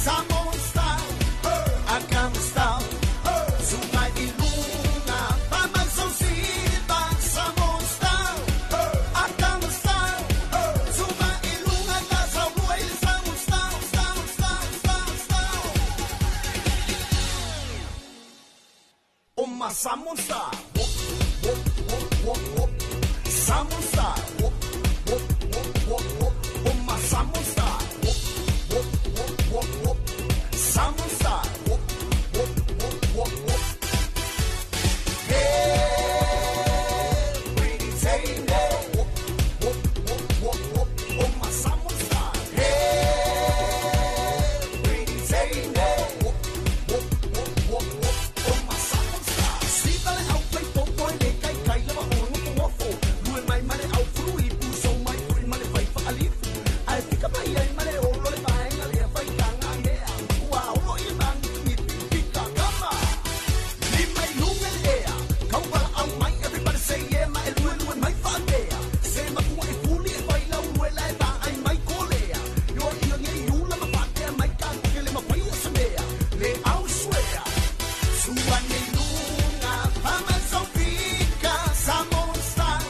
Samoan style, I come. my Samoan style. Whoop, whoop, whoop, whoop, whoop. Samoan style. Whoop, whoop, whoop, whoop, whoop. Oh my Samoan style. Whoop, whoop, whoop, whoop, whoop. Samoan style. Whoop, whoop, whoop, whoop, whoop. Hey, pretty Taylor. Whoop, whoop, whoop, whoop, whoop. Oh my Samoan style. Hey, pretty Taylor. Whoop, whoop, whoop, whoop, whoop. Oh my Samoan style. Siva le au fai popo e le kai kai lava o ngofo ngofo. Lue mai male au furu i puso mai furi male fai whaalifu. Ai fika mai ai male olo le vaenga le fai kanga hea. Ua olo i mangi mi pika kama. Lima i lunga le ea. Kauwala au mai, everybody say yeah, ma e lue lue mai whaanea. Se makua e fuli e whai lau lue lae vā ai mai kolea. Yo ia nge i ula ma whaatea mai ka kele ma whai o se mea. Le au suea. Sua nei lunga, fama sofika, Samoan style.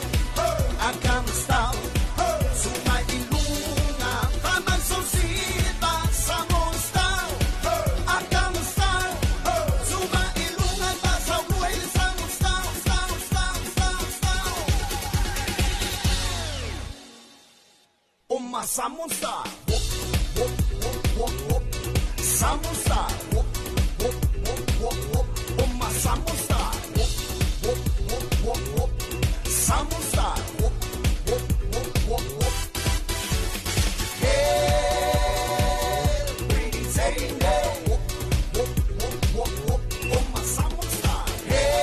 Akama style. Sua i lunga, fama sosiva, Samoan style. Akama style. Sua i lunga, basa lue le Samoan style, style, style, style, style. Oh my Samoan style. Whoop, whoop, whoop, whoop, whoop. Samoan style. Whoop, whoop, whoop, whoop, whoop. Oh my Samoan style. Whoop, whoop, whoop, whoop, whoop. Samoan style. Whoop, whoop, whoop, whoop, whoop. Hey, pretty Taylor. Whoop, whoop, whoop, whoop, whoop. Oh my Samoan style. Hey,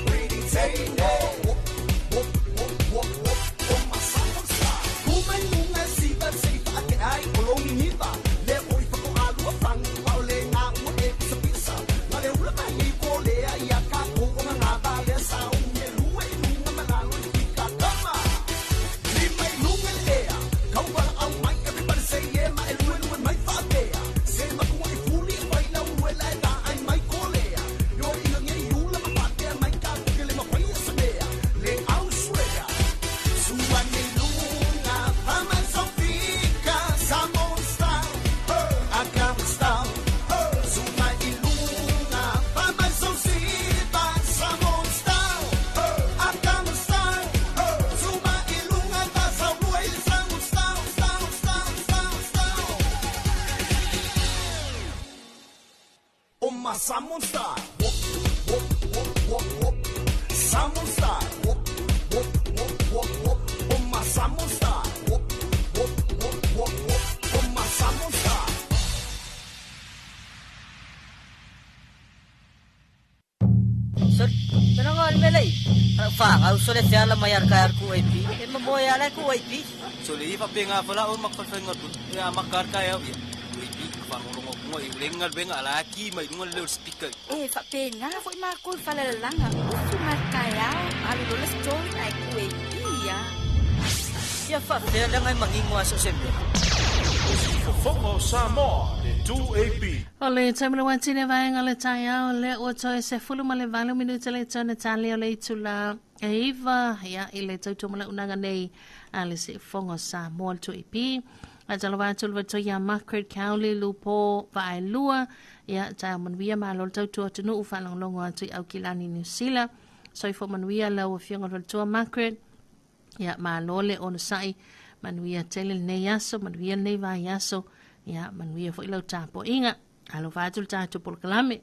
pretty Taylor. Whoop, whoop, whoop, whoop, whoop. Oh my Samoan style. Kumai lunga siva seifa ake ai olongi niva. Le oi whako alua fangu wao le ngā ua e pisa pisa. Ngā le ula mai i kōlea i a kako o ngā ngā vale sa unge lue i lunga malalo i pika kama. Lima i lunga le ea. Kauwala au mai, everybody say yeah, ma e lue lue mai whaatea. Se makua i fuli e whai lau lue lae vā ai mai kōlea. Yo ia nge i ula ma whaatea mai ka kele ma whai o se mea. Le au suea. Sua nei lunga, fama sofika, Samoan style. Akama style. Sua i lunga, fama sosiva, Samoan style. Akama style. Sua i lunga, basa lue i Samoan style, style, style, style, style. Oh my Samoan style. Whoop, whoop, whoop, whoop, whoop. Samoan style. Whoop, whoop, whoop, whoop, whoop. Oh my Samoan style. Whoop, whoop, whoop, whoop, whoop. Oh my Samoan style. Tanaga al melei. Fa au sole te ala mai ar kai ar ku IP. E mo moe ala ku IP. Sole i fa penga fala o makfalfenga tu. E a makar kai au ia. IP fa ngolongo ngo i lenga benga ala ki mai ngo le speaker. E fa penga foi ma ku fala langa. Ufu ma kai au alu lo story ai ku IP ya. Ia fa fe langa mangingo aso sembe. Fofogo Samoa, le 2AP. O le taimi le watine vaenga le taeao le ua toe se 18 minute le tona tali o le itula e 9 ia i le tautumalaunaga nei a le Siufogo Samoa le 2AP. A talo atu le vato ia Margaret Cowley Lupo Vaelua ia taeao manuia malo le tautua atunuu faalogologo atu i Aukilani New Zealand. Soifua manuia lau afioga le faletua Margaret. Ia malo le onosai manuia tele lenei aso, manuia lenei vai aso, ia manuia foi lau tapoiga. Alofa atu le tatou polokalame.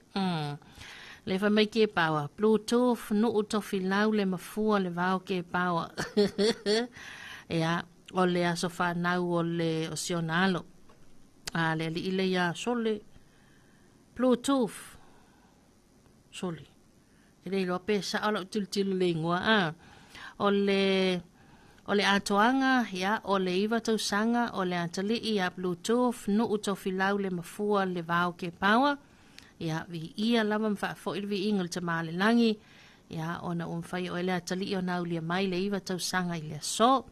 Le fai mai ke paua. Bluetooth, nuu tofilau le mafua le vao ke paua. Ia, o le aso whanau o le o siona alo. A le ali ile ia sole. Bluetooth. Sole. E le iloa pe sa o lau tilutilu le ingoa. A. O le atoaga, ia, o le 9 tausaga, o le atalii ia Bluetooth, nuu tofilau le mafua le vao ke paua. Ia, vi ia lava mawhaafoi le viiga o le tamā le lagi. Ia, ona ua mawhai o ele atalii o naulia mai le 9 tausaga i le aso.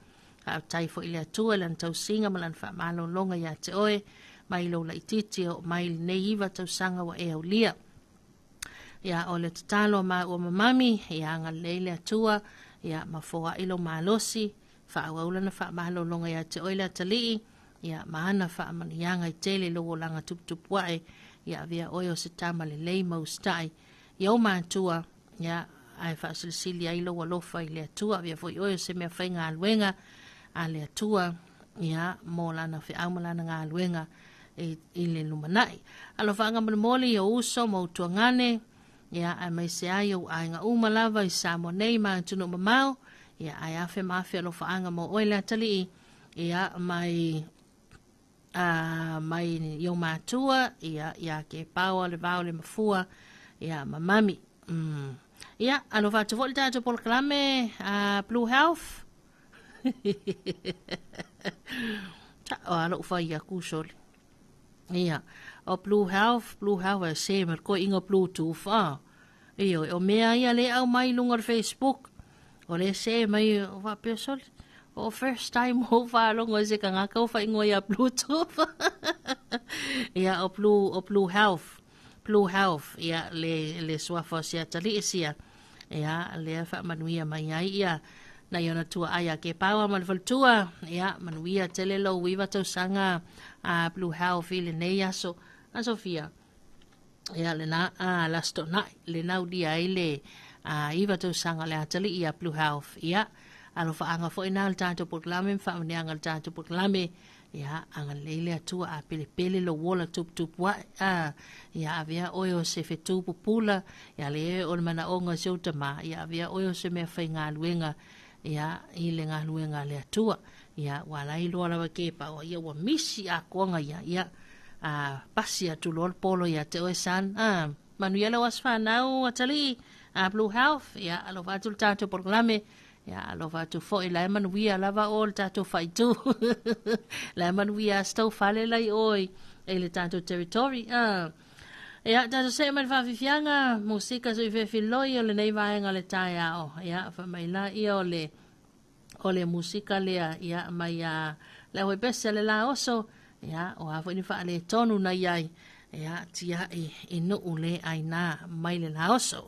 Faafetai foi le Atua lana tausiga ma lana faamalologa iā te oe, mai lou laititi o mai lenei 9 tausaga ua e aulia. Ia, o le tatalo ma ua mamami, ia agalelei le Atua, ia mafoa'i lou malosi, faaauau lana faamalologa iā te oe le atalii, ia ma ana faamanuiaga i tele lou olaga tuputupuaʻe, ia avea oe o se tama lelei ma usitaʻi, i ou matua, ia, ae faasilisili ai lou alofa i le Atua, avea foi oe o se mea faigaluega a le Atua, ia, mo lana feau ma lana galuega i le lumanai. Alofaaga molimoli i ou uso ma ou tuagane, ia, aemaise ai ou aiga uma lava i Samoa nei ma atunuu mamao, ia, ae afe ma afe alofaaga mo oe le atalii, ia, mai mai i ou matua, ia, ia ke paoa le vao le mafua, ia, ma mami. Ia, alofa atu foi le tatou polokalame Blue Health. Ta o alo fai aku soli. Ia, o Blue Health, Blue Health e se me ko inga Bluetooth a. Ia, o mea ia le au mai lunga o le Facebook. O le se mai o faapea soli. O first time o whaalongo i se kangaka o whaingoa ia Bluetooth. Ia, o Blue Health. Blue Health, ia, le suafa o sia tali sia. Ia, le whaamanuia mai ai, ia, na iona tua ai a ke paua ma le faletua. Ia, manuia tele lo uiva tausaga a Blue Health i lenei aso. Aso fia. Ia, le na, lasto nai, le nau dia ai le iva tausaga le atali ia Blue Health. Ia, alofaanga foi na le tatou polokalame, ma faamanuiaga le tatou polokalame. Ia, agalelei le Atua a pelepele lo ola tuputupu ae. Ia, avea oe o se fetu pupula. Ia, le o le manaoga o si ou tamā. Ia, avea oe o se mea faigaluega, ia, i le galuega a le Atua. Ia, ua ala ai loa lava ke paoa. Ia, ua misi atoaga ia. Ia, pasi atu loa le polo ia te oe san. Manuia lau aso fanau atalii Blue Health. Ia, alofa atu le tatou polokalame. Ia, alofa atu foi la e manuia lava o le tatou faitu. La e manuia as tau fale lai oi e le tatou territory. Ia, tatou see mai le faafiafiaga, musika sui fefiloi o lenei vaega o le taeao. Ia, faamaila ia o le musika lea, ia, mai a le au pese le la oso, ia, o a foi ni faaletonu na iai, ia, tiai i nuu le aina mai le la oso.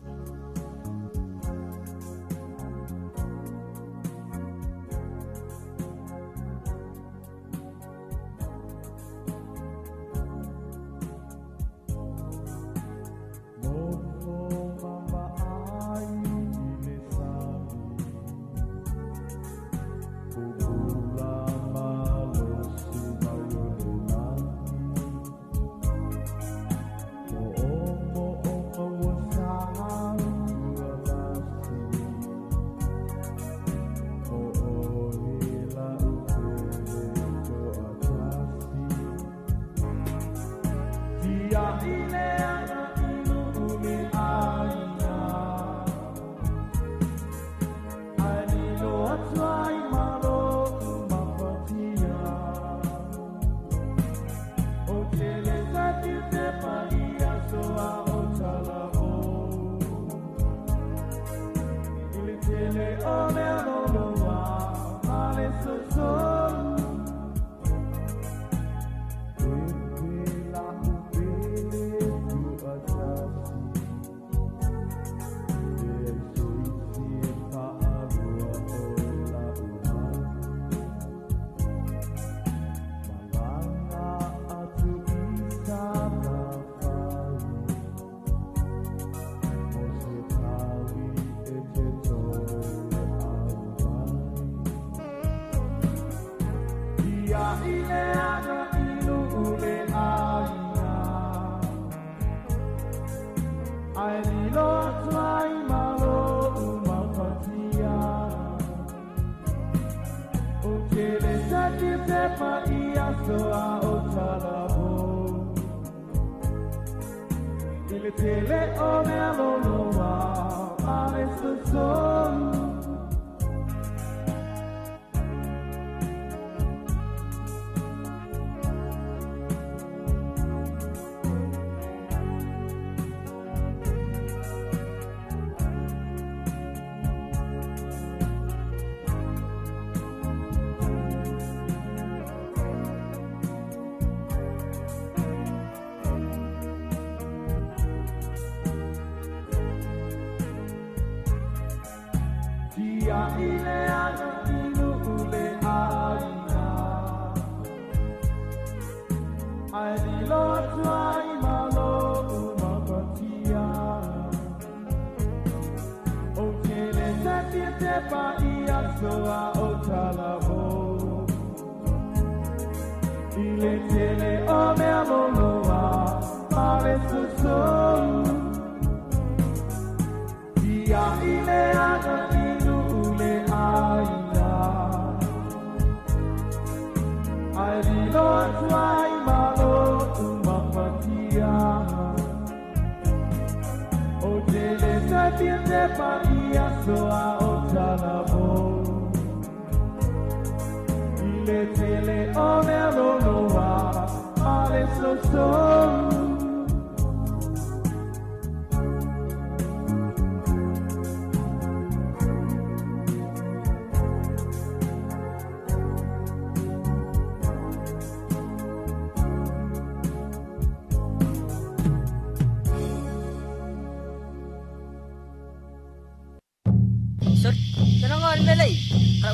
Ai lilo atu ai ma lou mafatia. aso a o talavo. I le tele o mea loloa ma le sosou. Ia i le aga inu le aina. Ai lilo atu ai malo umafatia. O tele te fia te pa i aso a o talavo. I le tele o mea loloa ma le sosou.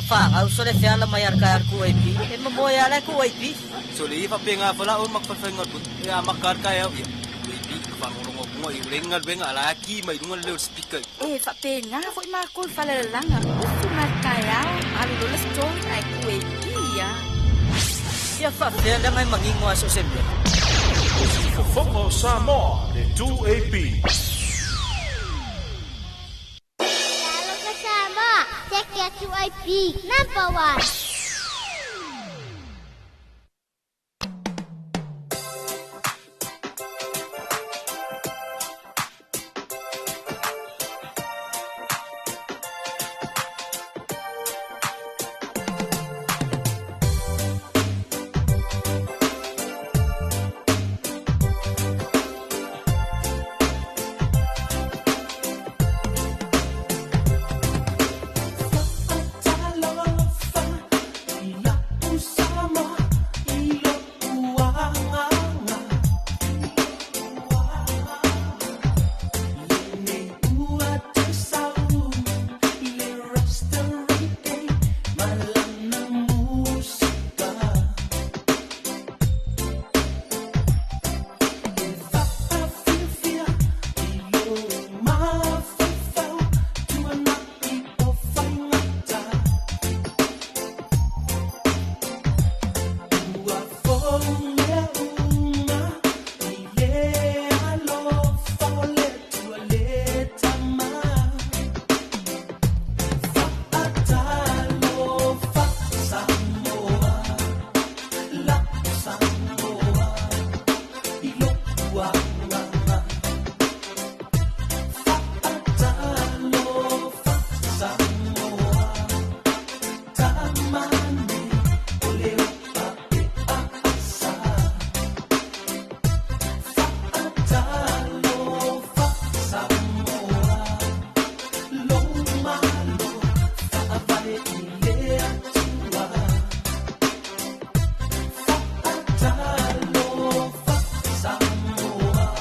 Fa au sole feala mai ar kai ar ku ai pi. E mo moe ala ku ai pi. So le ifa penga fala o mak fa ngat e a makar kai au ia. Ku pi ka fa ngolongo kunga i lenga lenga ala ki mai lunga le speaker. E fa penga foi ma ku fa le langa. Usu ma kai au alu lo story ai ku ai pi ya. Ia fa fea ngai mangingo aso se mea. Fofogo Samoa le 2AP. Talofa Samoa, Seke 2AP, number 1. Samoa.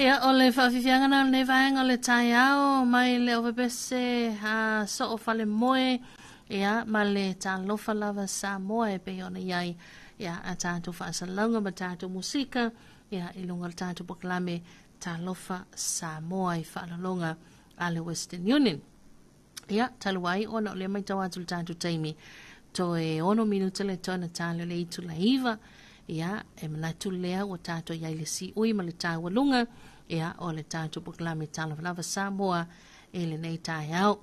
Ia, o le faafiafiaga na o lenei vaega o le taeao mai le ovepese a soo falemoe, ia, ma le talofa lava Samoa e pei ona i ai, ia, a tatou faasalalauga ma tatou musika, ia, i luga o le tatou polokalame Talofa Samoa i faalologa a le Western Union. Ia, talu ai ona o lea matau atu le tatou taimi, toe 6 minuta le toe na tali o le itula 9, ia, e manatu lea ua tatou i ai le siui ma le taualuga, ia, o le tatou polokalame Talofa Lava Samoa i lenei taeao.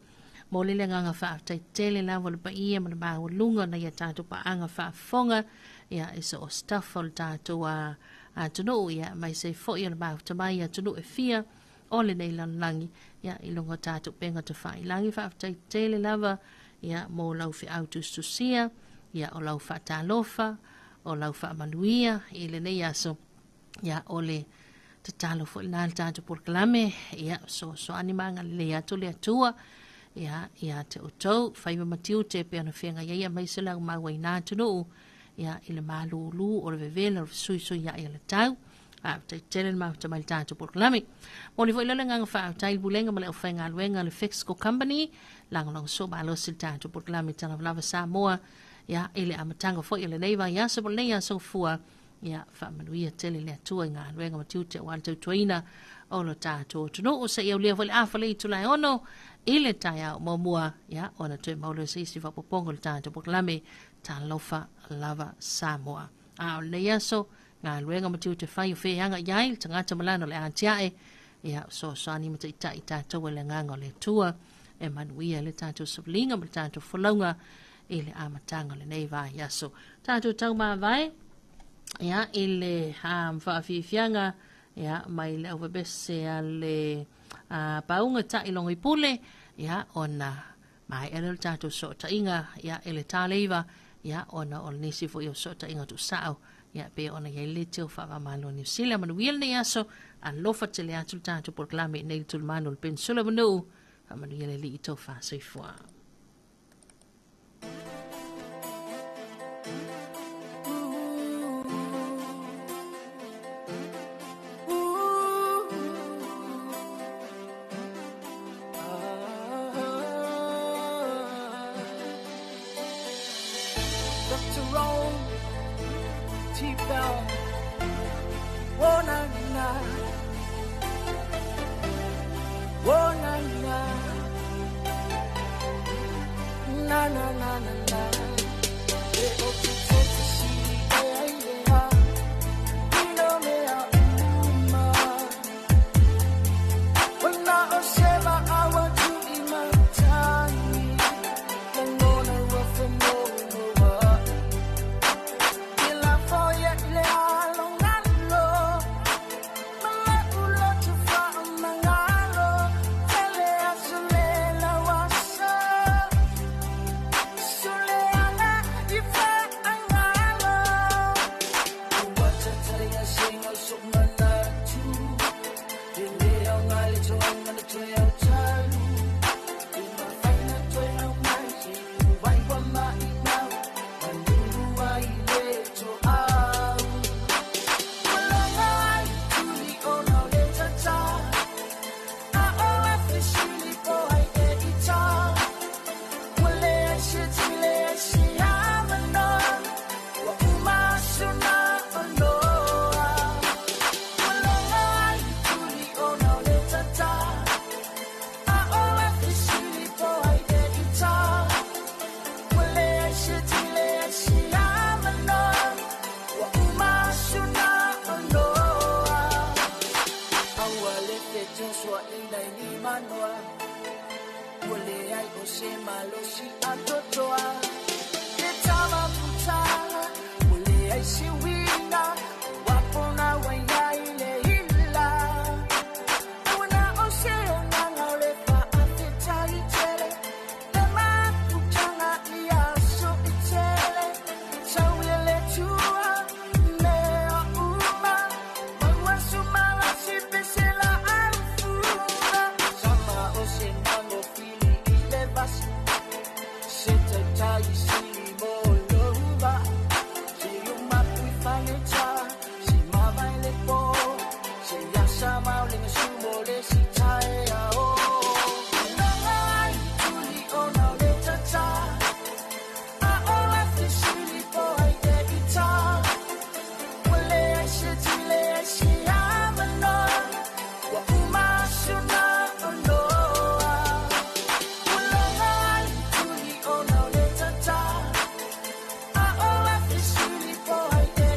Mo le agaga faafetai tele lava o le paia ma le maualuga o nai a tatou paaga faafofoga, ia, e so o staff o le tatou atunuu, ia, mai se foi o le mafuta mai atunuu e fia o lenei lalolagi, ia, i luga o tatou upega tafailagi. Faafetai tele lava, ia, mo lau feau tusitusia, ia, o lau faatalofa, o lau faamanuia i lenei aso, ia, o le tatalo foi lena le tatou polokalame, ia, soasoani ma agalelei atu le Atua, ia, ia te outou, faiva ma tiute pe ona feagai ai aemaise le aumau ai atunuu, ia, i le malūlū o le vevela o le fesuisuiai o le tau. Faafetai tele le mafuta mai le tatou polokalame. Moli foi le agaga faafetai i le Pulega ma le aufaigaluega le Fexco Company, lagolagosua malosi le tatou polokalame Talofa Lava Samoa, ia, i le amataga foi o lenei vaiaso po o lenei aso fua, ia, faamanuia tele le Atua i galuega ma tiute aua le tautuaina o lo tatou atunuu. Seia aulia foi le afa le itula e 6 i le taeao muamua, ia, ona toe maua lea o se isi faaopoopoga o le tatou polokalame Talofa Lava Samoa. A o lenei aso, galuega ma tiute fai o feaga i ai le tagata ma lana o le atiae, ia, soasoani ma taitai tatou e le agaga o le Atua e manuia le tatou savaliga ma le tatou folauga i le amataga o lenei vaiaso. Tatou taumavae, ia, i le faafiafiaga, ia, mai le auvevese a le pauga ta'iloga i pule, ia, ona maea lea o le tatou sootaiga, ia, i le taleiva, ia, ona o le nisi foi o sootaiga tuusao, ia, pe ona i ai le teo faavamalo Niu Sila. Manuia lenei aso, alofa tele atu le tatou polokalame i nei le tulimanu o le Peninsula Manuu. Faamanuia le Alii i tou faasoifua. Dr. Rome, T-Bell, oh na na, oh na na, na na na na na. E o te te si e ai e a, ino me a uma. Wana o sewa awa tu i matani, langona ua whanoa. Ila foia i le alo ngalo, mala ulo tu whaamangalo, tele aso le lawasa. Sule anga i whaangalo. Ua tataya singa sumanatu, Ile au ngali toanga na toe au talu. I mafaina toe au mai, wai wa mai mau, manulu ai le to au. Malanga ai tuli ona o le tata, A o a fisili po ai e ita. Wale ai se tile ai se amana, Wa uma suna oloa. Malanga ai tuli ona o le tata, A o a fisili po ai e ita. Wale ai se tile ai se amana, Wa uma suna oloa. Aua le feto sua ina i ni manoa, Ua le ai o se malosi a totoa. Le tama putala, ua le ai se